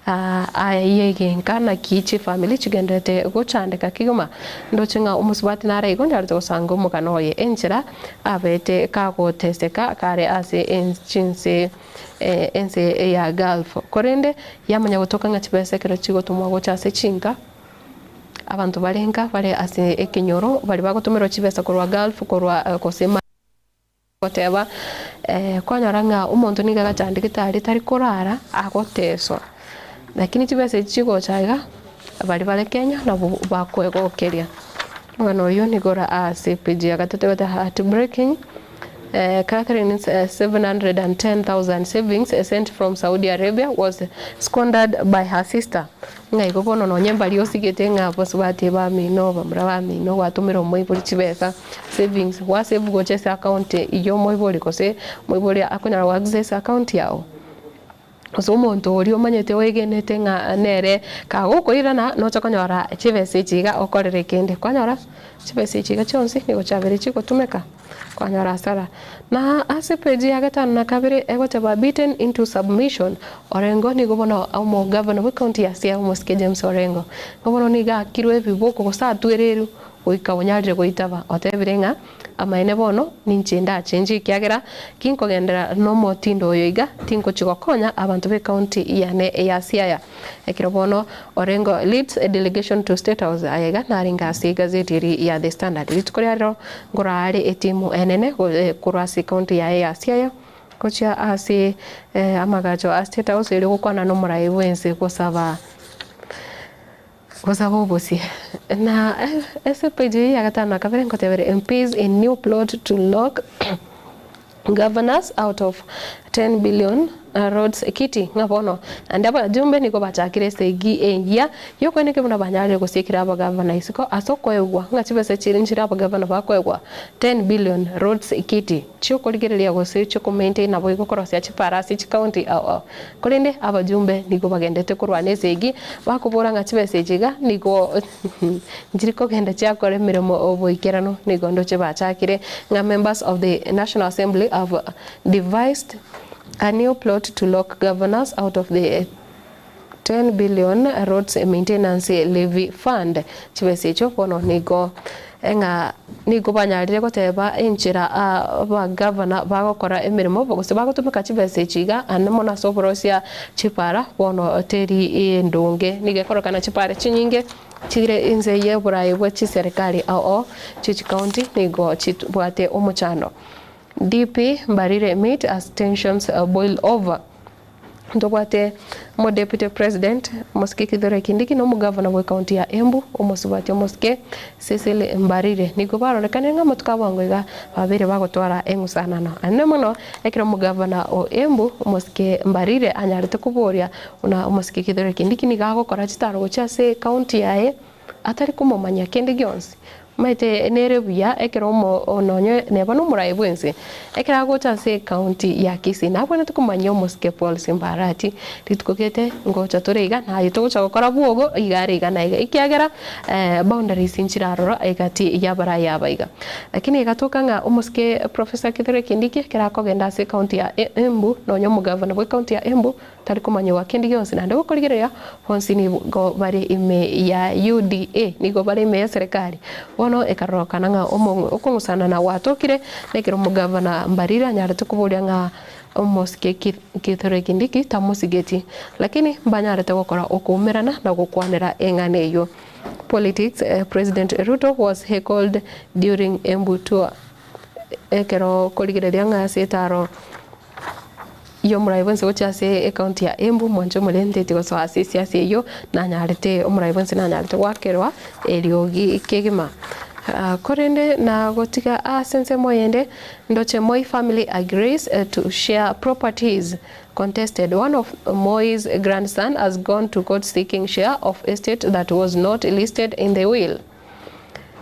Aya y'egenka naki chifamiri chigendererete gochandeka kegima. Ndoche ng'a omosubati nare igo nyarete gosanga omogano oye enchera abete kagoteseka kare ase chinse ense ya Gulf. Korende yamanya gotoka ng'a chibesa ekero chigotomwa gocha ase chinka, abanto bare nka bare ase ekenyoro baria bagotomerwa chibesa korwa Gulf korwa gose. Goteba, kwanyora ng'a omonto nigo agachandegete aria tari korara agoteswa, lakini chibesa echi chigocha iga, baria bare Kenya nabo bakwegokeria. Omogano oyio nigo ore ase epage ya gatato egoteba heartbreaking, Catherine's 710,000 savings sent from Saudi Arabia was squandered by her sister. Ng'a igo bono nonye mbaria osigete ng'a abasubati bamino, bamura bamino, gwatomera omoibori chibesa, savings, gwa save gocha ase account ya omoibori gose omoibori akonyara go access account yago. Gose omonto oria omanyete oegenete ng'a nere kagokoirana nocha konyora chibesa echi iga okorere kende, kwanyora chibesa echi iga chionsi nigo chiabeire chigotumeka. Kwanyora hasara. Na ase page ya gatano na kabere egoteba beaten into submission, Orengo nigo bono omogavana bwe county ya Siaya omosike James Orengo nigo bono nigo akirwe ebiboko gose atwereirwe goika onyarire goitaba otebire ng'a amaene bono ninche ndachenche ekiagera ginkogenderera nomotindo oyo iga tingochi gokonya abanto be county yane ya Siaya. Ekero bono Orengo leads a delegation to State House aya iga narenge ase egazeti eri ya The Standard rituko ria rero nkorora are etimu enene korwa ase ecounty yaye ya Siaya gochia ase amagacho a State House erio gokwana nomorai bwense gosaba gosaba obosie. Na ase epage eye ya gatano na kabere ngotebere MPs in new plot to lock Governors out of 10 billion roads kitty ng'a bono naende abajumbe nigo bachakire esegi engiya yokoeneka buna banyarire gosiekera abagavana isiko ase okoegwa ng'a chibesa chiri nchire abagavana bakoegwa 10 billion roads kitty chiokorigereria gose chiokomaintain naboigo korosia chipara ase chicounty ao ao korende abajumbe nigo bagendete korwana esegi bakobora ng'a chibesa echi iga nigo Nchiri kogenda chiakora emeremo oboikeranu, nigo ndoche bachakire ng'a members of the National Assembly have devised a new plot to lock governors out of the 10 billion roads maintenance levy fund. Chibesa echio bono nigo ng'a nigo banyarire goteba enchera abagavana bagokora emeremo gose bagotumeka chibesa echi iga ande mono ase oborosia chipara bono teri endonge. Nigo ekororekana chipara chinyinge chire inse y'oboraai bwe chiserikali ao ao chie chicounty nigo chibwate omochando. DP Mbarire meet as tensions boil over. Ntobwate omo deputy president omosike Kithure Kindiki na omogavana bwe county ya Embu omosubati omosike Cecily Mbarire nigo barorekanire ng'a amatuko a bwango iga babeire bagotwara eng'usanano anene mono ekero omogavana o Embu omosike Mbarire anyarete koboria buna omosike Kithure Kindiki nigo agokora chitaro gochia ase ecounty yaye atari komomanyia kende gionsi. Omanyete nere buya ekero omo nonye neba nomoraia bwense, ekero agocha ase ecounty ya Kisii nabwenerete komanyia omosike Paul Simba Arati, rituko gete ngocha tore iga naye togocha gokora bwogo iga are iga na iga ekiagera boundaries nchire aroro egati ya abaraia aba iga. Lakini egatoka ng'a omosike Professor Kithure Kindiki ekero akogenda ase ecounty ya Embu nonye omogavana bwe ecounty ya Embu Tari komanyigwa kende gionsi naende gokorigereria bonsi nigo bare ime ya UDA, nigo bare ime y'eserekari. Bono ekarorokana ng'a okong'usanana gwatokire, na ekero omogavana Mbarire anyarete koboria ng'a omosike Kithure Kindiki tamosigeti, lakini mbanyarete gokora okoumerana na gokwanera eng'ana eyio. Politics, President Ruto was heckled during Embu tour. Ekero okorigereria ng'a ase etaro y'omorai bwensi gochia ase ecounty ya Embu, mwanche omorenteti gosoa ase esiasa eyio, nanyarete omorai bwensi nanyarete goakerwa eriogi kegima. Korende na gotiga ase ensemo eyende, ndoche Moi family agrees to share properties contested. One of Moi's grandson has gone to court seeking share of estate that was not listed in the will.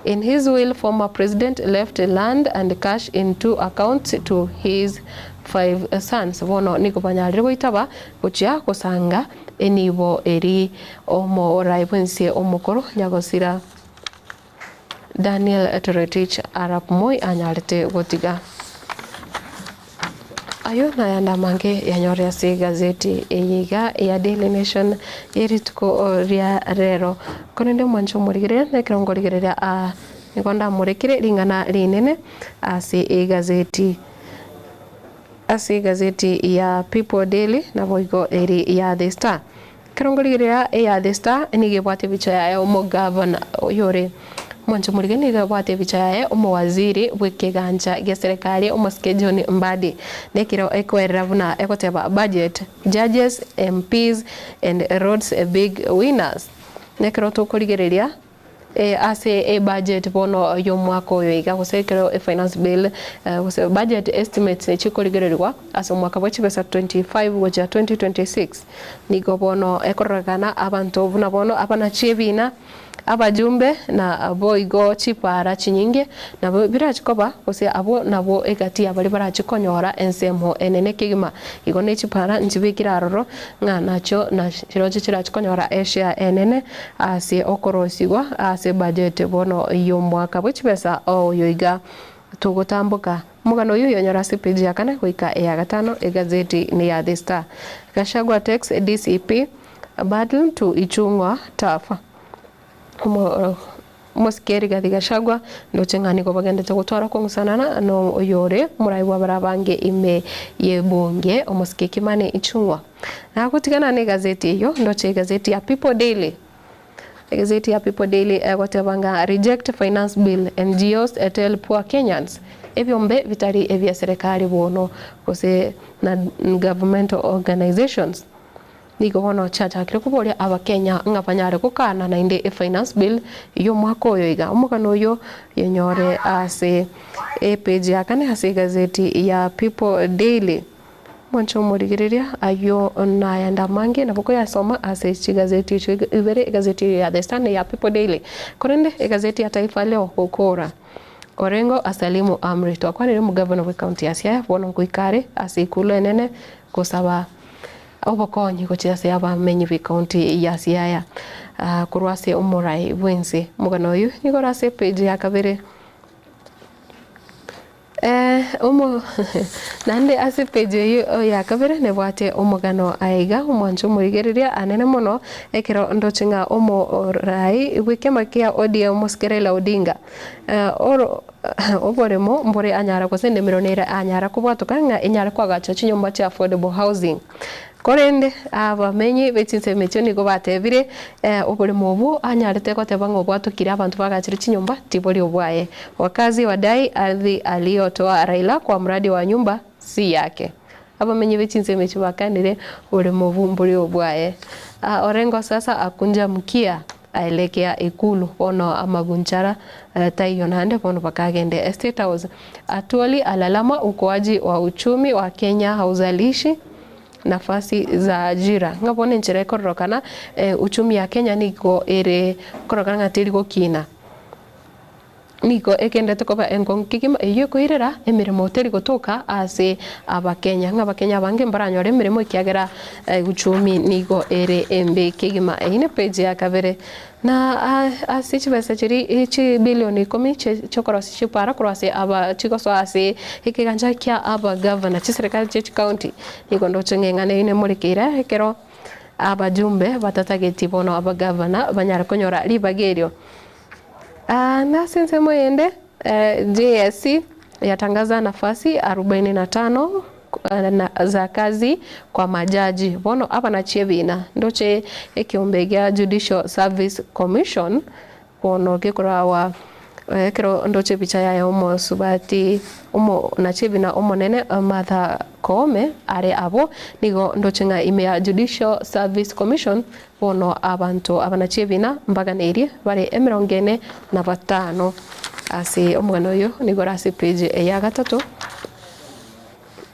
In his will former president left land and cash in two accounts to his five sons. Bono nigo banyarire goitaba gochia gosanga enibo eri omorai bwense omokoro nyagosira Daniel Toroitich arap Moi anyarete gotiga. Ayio nayande amange yanyore ase egazeti eye iga ya Daily Nation ye rituko ria rero. Korende omwanche omorigereria na ekero nkorigereria aa nigo ndamorekire ring'ana rinene ase egazeti ase egazeti ya People Daily naboigo eri ya The Star. Ekero nkorigereria eya The Star nigo ebwate ebicha yaye omogavana oyore mwanche morige nigo ebwate ebicha yaye omowaziri bw'ekegancha gia serikali omosike John Mbadi. Nekero ekoerera buna egoteba budget, judges, MPs and roads big winners. Nekero tokorigereria Ase ebudget bono y'omwaka oyo iga gose ekero efinance bill gose budget estimates chikorigererigwa ase omwaka bwe chibesa 25 gochia 2026 nigo bono ekororekana abanto buna bono abanachi ebina, abajumbe na boigo chipaara chinyinge nabo birachi koba gose abwo nabwo egati ya baria barachi konyora ensemo enene kegima. Igo ne chipaara nchibekire aroro ng'a nachio nachirochio chirachi konyora eshare enene Ase okorosigwa ase ebajeti bono y'omwaka bwe chibesa oyo iga togotamboka. Omogano oyio oyonyore ase epeji ya kane goika eya gatano egazeti ne ya The Star. Gachagua takes DCP battle to Ichung'wa tough. Omosike Rigathi Gachagua ndoche ng'a nigo bagendete gotwara okong'usanana no oyore omorai bw'abare abange ime y'ebunge omosike Kimani Ichung'wa. Nagotigana negazeti eyio, ndoche egazeti ya People Daily. Egazeti ya People Daily egoteba ng'a Reject Finance Bill, NGOs tell poor Kenyans ebiombe bitari ebia serekari bono gose non-governmental organizations nigo bono chiachakire koboria abakenya ng'a banyare gokana naende efinance bill y'omwaka oyo iga. Omogano oyo yenyore ase epage ya kane ase egazeti ya People Daily. Mwanche omorigereria ayio nayande amange nabo koyasoma ase chigazeti echio ibere, egazeti eye ya The Star na eya People Daily. Korende egazeti ya Taifa Leo gokora, Orengo asalimu amri. Twakwanire omogavana bwe county ya Siaya bono ngoika are ase ekulu enene gosaba obokonyi gochia ase abamenyi be county ya Siaya korwa ase omorai bwense. Omogano oyio nigo ore ase epage ya kabere. Omo naende ase page eyio ya kabere nebwate omogano aiga omwancho omorigereria anene mono ekero ndoche ng'a omorai bw'ekiama kia ODM Mosike Raila Odinga oro oboremo mbore anyara gose endemero nere anyara kobwatoka ng'a enyare koagacha chinyomba chia affordable housing. Korende abamenyi be chinsemo echio nigo batebire, Oboremo obwo anyarete goteba ng'a obwatokire abanto bagachire chinyomba tibori obwaye. Wakazi wadai ardhi aliyotoa Raila kwa mradi wa nyumba si yake. Abamenyi be chinsemo echio bakanire, Oboremo obwo mbori obwaye. Orengo sasa akunja mkia aelekea Ikulu bono amagunchara taiyo naende bono bakagende State House. Atwoli alalama ukuaji wa uchumi wa Kenya hauzalishi nafasi za ajira. Ng'a bono enchera ekororokana uchumi ya Kenya nigo ere korokana ng'a teri gokina. Nigo egenderete koba enkong'u kegima eyio ekoirera emeremo teri gotoka ase Abakenya, ng'a Abakenya abange mbaranyore emeremo ekiagera uchumi nigo ere embe kegima. Eyio ne page ya kabere. Na ase chibesa chiria chibilioni ikomi chiokorosia chipara korwa ase aba chigosoa ase ekegancha kia abagavana chiserikali chie chicounty nigo ndoche ng'a eng'ana eyio nemorekeire ekero abajumbe batatageti bono abagavana banyare konyora ribaga erio. Na ase ensemo eyende, JSC yatangaza nafasi arubaini na tano za kazi kwa majaji. Bono aba nachie ebina ndoche ekiombe gia Judicial Service Commission bono gekorawa ekero ndoche epicha yaye omosubati omo nachie ebina omonene Martha Koome are abwo nigo ndoche ng'a ime ya Judicial Service Commission Bono abanto aba nachie ebina mbaganeirie bare emerongo ene na batano. Ase omogano oyo nigo ore ase epeji eya gatato.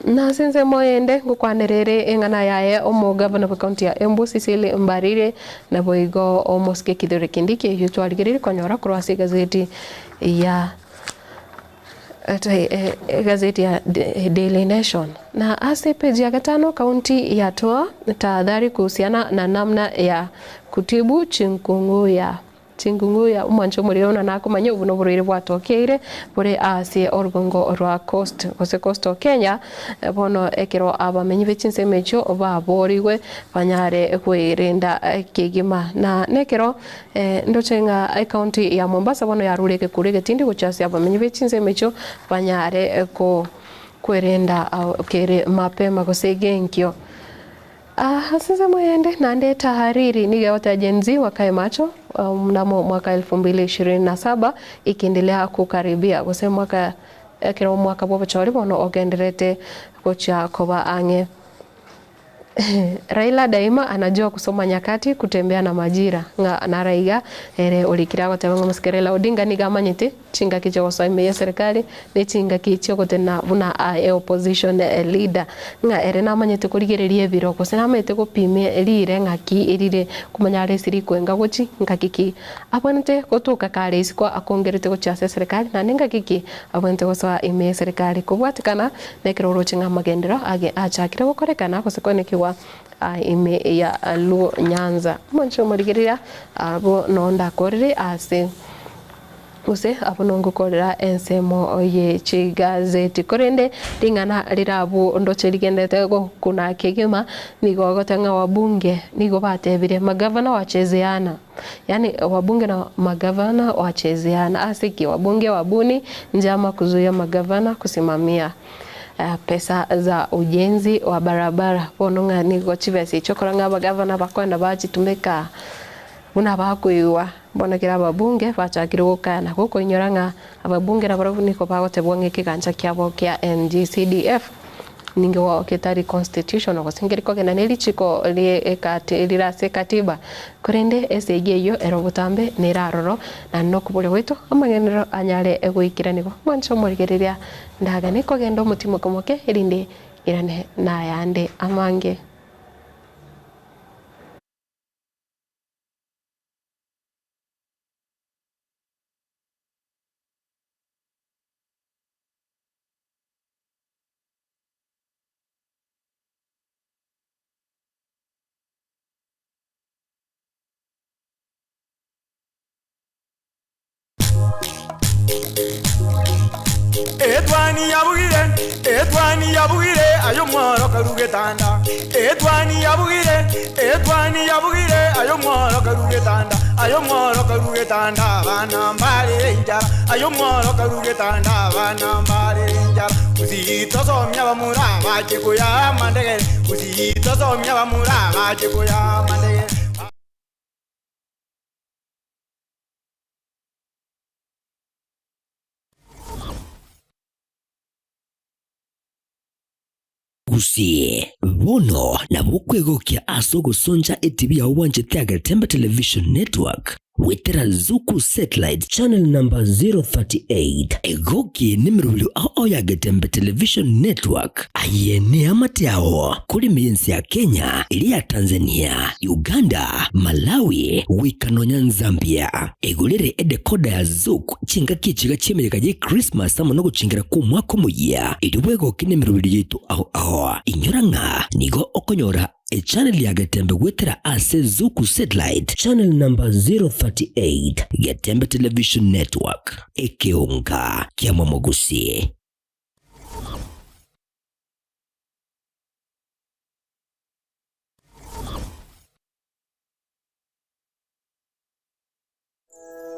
Na ase ensemo eyende ngokwanera ere eng'ana yaye omogavana bw'ecounty ya Embu Cecily Mbarire naboigo omosike Kithure Kindiki eyio twarigereire konyora korwa ase egazeti ya Egazeti ya Daily Nation. Na ase epeji ya gatano kaunti yatoa tahadhari kuhusiana na namna ya kutibu chikungunya. Chikungunya omwancho omorero buna nakomanya obo noborwaire bwatokeire bore ase orugongo rwa Coast gose Coastal Kenya bono ekero abamenyi be chinsemo echio baborigwe banyare kwerenda kegima na nekero Ndoche ng'a ecounty ya Mombasa bono yarure egekuro egetindi gochia ase abamenyi be chinsemo echio banyare kwerenda kere mapema gose genkio. Ase ensemo eyende naende tahariri nigo egoteba Gen Z wakae macho mnamo mwaka elfu mbili ishirini na saba ikiendelea kukaribia gose mwaka ekero omwaka bwobochori bono ogendererete gochia koba ang'e. Raila daima anajua kusoma nyakati, kutembea na majira, ng'a naro iga ere orikire agoteba ng'a omosike Raila Odinga nigo amanyete chingaki chiogosoa ime y'eserekari ne chingaki chiogotenena buna a opposition leader, ng'a ere namanyete korigereria ebiro gose namanyete gopima rire ng'aki rire komanya are ase rikoenga gochi ngaki ki abwenerete gotoka kare isiko akongerete gochia ase eserekari naende ngaki ki abwenerete gosoa ime y'eserekari kobwatekana Nekero oroche ng'a amagenderero age achakire gokorekana gose koenekigwa ime ya Luo Nyanza. Omonche omorigereria abwo noo ndakorere ase gose abwo noo ngokorera ensemo ye chigazeti. Korende ring'ana rire abwo ndoche rigenderete gokuna kegima nigo ogoteba ng'a wabunge nigo batebire magavana wachezeana. Yaani wabunge na magavana wachezeana. Ase ki? Wabunge wabuni njama kuzuia magavana kusimamia pesa za ujenzi wa barabara. Bono ng'a nigo chibesa echio okora ng'a abagavana bakoenda bachitumeka buna bakoigwa. Bono ekero ababunge bachakire gokana gokoinyora ng'a ababunge nabarabwo nigo bagotebwa ng'a ekegancha kiabo kia NGCDF Nigo getari constitutional gose nkeri kogenda ne richiko rie ekati rire ase ekatiba, korende esegi eyio ere obotambe nere aroro, naende nokoboria gwaito amagenderero anyare goikeranigwa. Mwanche omorigereria ndagane kogenda omotimoke moke erinde ng'irane nayande amange. Etwani yabugire, etwani yabugire, aye omworo karu getanda. Etwani yabugire, etwani yabugire, aye omworo karu getanda. Aye omworo karu getanda, abana mbarere enchara. Aye omworo karu getanda, abana mbarere enchara. Gusii tosomia abamura bache koyaa amandegere, Gusii tosomia abamura bache koyaa amandegere. Gusii, bono nabo okwegokia ase ogosoncha etibi yao bwanchete Agetembe Television Network. Goetera Zuku Satellite Channel number 038, egoki nemerobio ao ao ya Getembe Television Network. Aye neamate ao kore ime y'ense ya Kenya, eria ya Tanzania, Uganda, Malawi, goika nonya Nzambia. Egorere edecoder ya Zuku chingaki echiga chi'emeyega ye Christmas amo nogochingera kw'omwaka omoyia, erio bwegoke nemerobio yaito ao ao. Inyora ng'a nigo okonyora Echannel ya Getembe goetera ase Zuku Satellite Channel number 038, Getembe Television Network, ekeonga kia Momogusi.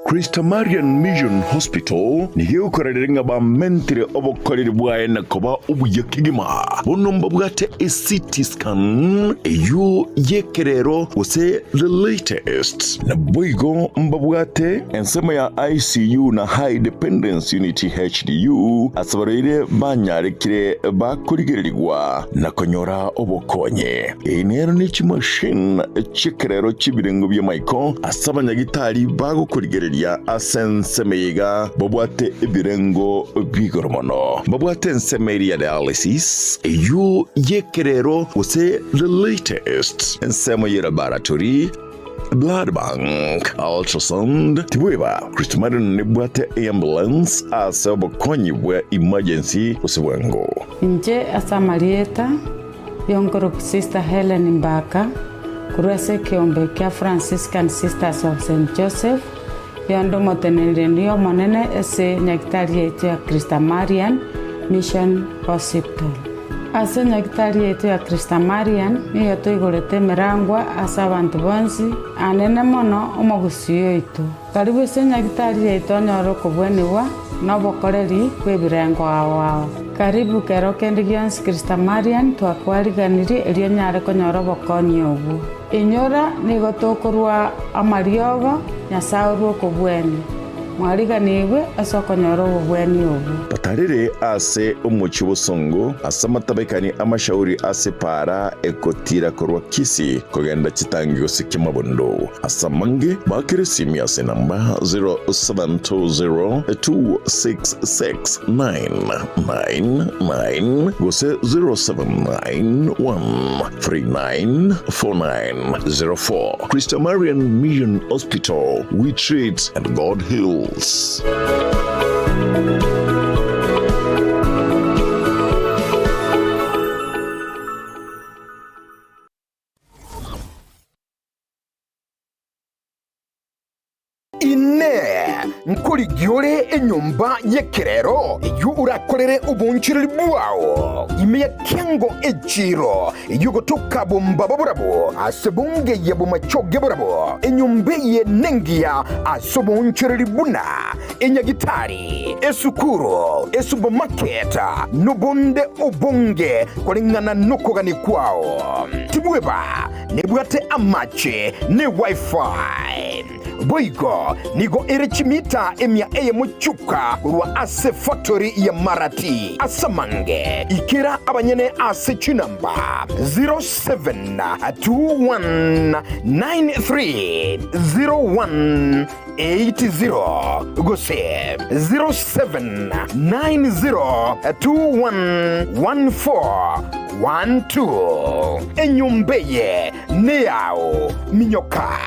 Christamarian Mission Hospital nigo egokorerera ng'a bamentire obokoreri bwaye na koba obuya kegima. Bono mbabwate eCT scan eyio y'ekerero gose the latest. Naboigo mbabwate ensemo ya ICU na High Dependence Unit HDU ase abarwaire banyarekire bakorigererigwa na konyora obokonyi. Eye nero ne chimashini chi'ekerero chi'ebirengo bi'amaiko ase abanyagitari bagokorigereria ase ensemo eye iga babwate ebirengo bi'igoro mono. Babwate ensemo eria ya dialysis, eyio y'ekerero gose the latest, ensemo ye laboratory, blood bank, ultrasound, tibweba Christmarin nebwate eambulance ase obokonyi bwa emergency gose bwango. Inche ase amarieta Y'onkoroku Sister Helen Mbaka, korwa ase ekeombe kia Franciscan Sisters of Saint Joseph, yonde omoteneneri omonene ase nyagitari yaito ya Christamarian Mission Hospital. Ase nyagitari yaito ya Christamarian nigo toigorete emerangwa ase abanto bonsi, anene mono omogusii oito. Karibu ase nyagitari yaito onyore okobwenigwa na obokoreri bw'ebirengo ao ao. Karibu kero kende gionsi Christamarian twakwariganirie erio onyare konyora obokonyi obwo. Inyora nigo tokorua amariogo Nyasae orue okobwenia. Mwariganigwe ase okonyora obobweni obwo. Batarire ase omochie bosongo, ase amatabekani amashauri ase epaara egotira korwa Kisii kogenda chitangi gose Kiamabondo. Ase amange, baakere esimi ase enamba 0720266999 gose 0791394904. Christamarian Mission Hospital, we treat and God heals. Inee! Nkorigia ore enyomba y'ekerero eyio orakorere obonchoreri bwao ime ya kiango echiiro eyio gotoka bombaba borabwo ase bongeye bomachoge borabwo? Enyomba eye nengiya ase obonchoreri buna enyagitari, esukuru, esupermarket, nobonde obonge koreng'ana nokogania kwao. Tibweba nebwate amache ne wifi. Boigo nigo ere chimita emia eyemo chioka korwa ase factory ya Marati. Ase amange, ikera abanyene ase chinamba 0721930180 gose 0790211412. Enyomba eye neyao, minyoka.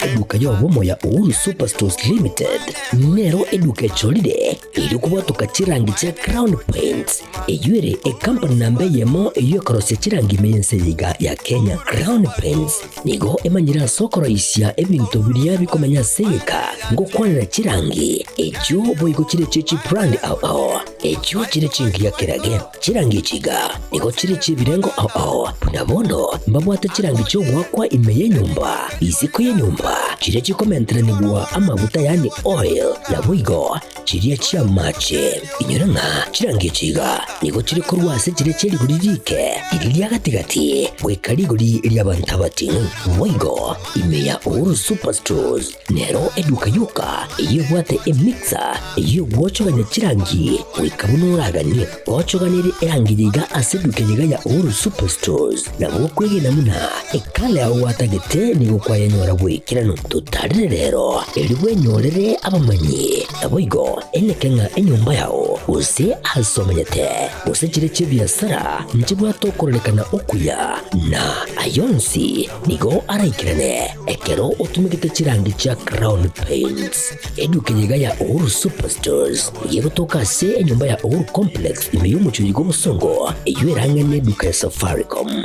Eduka y'obomo ya Uhuru Superstores Limited nero eduka echorire erio kobwatoka chirangi chia Crown Paints eyio ere ekampani namba eyemo eyio ekorosia chirangi ime y'ense eye iga ya Kenya. Crown Paints nigo emanyire ase okoroisia ebinto biria bikomenya ase egeka ngokwanera chirangi echio boigo chire echie chibrand ao ao. Echio chire chingiya kerage. Chirangi echi iga nigo chire chi'ebirengo ao ao, buna bono mbabwate chirangi chi'ogoakwa ime y'enyomba, isiko y'enyomba, chiria chikomenteranigwa amaguta yaani oil, naboigo chiria chi'amache. Inyora ng'a chirangi echi iga nigo chire korwa ase chiria chie rigori rike, riria ria gati-gati, goika rigori ri'abanto abating'u. Boigo ime ya Uhuru Superstores Nero eduka yoka eyio ebwate emixer eyio egwochogania chirangi goika buna oraganie. Gochoganerie erangi yiga ase eduka yiga ya Uhuru Superstores nabo okwegena buna ekala yao gwatagete nigo kwayenyora bw'ekeranu. Totarire rero erio bwenyorere abamanyi naboigo eneke ng'a enyomba yao gose ase omenyete gose chire chi'ebiasara nchibwate okororekana okuya na ayonsi Nigo araikerane ekero otumegete chirangi chia Crown Paints. Eduka eye iga ya Uhuru Superstores nigo egotoka ase enyomba ya Uhuru Complex ime y'omochie oyo bw'obosongo eyio erang'ane eduka ya Safaricom.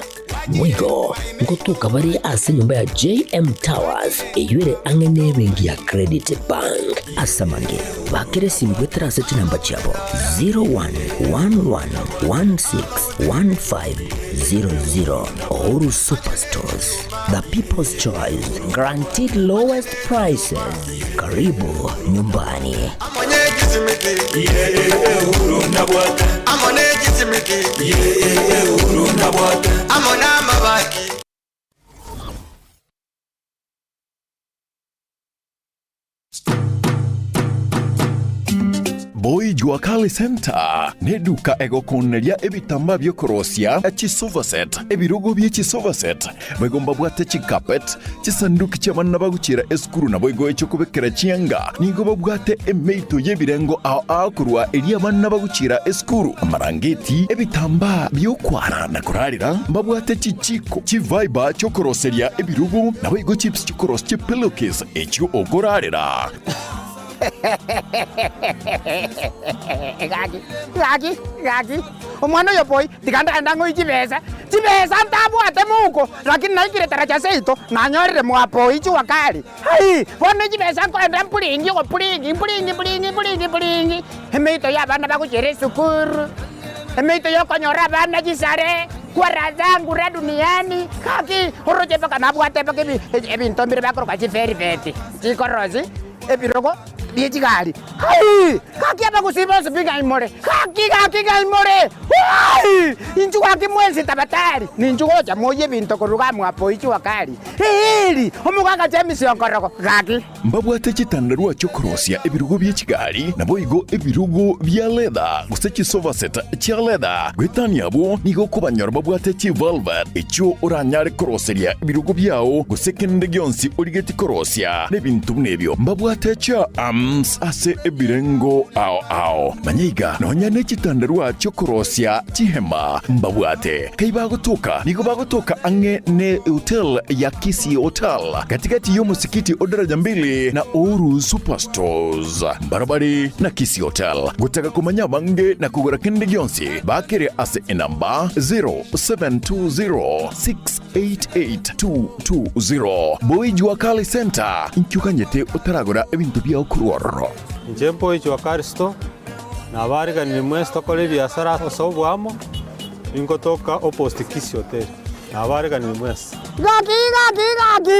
Boigo ngotoka bare ase enyomba ya JM Towers eyio ere ang'e n'ebenki ya Credit Bank. Ase amange, bakera esimi goetera ase chinamba chiabo 0111161500. Uhuru Superstores, the people's choice, guaranteed lowest prices. Karibu nyumbani. Boy Jua Kali Center neduka egokoneria ebitambaa bi'okorosia chisofa set, ebirogo bie chisofa set, boigo mbabwate chicarpet, chisanduki chi'abana bagochiera esukuru naboigo echi'okobekera chianga. Nigo babwate emeito y'ebirengo ao ao korwa eria abana bagochiera esukuru, amarangeti, ebitambaa bi'okwara na korarera, mbabwate chichiko, chiviber chi'okoroseria ebirogo, naboigo chips chi'okorosia chipillowcase echio okorarera. Gaki, gaki, gaki, omwana oyo boy, tiga ndagenda ng'oe chibesa, chibesa ntabwate mouko, lakini naikire taracha seito, nanyorire mwapoi jua kali. Hai! Bono chibesa nkoenda mpuringi ogopuringi, mpuringi mpuringi mpuringi mpuringi, emeito y'abana bagochiera esukuru, emeito y'okonyora abana chisare, kwara zangu ra duniani, gaki, oroche mpaka nabwate mpaka ebi ebinto mbire bakoroka chivelveti, chikorosi. Ebirogo bie chigari. Hai! Gaki abagusii bonsi pi ng'ai more? Gaki, gaki ng'ai more? Hai! Inchuo gaki mwensi tabatari, ninchu gocha moyie ebinto korwa iga mwapo ichua kari. Eeri! Omogaka James Onkorogo, gaki. Mbabwate chitandarua chi'okorosia ebirogo bie chigari, naboigo ebirogo bia leather, gose chisofa set chia leather. Goetania abwo, nigo okobanyora babwate chivelvet, echio oranyare koroseria ebirogo biao, gose kende gionsi origetie korosia, na ebinto buna ebio. Mbabwate chia arms ase ebirengo ao ao. Manya iga, nonya ne chitandarua chi'okorosia chihema mbabwate. Kai bagotoka, nigo bagotoka ang'e ne hotel ya Kisii Hotel, gati-gati y'omosikiti o Daraja Mbili na Uhuru Superstores. Mbarabare na Kisii Hotel. Gotaka komanya abange na kogora kende gionsi, bakere ase enamba 0720688220. Boy Jua Kali Center, inki oganyete otaragora ebinto biao korwa ororo? Inche Boy Jua Kali Store, nabariganirie mwensi tokore ebiasara ase oboamo, ningotoka opposite Kisii Hotel, nabariganirie mwensi. Gaki, gaki, gaki!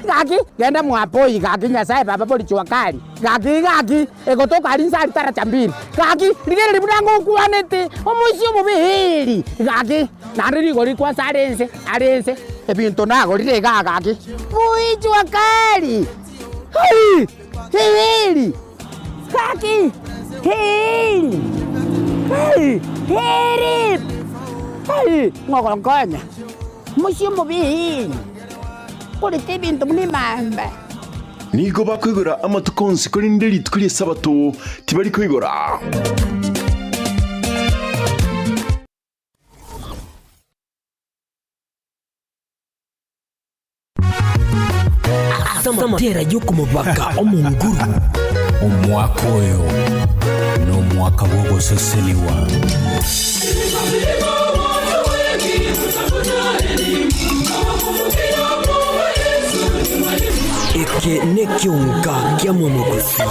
Gaki, genda mwapoi gaki Nyasaye baba bori jua kali. Gaki, gaki, egotoka aria inse aria taracha mbili. Gaki, rigereria buna ngokwanete, omoisia omobe eeri. Gaki, naende rigori kwansa are inse, are inse, ebinto nagorire igaa gaki. Boi jua kali! Hai! Eeri! Gaki! Eeri! Hai! Eeri! Hai! Ng'ogonkonya, omoisia omobe eeri. Korete ebinto buna emamba. Nigo bakoigora amatuko onsi, korende rituko ri'Esabato tibari koigora. Ase amatera y'okomobaka Omonguru. Omwaka oyo nomwaka bw'ogosesenigwa. Eke nekionga kia mwamogosi.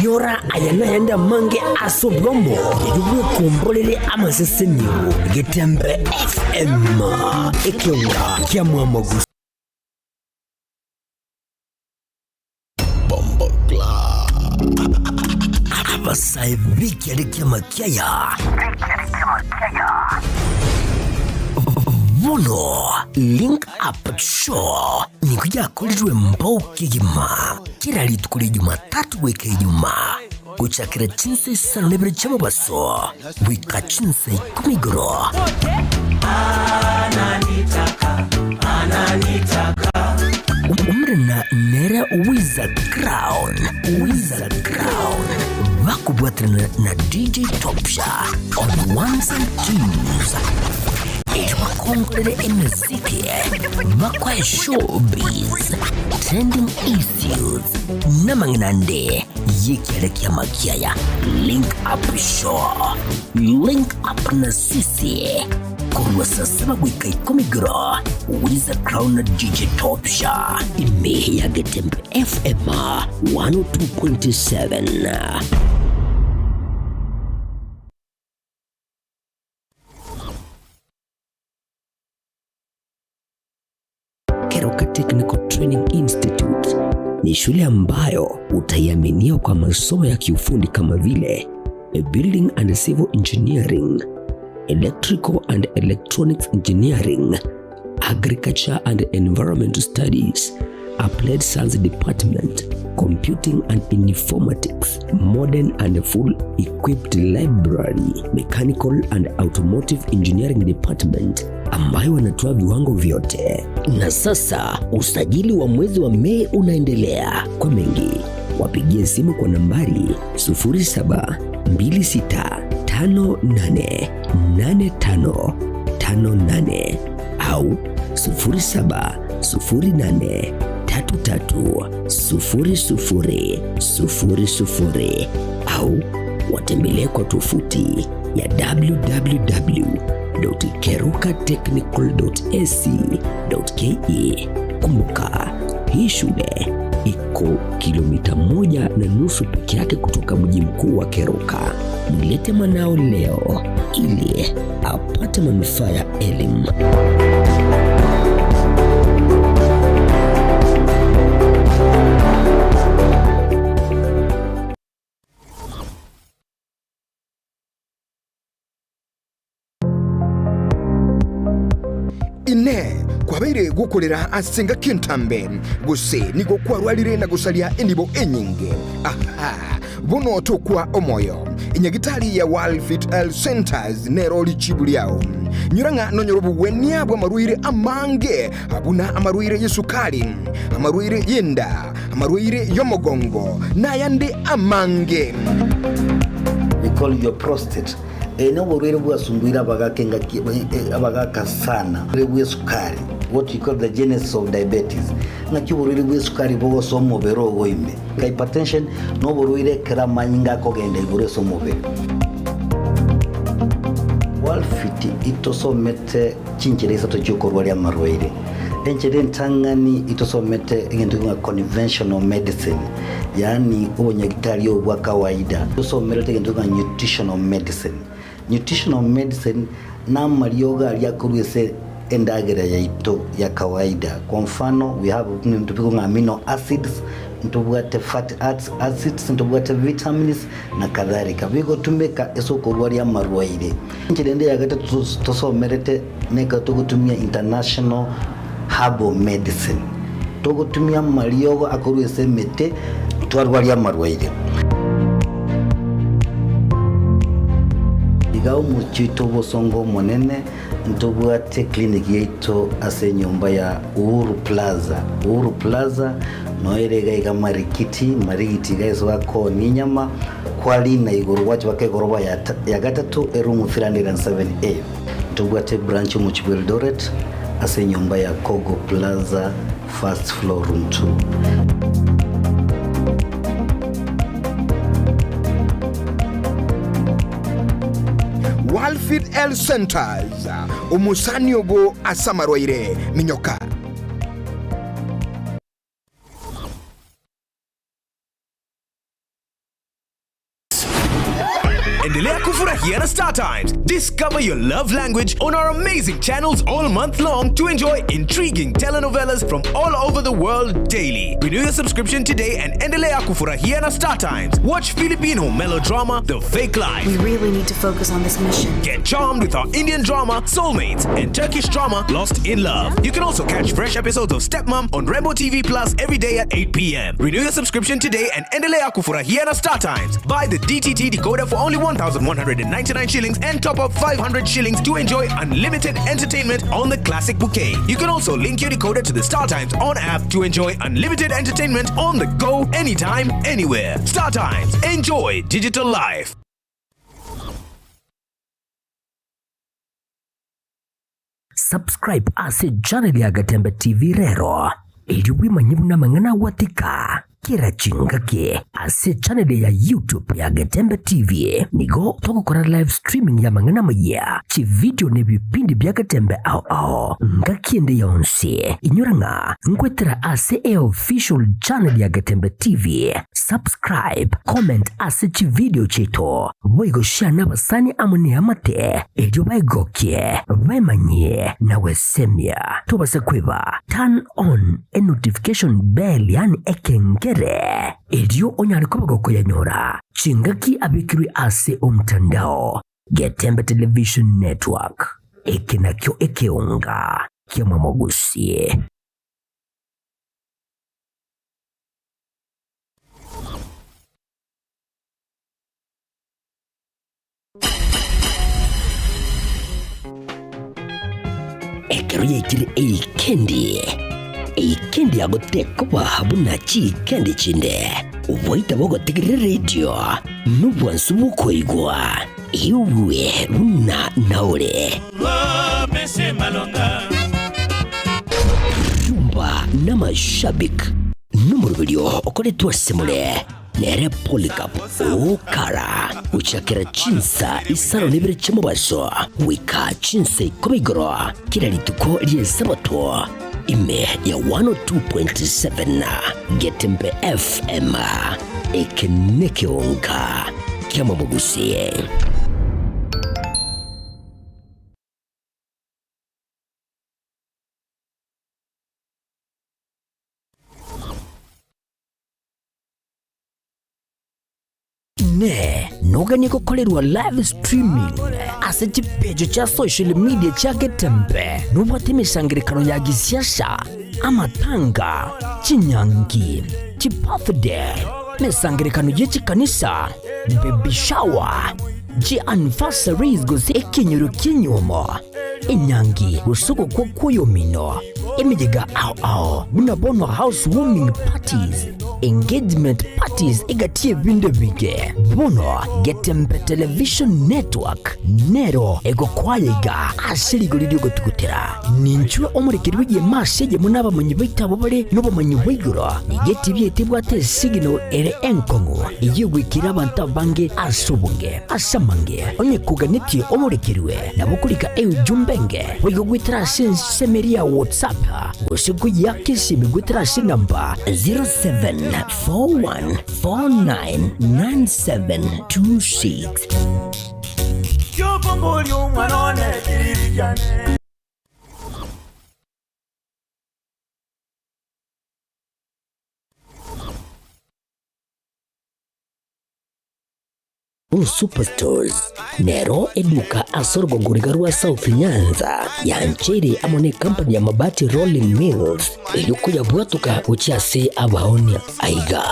Nyora aya nayande amange ase obwamo erio bwekomborere amasesenio. Getembe FM, ekionga kia mwamogusi. Abasae b'ekiare ki'amakiaya bono Link Up Show nigo yakorirwe mbao kegima kera rituko ria Jumatatu goika Ijumaa gochakera chinsa isano na ibere chi'omobaso goika chinsa ikomi igoro. Omorena nere Wiza Crown, Wiza Crown, bakobwaterana na DJ Topsha on ones and twos. Erio bakongorere emeziki, bakoe showbiz, trending issues, namang'ina ande y'ekiare ki'amakiaya. Link Up Show, Link Up na sisi korwa saa saba goika ikomi igoro, Wiza Crown na DJ Topsha, ime ya Getembe FM 102.7. Keroka Technical Training Institute ni shule ambayo utaiaminia kwa masomo ya kiufundi kama vile Building and Civil Engineering, Electrical and Electronics Engineering, Agriculture and Environmental Studies, Applied Science Department, Computing and Informatics, Modern and Full Equipped Library, Mechanical and Automotive Engineering Department ambayo wanatoa viwango vyote. Na sasa usajili wa mwezi wa Mei unaendelea. Kwa mengi wapigie simu kwa nambari 0726588558 au 0708330000 au watembelee kwa tovuti ya www.kerukatechnical.ac.ke. Kumbuka, hii shule iko kilomita 1.5 peke yake kutoka mji mkuu wa Keroka. Mlete mwanao leo ili apate manufaa ya elimu. Inee! Kwabeire gokorera ase engaki entambe, gose nigo kwarwarire na gosaria enibo enyinge? Aha! Bono tokwa omoyo. Enyagitari ya World Fit Health Centers nero richibu riao. Nyora ng'a nonyore obogwenia bw'amarwaire amange, buna amarwaire y'esukari, amarwaire y'enda, amarwaire y'omogongo, nayande amange. We call your prostate. Eye noborwaire bwasumbuire abagaka engaki abagaka sana. Oborwaire bw'esukari, what we call the genesis of diabetes. Ng'aki oborwaire bw'esukari bogosoa omobere ogo ime. Hypertension noborwaire ekero amanyinga akogenda igoro ase omobere. Walfit itosomete chinchera isato chiokorwaria amarwaire. Enchera entang'ani itosomete egento ng'a conventional medicine, yaani obonyagitari obo bwa kawaida. Tosomerete egento ng'a nutritional medicine. Nutritional medicine namariogo aria akorwa ase endagera yaito ya kawaida. Kwa mfano, we have ebinto bikong'a amino acids, ntobwate fatty acids, ntobwate vitamins na kadhalika. Bigotumeka ase okorwaria amarwaire. Enchera ende ya gatato tosomerete nekero togotumia international herbal medicine. Togotumia amariogo akorwa ase emete twarwaria amarwaire. Iga omochie oito obosongo omonene ntobwate clinic yaito ase enyomba ya Uhuru Plaza. Uhuru Plaza noyo ere iga iga Marikiti, Marigiti iga ase bakoonia enyama, kwarina igoro gwacha baka egoroba ya gatato eroom 307A. Ntobwate ebranch omochie bwa Eldoret ase enyomba ya Kogo Plaza first floor room 2. Walfit Health Centers, omosani obo ase amarwaire, minyoka. Endelea kufurahia na Star Times. Discover your love language on our amazing channels all month long to enjoy intriguing telenovelas from all over the world daily. Renew your subscription today and endelea kufurahia na Star Times. Watch Filipino melodrama The Fake Life. We really need to focus on this mission. Get charmed with our Indian drama Soulmates and Turkish drama Lost in Love. You can also catch fresh episodes of Stepmom on Rainbow TV Plus every day at 8 p.m. Renew your subscription today and endelea kufurahia na Star Times. Buy the DTT decoder for only 1,199 shillings and top up 500 shillings to enjoy unlimited entertainment on the classic bouquet. You can also link your decoder to the Star Times on app to enjoy unlimited entertainment on the go anytime, anywhere. Star Times. Enjoy digital life. Subscribe ase channel ya Gatembe TV rero erio bwemanye buna amang'ana agwatika kera chingaki ase channel ya YouTube ya Gatembe TV nigo togokora live streaming ya amang'ana amayia chividio na ebipindi bia Gatembe ao ao ngaki ende yonsi inyora ng'a nkwetera ase eofficial channel ya Gatembe TV subscribe comment ase chividio chiaito boigo share nabasani amo neamate Erio baegokie, baemanyie, na gwesemia. Tobasa kweba, turn on e notification bell yaani ekengere, erio onyare koba gokoyanyora chingaki abekirwe ase omtandao. Getembe Television Network, eke nakio ekeonga ki'Omomogusie. Ekero yaikire eikendi, eikendi yagotekoba buna chiikendi chinde, oboita bogotegerera eredio nobwansu bw'okoigwa, igwe buna naore. Rumba n'amashabik nomoroberio okoretwe ase more. Nere Polycarp okara gochakera chinsa isano na ibere chi'omobaso goika chinsa ikomi igoro kera rituko ri'Esabato ime ya 102.7 Getembe FM. Eke nekeonka ki'amabogusie. Inee! Noganie gokorerwa live streaming ase chipeji chia social media chia Getembe nobwate emesangerekano ya gisiasa, amatanga, chinyangi, chibirthday, emesangerekano ye chikanisa, baby shower, chianniversaries gose ekenyoro ki'enyuomo, enyangi gose ogokwa kw'oyomino, emeyega ao ao buna bono house warming parties, engagement parties egati y'ebinto ebinge. Bono Getembe Television Network nero egokwaya iga ase rigori ri'ogotugutera. Ninchwe omorekeri bw'egeema ase eyemo n'abamanyi baito abwo bare nobomanyi bwa igoro. Nigo etibi yaito ebwate esignal ere enkong'u eyio egoikera abanto abange ase obonge. Ase amange, onye koganetie omorekerwe, nabo okorika eujumbe enge boigo goetera ase ensemo eria ya WhatsApp gose koyiaka esimi goetera ase enamba 0741499726. Kiokomboria omwana one kiriri kiane. Blue Superstores nero eduka ase orogongo riga rwa South Nyanza yancheire amo ne company ya Mabati Rolling Mills erio koyabwatoka gochia ase abaonia. Aiga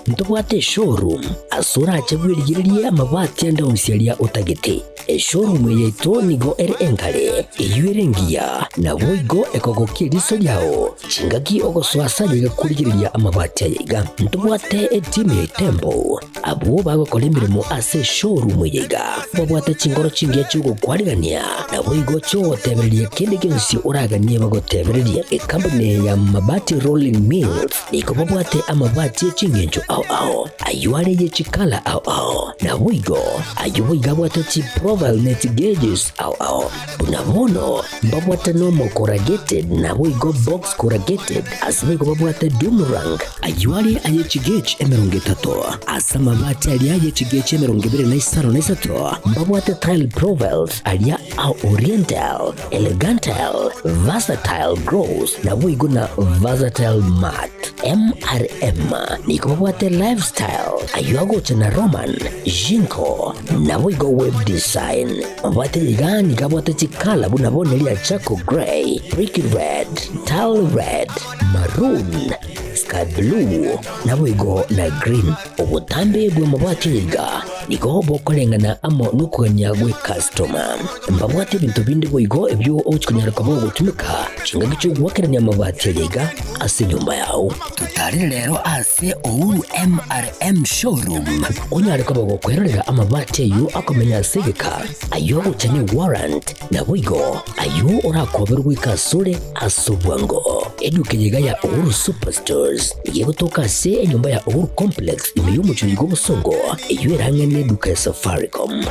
ntobwate eshowroom ase orache bwerigererie amabati ande onsi aria otagete. Eshowroom eye yaito nigo ere enkare, eyio ere engiya, naboigo ekogokia eriso riao chingaki ogosoa ase ayaiga korigereria amabati ayaiga. Ntobwate etimu ya Itembo Abwo bagokora emeremo ase eshowroom eye iga babwate chinkoro chingiya chi'ogokwarigania, naboigo chi'ogotebereria kende gionsi oraganie bagotebererie. Ekampuni eye ya Mabati Rolling Mills nigo babwate amabati e chingencho ao ao, ayio are ye chikala ao ao, naboigo ayio boigo abwate chi. profile ne chigeges ao ao. Buna bono mbabwate normal corrugated naboigo box corrugated ase boigo babwate doomerang. Ayio are aye chigauge 30, ase amabati aria aye chigauge 23 mbabwate tile profiles aria a oriental, elegantal, versatile gloss naboigo na versatile matte. MRM nigo babwate lifestyle ayio agocha na Roman, Jinko naboigo web design. Mabwate iga nigo abwate chikala buna bono eria charcoal grey, brick red, tile red, maroon, sky blue naboigo na green. Obotambe bw'amabati iga nigo bokoreng'ana amo nokogania gw'ekastoma. Mbabwate ebinto binde boigo ebio ogochia konyara koba ogotumeka chingaki chi'ogoakerania amabati aya iga ase enyomba yao. Totarire rero ase Uhuru MRM Showroom onyare koba gokwerorera amabati ayio akomenya ase egeka, ayio agocha ne warrant, naboigo ayio orakoberwe goika asore ase obwango. Eduka eye iga ya Uhuru Superstores nigo egotoka ase enyomba ya Uhuru Complex ime y'omochie oyo bw'obosongo eyio erang'ane eduka ya Safaricom.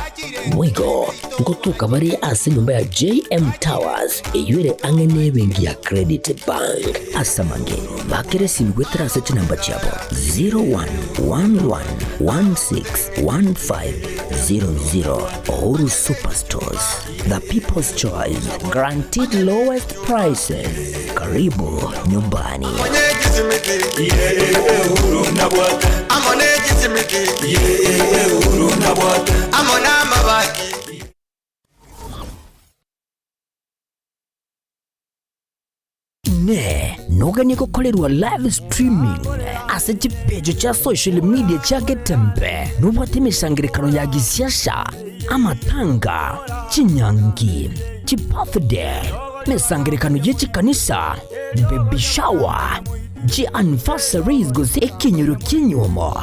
Boigo ngotoka bare ase enyomba ya JM Towers eyio ere ang'e n'ebenki ya Credit Bank. Ase amange, bakera esimi goetera ase chinamba chiabo 0111161500. Uhuru Superstores, the people's choice, guaranteed lowest prices. Karibu nyumbani. Inee! Noganie gokorerwa live streaming ase chipecho chia social media chia Getembe? Nobwate emesangererekano ya gisiasa, amatanga, chinyangi, chibirthday, emesangererekano ye chikanisa, baby shower, chianniversaries gose ekenyoro ki'enyuomo,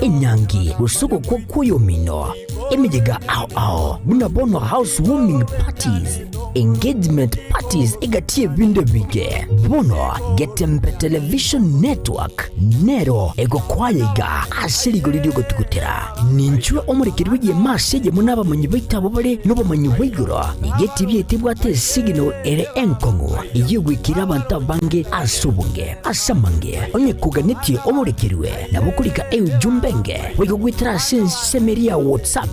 enyangi gose ogokwa kw'oyomino, emeyega ao ao buna bono house warming parties, engagement parties egati y'ebinto ebinge. Bono Getembe Television Network nero egokwaya iga ase rigori ri'ogotugutera. Ninchwe omorekeri bw'egeema ase eyemo n'abamanyi baito abwo bare nobomanyi bwa igoro. Nigo etibi yaito ebwate esignal ere enkong'u eyio egoikera abanto abange ase obonge. Ase amange, onye koganetie omorekerwe, nabo okorika eujumbe enge boigo goetera ase ensemo eria ya WhatsApp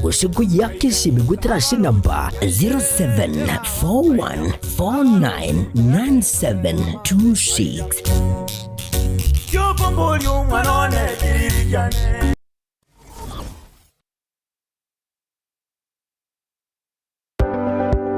gose koyiaka esimi goetera ase enamba 0741499726. Kiokomboria omwana one kiriri kiane.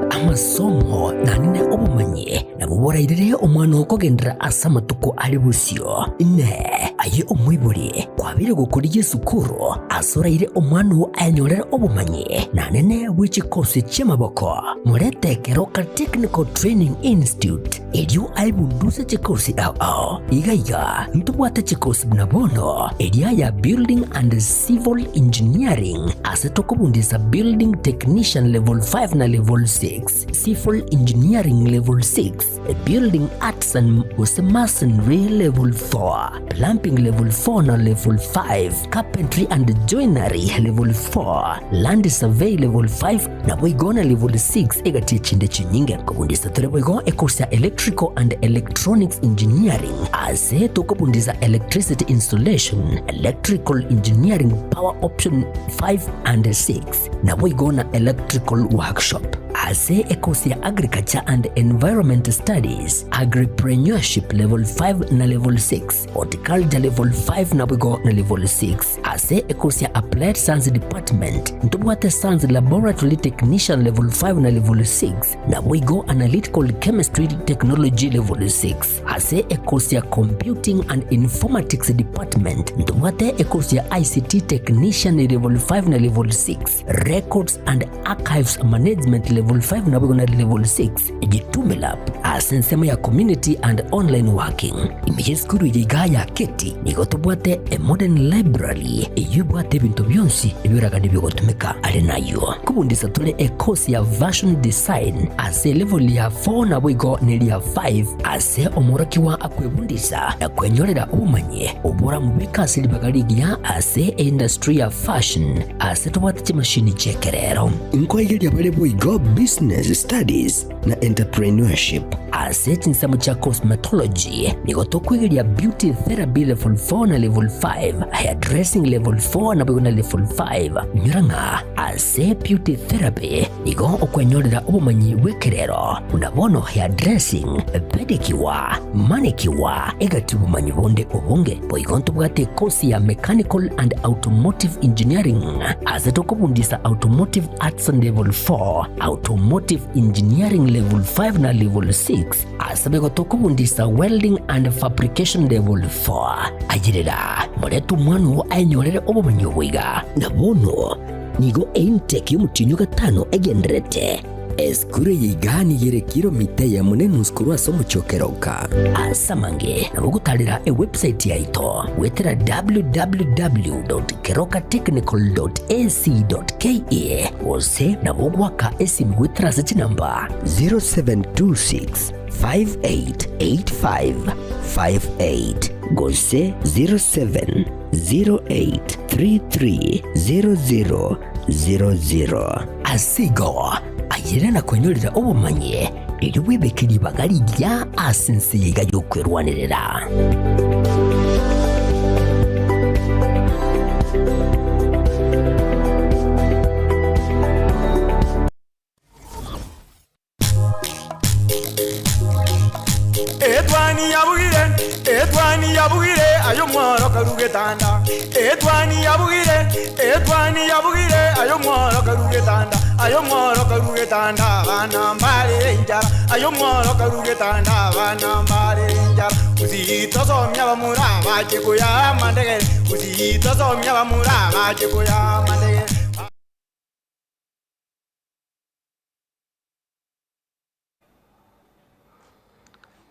Amasomo naende obomanyi nabwo borairere omwana oo kogenderera ase amatuko are bosio. Inee! Aye omoibori, kwabeire gokorigia esukuru ase oraire omwana oo ayenyorere obomanyi naende bwe chikosi chi'amaboko? Morete Keroka Technical Training Institute erio aebunduse chikosi ao ao. Iga iga ntobwate chikosi buna bono eria ya Building and Civil Engineering ase tokobundisa Building Technician Level 5 na Level 6, Civil Engineering Level 6, Building Arts and gose Masonry Level 4, Plumbing Level 4 na Level 5, Carpentry and Joinery Level 4, Land Survey Level 5 naboigo na Level 6 egati echinde chinyinge. Kobundisa tore boigo ecourse ya Electrical and Electronics Engineering ase tokobundisa Electricity Installation, Electrical Engineering Power Option 5 and 6 naboigo na Electrical Workshop. Ase ecourse ya Agriculture and Environment Studies, Agripreneurship Level 5 na Level 6, Horticulture Level 5 naboigo na Level 6. Ase ekosi ya Applied Science Department ntobwate Science Laboratory Technician Level 5 na Level 6, naboigo Analytical Chemistry Technology Level 6. Ase ekosi ya Computing and Informatics Department ntobwate ekosi ya ICT Technician Level 5 na Level 6, Records and Archives Management Level 5 naboigo na Level 6. Jitume Lab. Ase ensemo ya Community and Online Working, ime y'esukuru eye igaa ya Keti nigo tobwate a modern library eyio ebwate ebinto bionsi ebioraganie biogotumeka. Are nayio nkobundisa tore e course ya Fashion Design ase elevel ya 4 naboigo neria 5 ase omworokigwa akwebundisa na kwenyorera obomanyi oboramobeke ase ribaga rigiya ase eindustry ya fashion ase tobwate chimashini chi'ekerero. Nkoigeria bare boigo Business Studies na Entrepreneurship. Ase chinsemo chia Cosmetology, nigo tokwegeria Beauty Therapy Level 4 na Level 5, Hairdressing Level 4 naboigo na Level 5. Inyora ng'a ase Beauty Therapy nigo okwenyorera obomanyi bw'ekerero buna bono hairdressing, pedicure, manicure, egati obomanyi bonde obonge. Boigo ntobwate ekosi ya Mechanical and Automotive Engineering ase tokobundisa Automotive Arts Level 4, Automotive Engineering Level 5 na Level 6, ase boigo tokobundisa Welding and Fabrication Level 4. Ayerera, morete omwana oo aenyorere obomanyi obo iga. Na bono nigo eintake y'omotienyi o gatano egendererete. Esukuru eye iga nigo ere kilomita eyemo na enusu korwa ase omochie o Keroka. Ase amange nabo ogotarera ewebsite yaito goetera www.kerokatechnical.ac.ke gose nabo ogoaka esimi goetera ase chinamba 0726 588558 gose 0708330000. Ase igo, ayere na kwenyorera obomanyi, erio bwebeke ribaga rigiya ase ense eye iga y'okwerwanerera. Etwani yabugire, etwani yabugire, aye omworo karue getanda. Etwani yabugire, etwani yabugire, aye omworo karue getanda. Aye omworo karue getanda, abana mbare enchara. Aye omworo karue getanda, abana mbare enchara. Gusii tosomia abamura bache koyaa amandegere, Gusii tosomia abamura bache koyaa amandegere.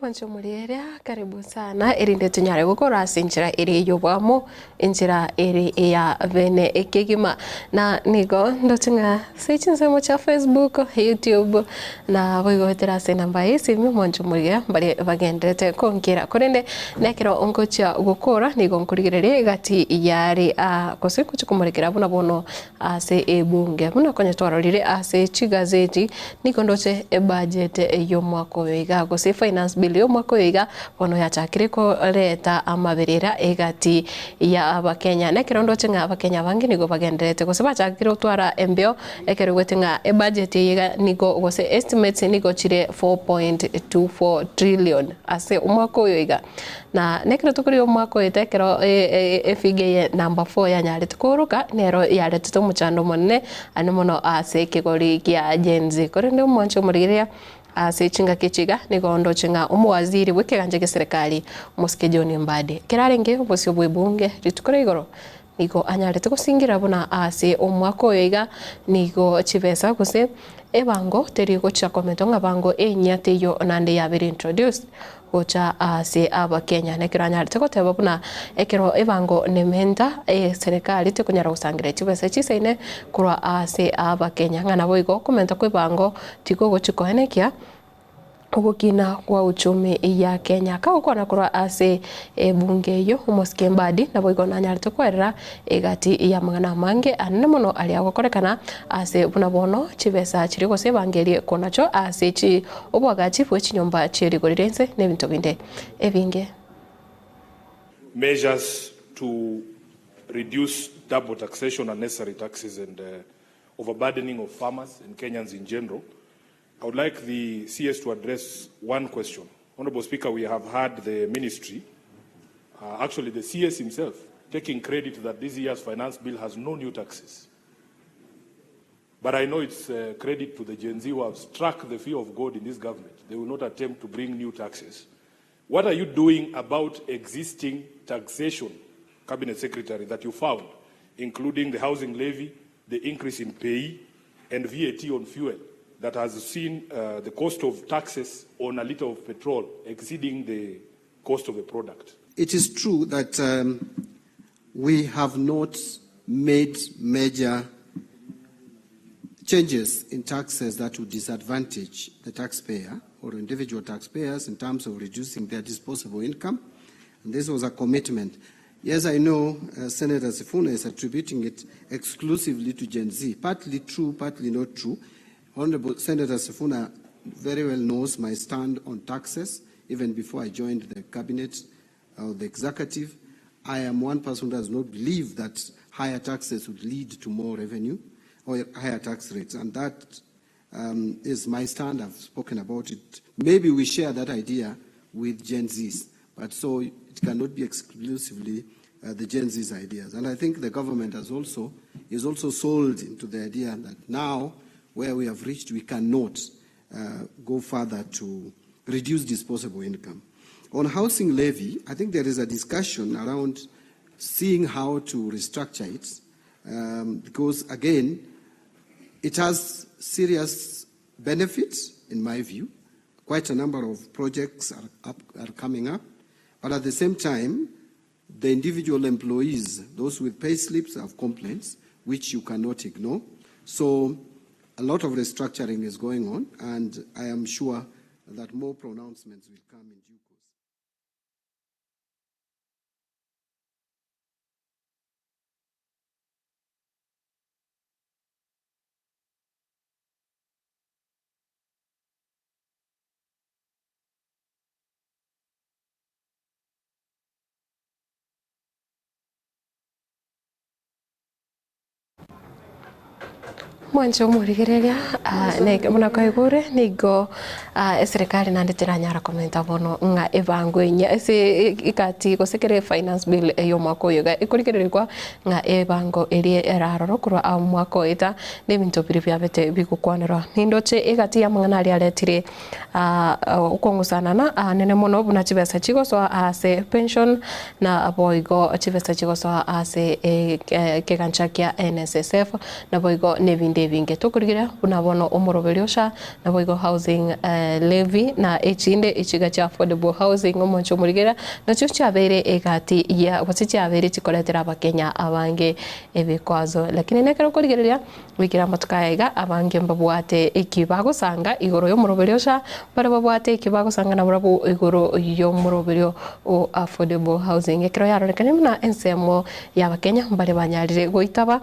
Mwanche omorieria, karibu sana erinde tonyare gokora ase enchera ere y'obwamo, enchera ere eya bene ekegima. Na nigo ndoche ng'a ase chinsemo chia Facebook, YouTube, na boigo goetera ase enamba ya esimi mwanche omorigereria mbare bagendererete konkera. Korende nekero ngochia gokora nigo nkorigereria egati yare aa gose ngochia komorekera buna bono Ase ebunge, buna konya twarorire ase chigazeti, nigo ndoche ebudget y'omwaka oyo iga gose finance bill y'omwaka oyo iga bono yachakire koreta amaberera egati ya abakenya. Na ekero ndoche ng'a abakenya abange nigo bagendererete gose bachakire gotwara embeo ekero igwete ng'a ebudget eye iga nigo gose estimates nigo chire 4.24 trillion ase omwaka oyo iga. Na nekero tokorigia omwaka oete ekero efigure eye number four yanyarete kooroka, nero yaretete omochando omonene ande mono ase ekegori kia Gen Z. Korende omwancho omorigereria ase chingaki echi iga, nigo ndoche ng'a omowaziri bw'ekegancha gia serikali omosike John Mbadi, ekero arenge obosio bw'ebunge rituko ria igoro, Nigo anyarete gosingira buna ase omwaka oyo iga nigo chibesa gose ebango teri gochia komentwa ng'a bango enyia teiyo naende yabere introduced gocha ase abakenya. Nekero anyarete goteba buna ekero ebango nementa eserekari tekonyara gosangereria chibesa chisaine korwa ase abakenya ng'a naboigo okomenta kwebango tikogochi koenekia Ogokina kwa uchumi ya Kenya. Kagokwana korwa ase ebunge eyio, omosike Mbadi naboigo nanyarete koerera egati y'amang'ana amange anene mono aria agokorekana ase buna bono chibesa chiria gose ebangerie konacho ase chi oboagachi bwe chinyomba chie rigori ri'ense na ebinto binde ebinge. Measures to reduce double taxation, unnecessary taxes and overburdening of farmers and Kenyans in general. I would like the CS to address one question. Honorable Speaker, we have had the ministry, uh, actually the CS himself, taking credit that this year's finance bill has no new taxes. But I know it's uh, credit to the Gen Z who have struck the fear of God in this government. They will not attempt to bring new taxes. What are you doing about existing taxation, Cabinet Secretary, that you found, including the housing levy, the increase in pay, and VAT on fuel? that has seen uh, the cost of taxes on a litre of petrol exceeding the cost of a product. It is true that um, we have not made major changes in taxes that would disadvantage the taxpayer or individual taxpayers in terms of reducing their disposable income. And this was a commitment. Yes, I know uh, Senator Sifuna is attributing it exclusively to Gen Z. Partly true, partly not true. Honorable Senator Sifuna very well knows my stand on taxes, even before I joined the cabinet or the executive. I am one person who does not believe that higher taxes would lead to more revenue or higher tax rates. And that um, is my stand. I've spoken about it. Maybe we share that idea with Gen Zs, but so it cannot be exclusively uh, the Gen Z's ideas. And I think the government has also, is also sold into the idea that now, where we have reached, we cannot uh, go further to reduce disposable income. On housing levy, I think there is a discussion around seeing how to restructure it, um, because again, it has serious benefits, in my view. Quite a number of projects are, up, are coming up. But at the same time, the individual employees, those with pay slips, have complaints, which you cannot ignore. So a lot of restructuring is going on, and I am sure that more pronouncements will come in due course. Mwanche omorigereria ah, ne- buna kwaigure nigo ah, eserikali naende teranyara komenta bono ng'a ebango enya ase ikati gose kere finance bill eyo omwaka oyo iga ekorigererigwa ng'a ebango eria eraroro korwa aa omwaka oeta na ebinto biria biabete bigokwanerwa. Nindoche egati y'amang'ana aria aretire ah, okong'usanana anene mono buna chibesa chigosoa ase pension na boigo chibesa chigosoa ase ekegancha kia NSSF naboigo nebinde ebinge. Tokorigereria buna bono omoroberio SHA naboigo housing levy na echinde echiga chia affordable housing omonche omorigereria nachio chiabeire egati ya gose chiabeire chikoretera abakenya abange ebikwazo. Lakini nekero okorigereria goikera amatuko aya iga abange mbabwate eki bagosanga igoro y'omoroberio SHA mbare babwate eki bagosanga nabarabwo igoro y'omoroberio o affordable housing. Ekero yarorekane buna ensemo y'abakenya mbare banyarire goitaba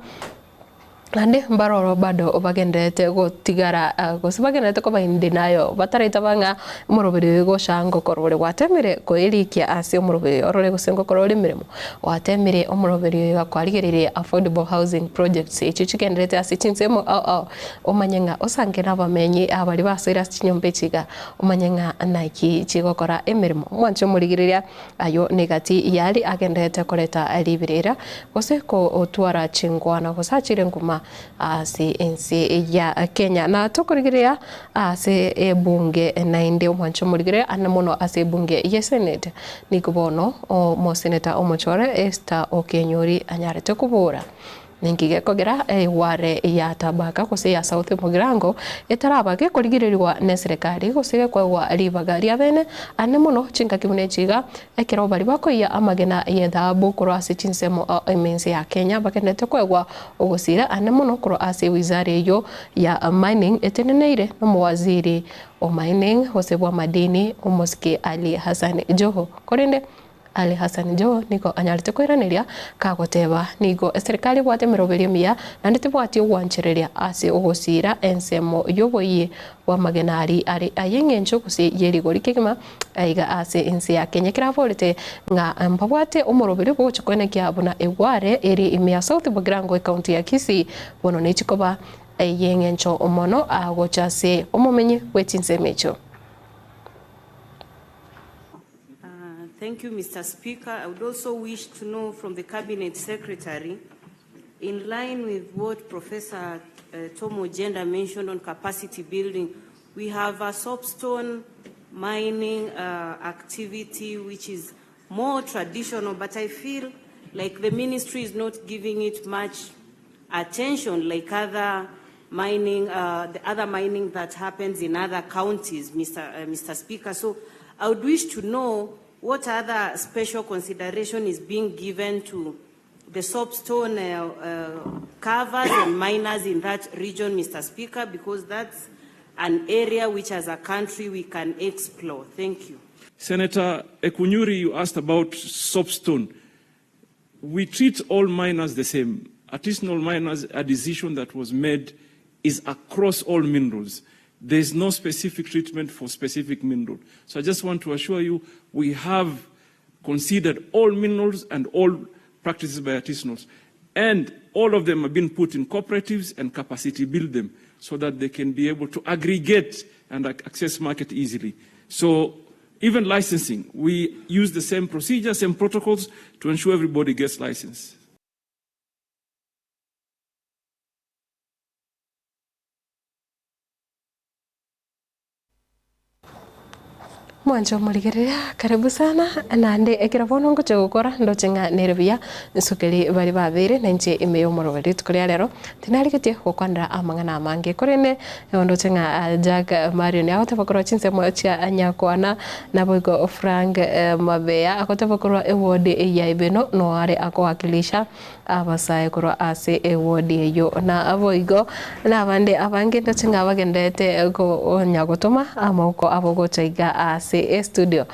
Naende mbaroro bado bagendererete gotigara gose bagendererete koba in denial, bataraitaba ng'a omoroberi oyo gocha ngokora ore gwatemire koerikia ase omoroberi oyo orore gose ngokora ore emeremo gwatemire omoroberi oyo iga kwarigereire affordable housing projects echio chigendererete ase chinsemo ao ao omanye ng'a osange nabamenyi abaria basoire ase chinyomba echi iga omanye ng'a naki chigokora emeremo. Mwanche omorigereria ayio negati yari agendererete koreta riberera Gose gotwara chingwana gose achire nkuma ase ense ya Kenya. Na tokorigereria ase ebunge naende omwanche omorigereria ane mono ase ebunge ye Senate. Nigo bono omoseneta omochore Esther Okenyori anyarete kobora. Ninki gekogera egware ya Tabaka gose ya South Mugirango etaraba gekorigererigwa neserekari gose gekoegwa ribaga riabene ane mono chingaki buna echi iga Ekero baria bakoiyia amagena y'ethahabu korwa ase chinsemo ime ense ya Kenya bagenderete koegwa ogosira ane mono korwa ase wizara eyio ya Mining eteneneire nomowaziri o Mining gose bw'amadini omosike Ali Hassan Joho. Korende Ali Hassan Joho nigo anyarete koiraneria kagoteba nigo eserikari ebwate emeroberio emiya naende tebwati ogwanchereria ase ogosira ensemo y'oboiyie bw'amagena aria are ay'engencho gose ye rigori kegima Aiga ase ense ya Kenya ekeraborete ng'a mbabwate omoroberio bw'ogochia koenekia buna egware ere ime ya South Bogirango ecounty ya Kisii bono nechi koba ey'engencho mono gocha ase omomenyi bwe chinsemo echio. Thank you, Mr. Speaker. I would also wish to know from the Cabinet Secretary, in line with what Professor uh, Tom Ojienda mentioned on capacity building, we have a soapstone mining uh, activity which is more traditional, but I feel like the ministry is not giving it much attention like other mining, the other mining that happens in other counties, Mr. Mr. Speaker. So I would wish to know what other special consideration is being given to the soapstone carvers and miners in that region, Mr. Speaker, because that's an area which as a country we can explore. Thank you. Senator Ekunyuri, you asked about soapstone. We treat all miners the same. Artisanal miners, a decision that was made is across all minerals. There is no specific treatment for specific mineral. So I just want to assure you, we have considered all minerals and all practices by artisanals. And all of them have been put in cooperatives and capacity build them so that they can be able to aggregate and access market easily. So even licensing, we use the same procedure, same protocols to ensure everybody gets licensed. Mwanche omorigereria, karibu sana, naende ekero bono ngochia gokora ndoche ng'a nere buya nsukeri baria babeire na inche ime y'omoroberi rituko ria rero tinarigetie gokwanera amang'ana amange korende nigo ndoche ng'a Jack Marion agoteba korwa chinsemo chia Nyakwana naboigo Frank Mabeya agoteba korwa eward ya Ibeno noare akowakilisha Abasae korwa ase ewodi eyio na boigo nabande abange ndoche ng'a bagendererete konya gotoma amaboko abo gocha iga ase estudio.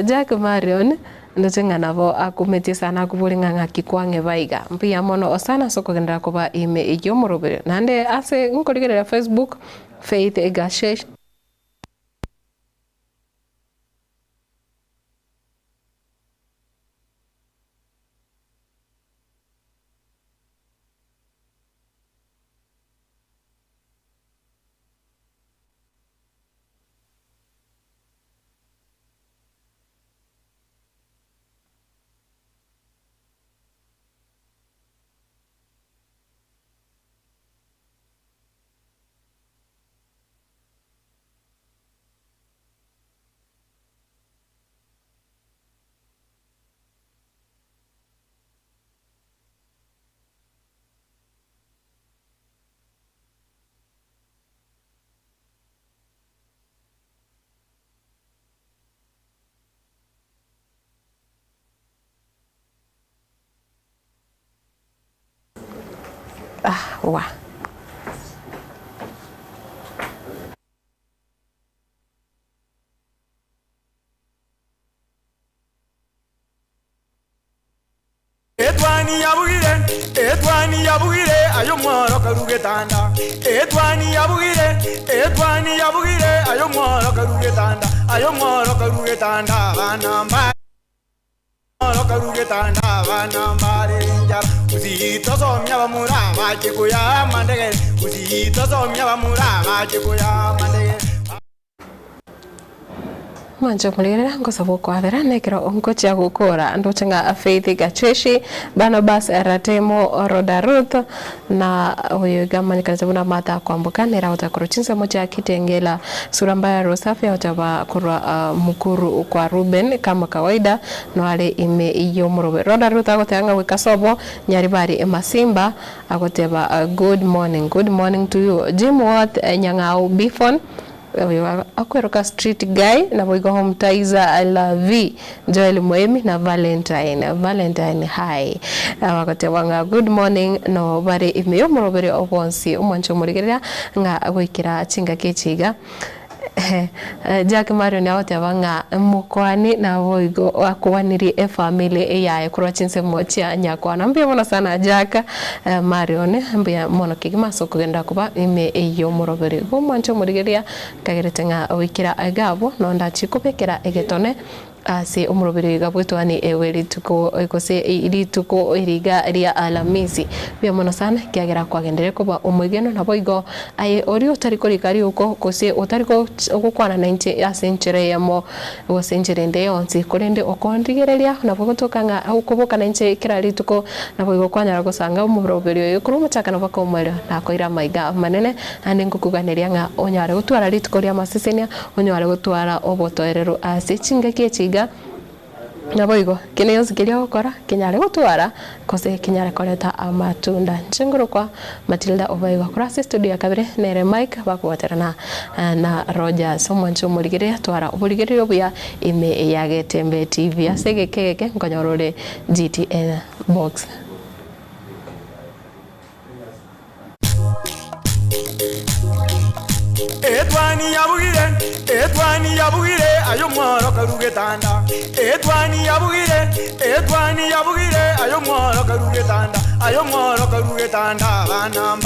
Jack Marion ndoche ng'a nabo akumetie sana akobori ng'a ng'aki kwang'eba iga. Mbuya mono sana ase okogenderera koba ime y'omoroberi. Naende ase nkorigereria Facebook, Faith Gashesh. Ah, wa. Etwani yabugire, etwani yabugire, ayo mworo karugetanda. Etwani yabugire, etwani yabugire, ayo mworo karugetanda. Ayo mworo karugetanda, bana mba. Mworo karugetanda, bana mbarenja. Usitosomya bamura bachikuya mandege. Usitosomya bamura bachikuya mandege. Mwanche omorigerera ngosaba okwabera na ekero ngochia gokora ndoche ng'a Faith Gacheshi, Barnabas Ratemo Roda Ruth na oyo iga amanyekanete buna Martha Kwamboka nere agoteba korwa chinsemo chia Kitengela Sura Mbaya Rosafi agoteba korwa Mukuru kwa Reuben kama kawaida noare ime y'omorobe. Roda Ruth agoteba ng'a goika sobo Nyaribari Masimba agoteba good morning, good morning to you. Jim Worth Nyang'au Bifon Oyo akweroka street guy naboigo homtizer Lavi Joel Moemi na Valentine Valentine hi bagoteba ng'a good morning no bare ime y'omorobere obonsi omwancho omorigereria ng'a goikera chingaki echi iga Jack Marion agoteba ng'a mokwani naboigo akwanirie efamily eyaye korwa chinsemo chia nyakwana mbuya mono sana Jack Marion mbuya mono kegima ase okogenda koba ime y'omorobere igo omwancho omorigereria Nkagerete ng'a goikera iga abwo nondachi kobekera egetone ase omoroberi iga bw'etwani ewe rituko gose rituko riga ria Alamisi. Mbuya mono sana ekiagera kwagenderire koba omoigenwa naboigo aye oria otari korika riuko gose otari gokwana nainche ase enchera eyemo gose enchera ende yonsi korende okonrigereria nabo gotoka ng'a okoboka nainche kera rituko naboigo kwanyara gosanga omoroberi oyo korwa omochakano mpaka omoerio nakoira amaiga amanene naende ngokuganeria ng'a onyare gotwara rituko ri'amasesenia, onyare gotwara obotoereru ase chingaki echi iga. Naboigo, kende gionsi keria ogokora kenyare gotwara gose kenyare koreta amatunda. Inche nkorokwa Matilda Obaigo korwa ase estudio ya kabere nere Mike bakobwaterana na Rogers omwanchi omorigereria twara oborigereria obuya ime ya Getembe TV. Ase egeka egeke nkonyora ore GTN Box. Etwani yabugire, etwani yabugire, aye omworo karu getanda. Etwani yabugire, etwani yabugire, aye omworo karu getanda, aye omworo karu getanda, abana mba.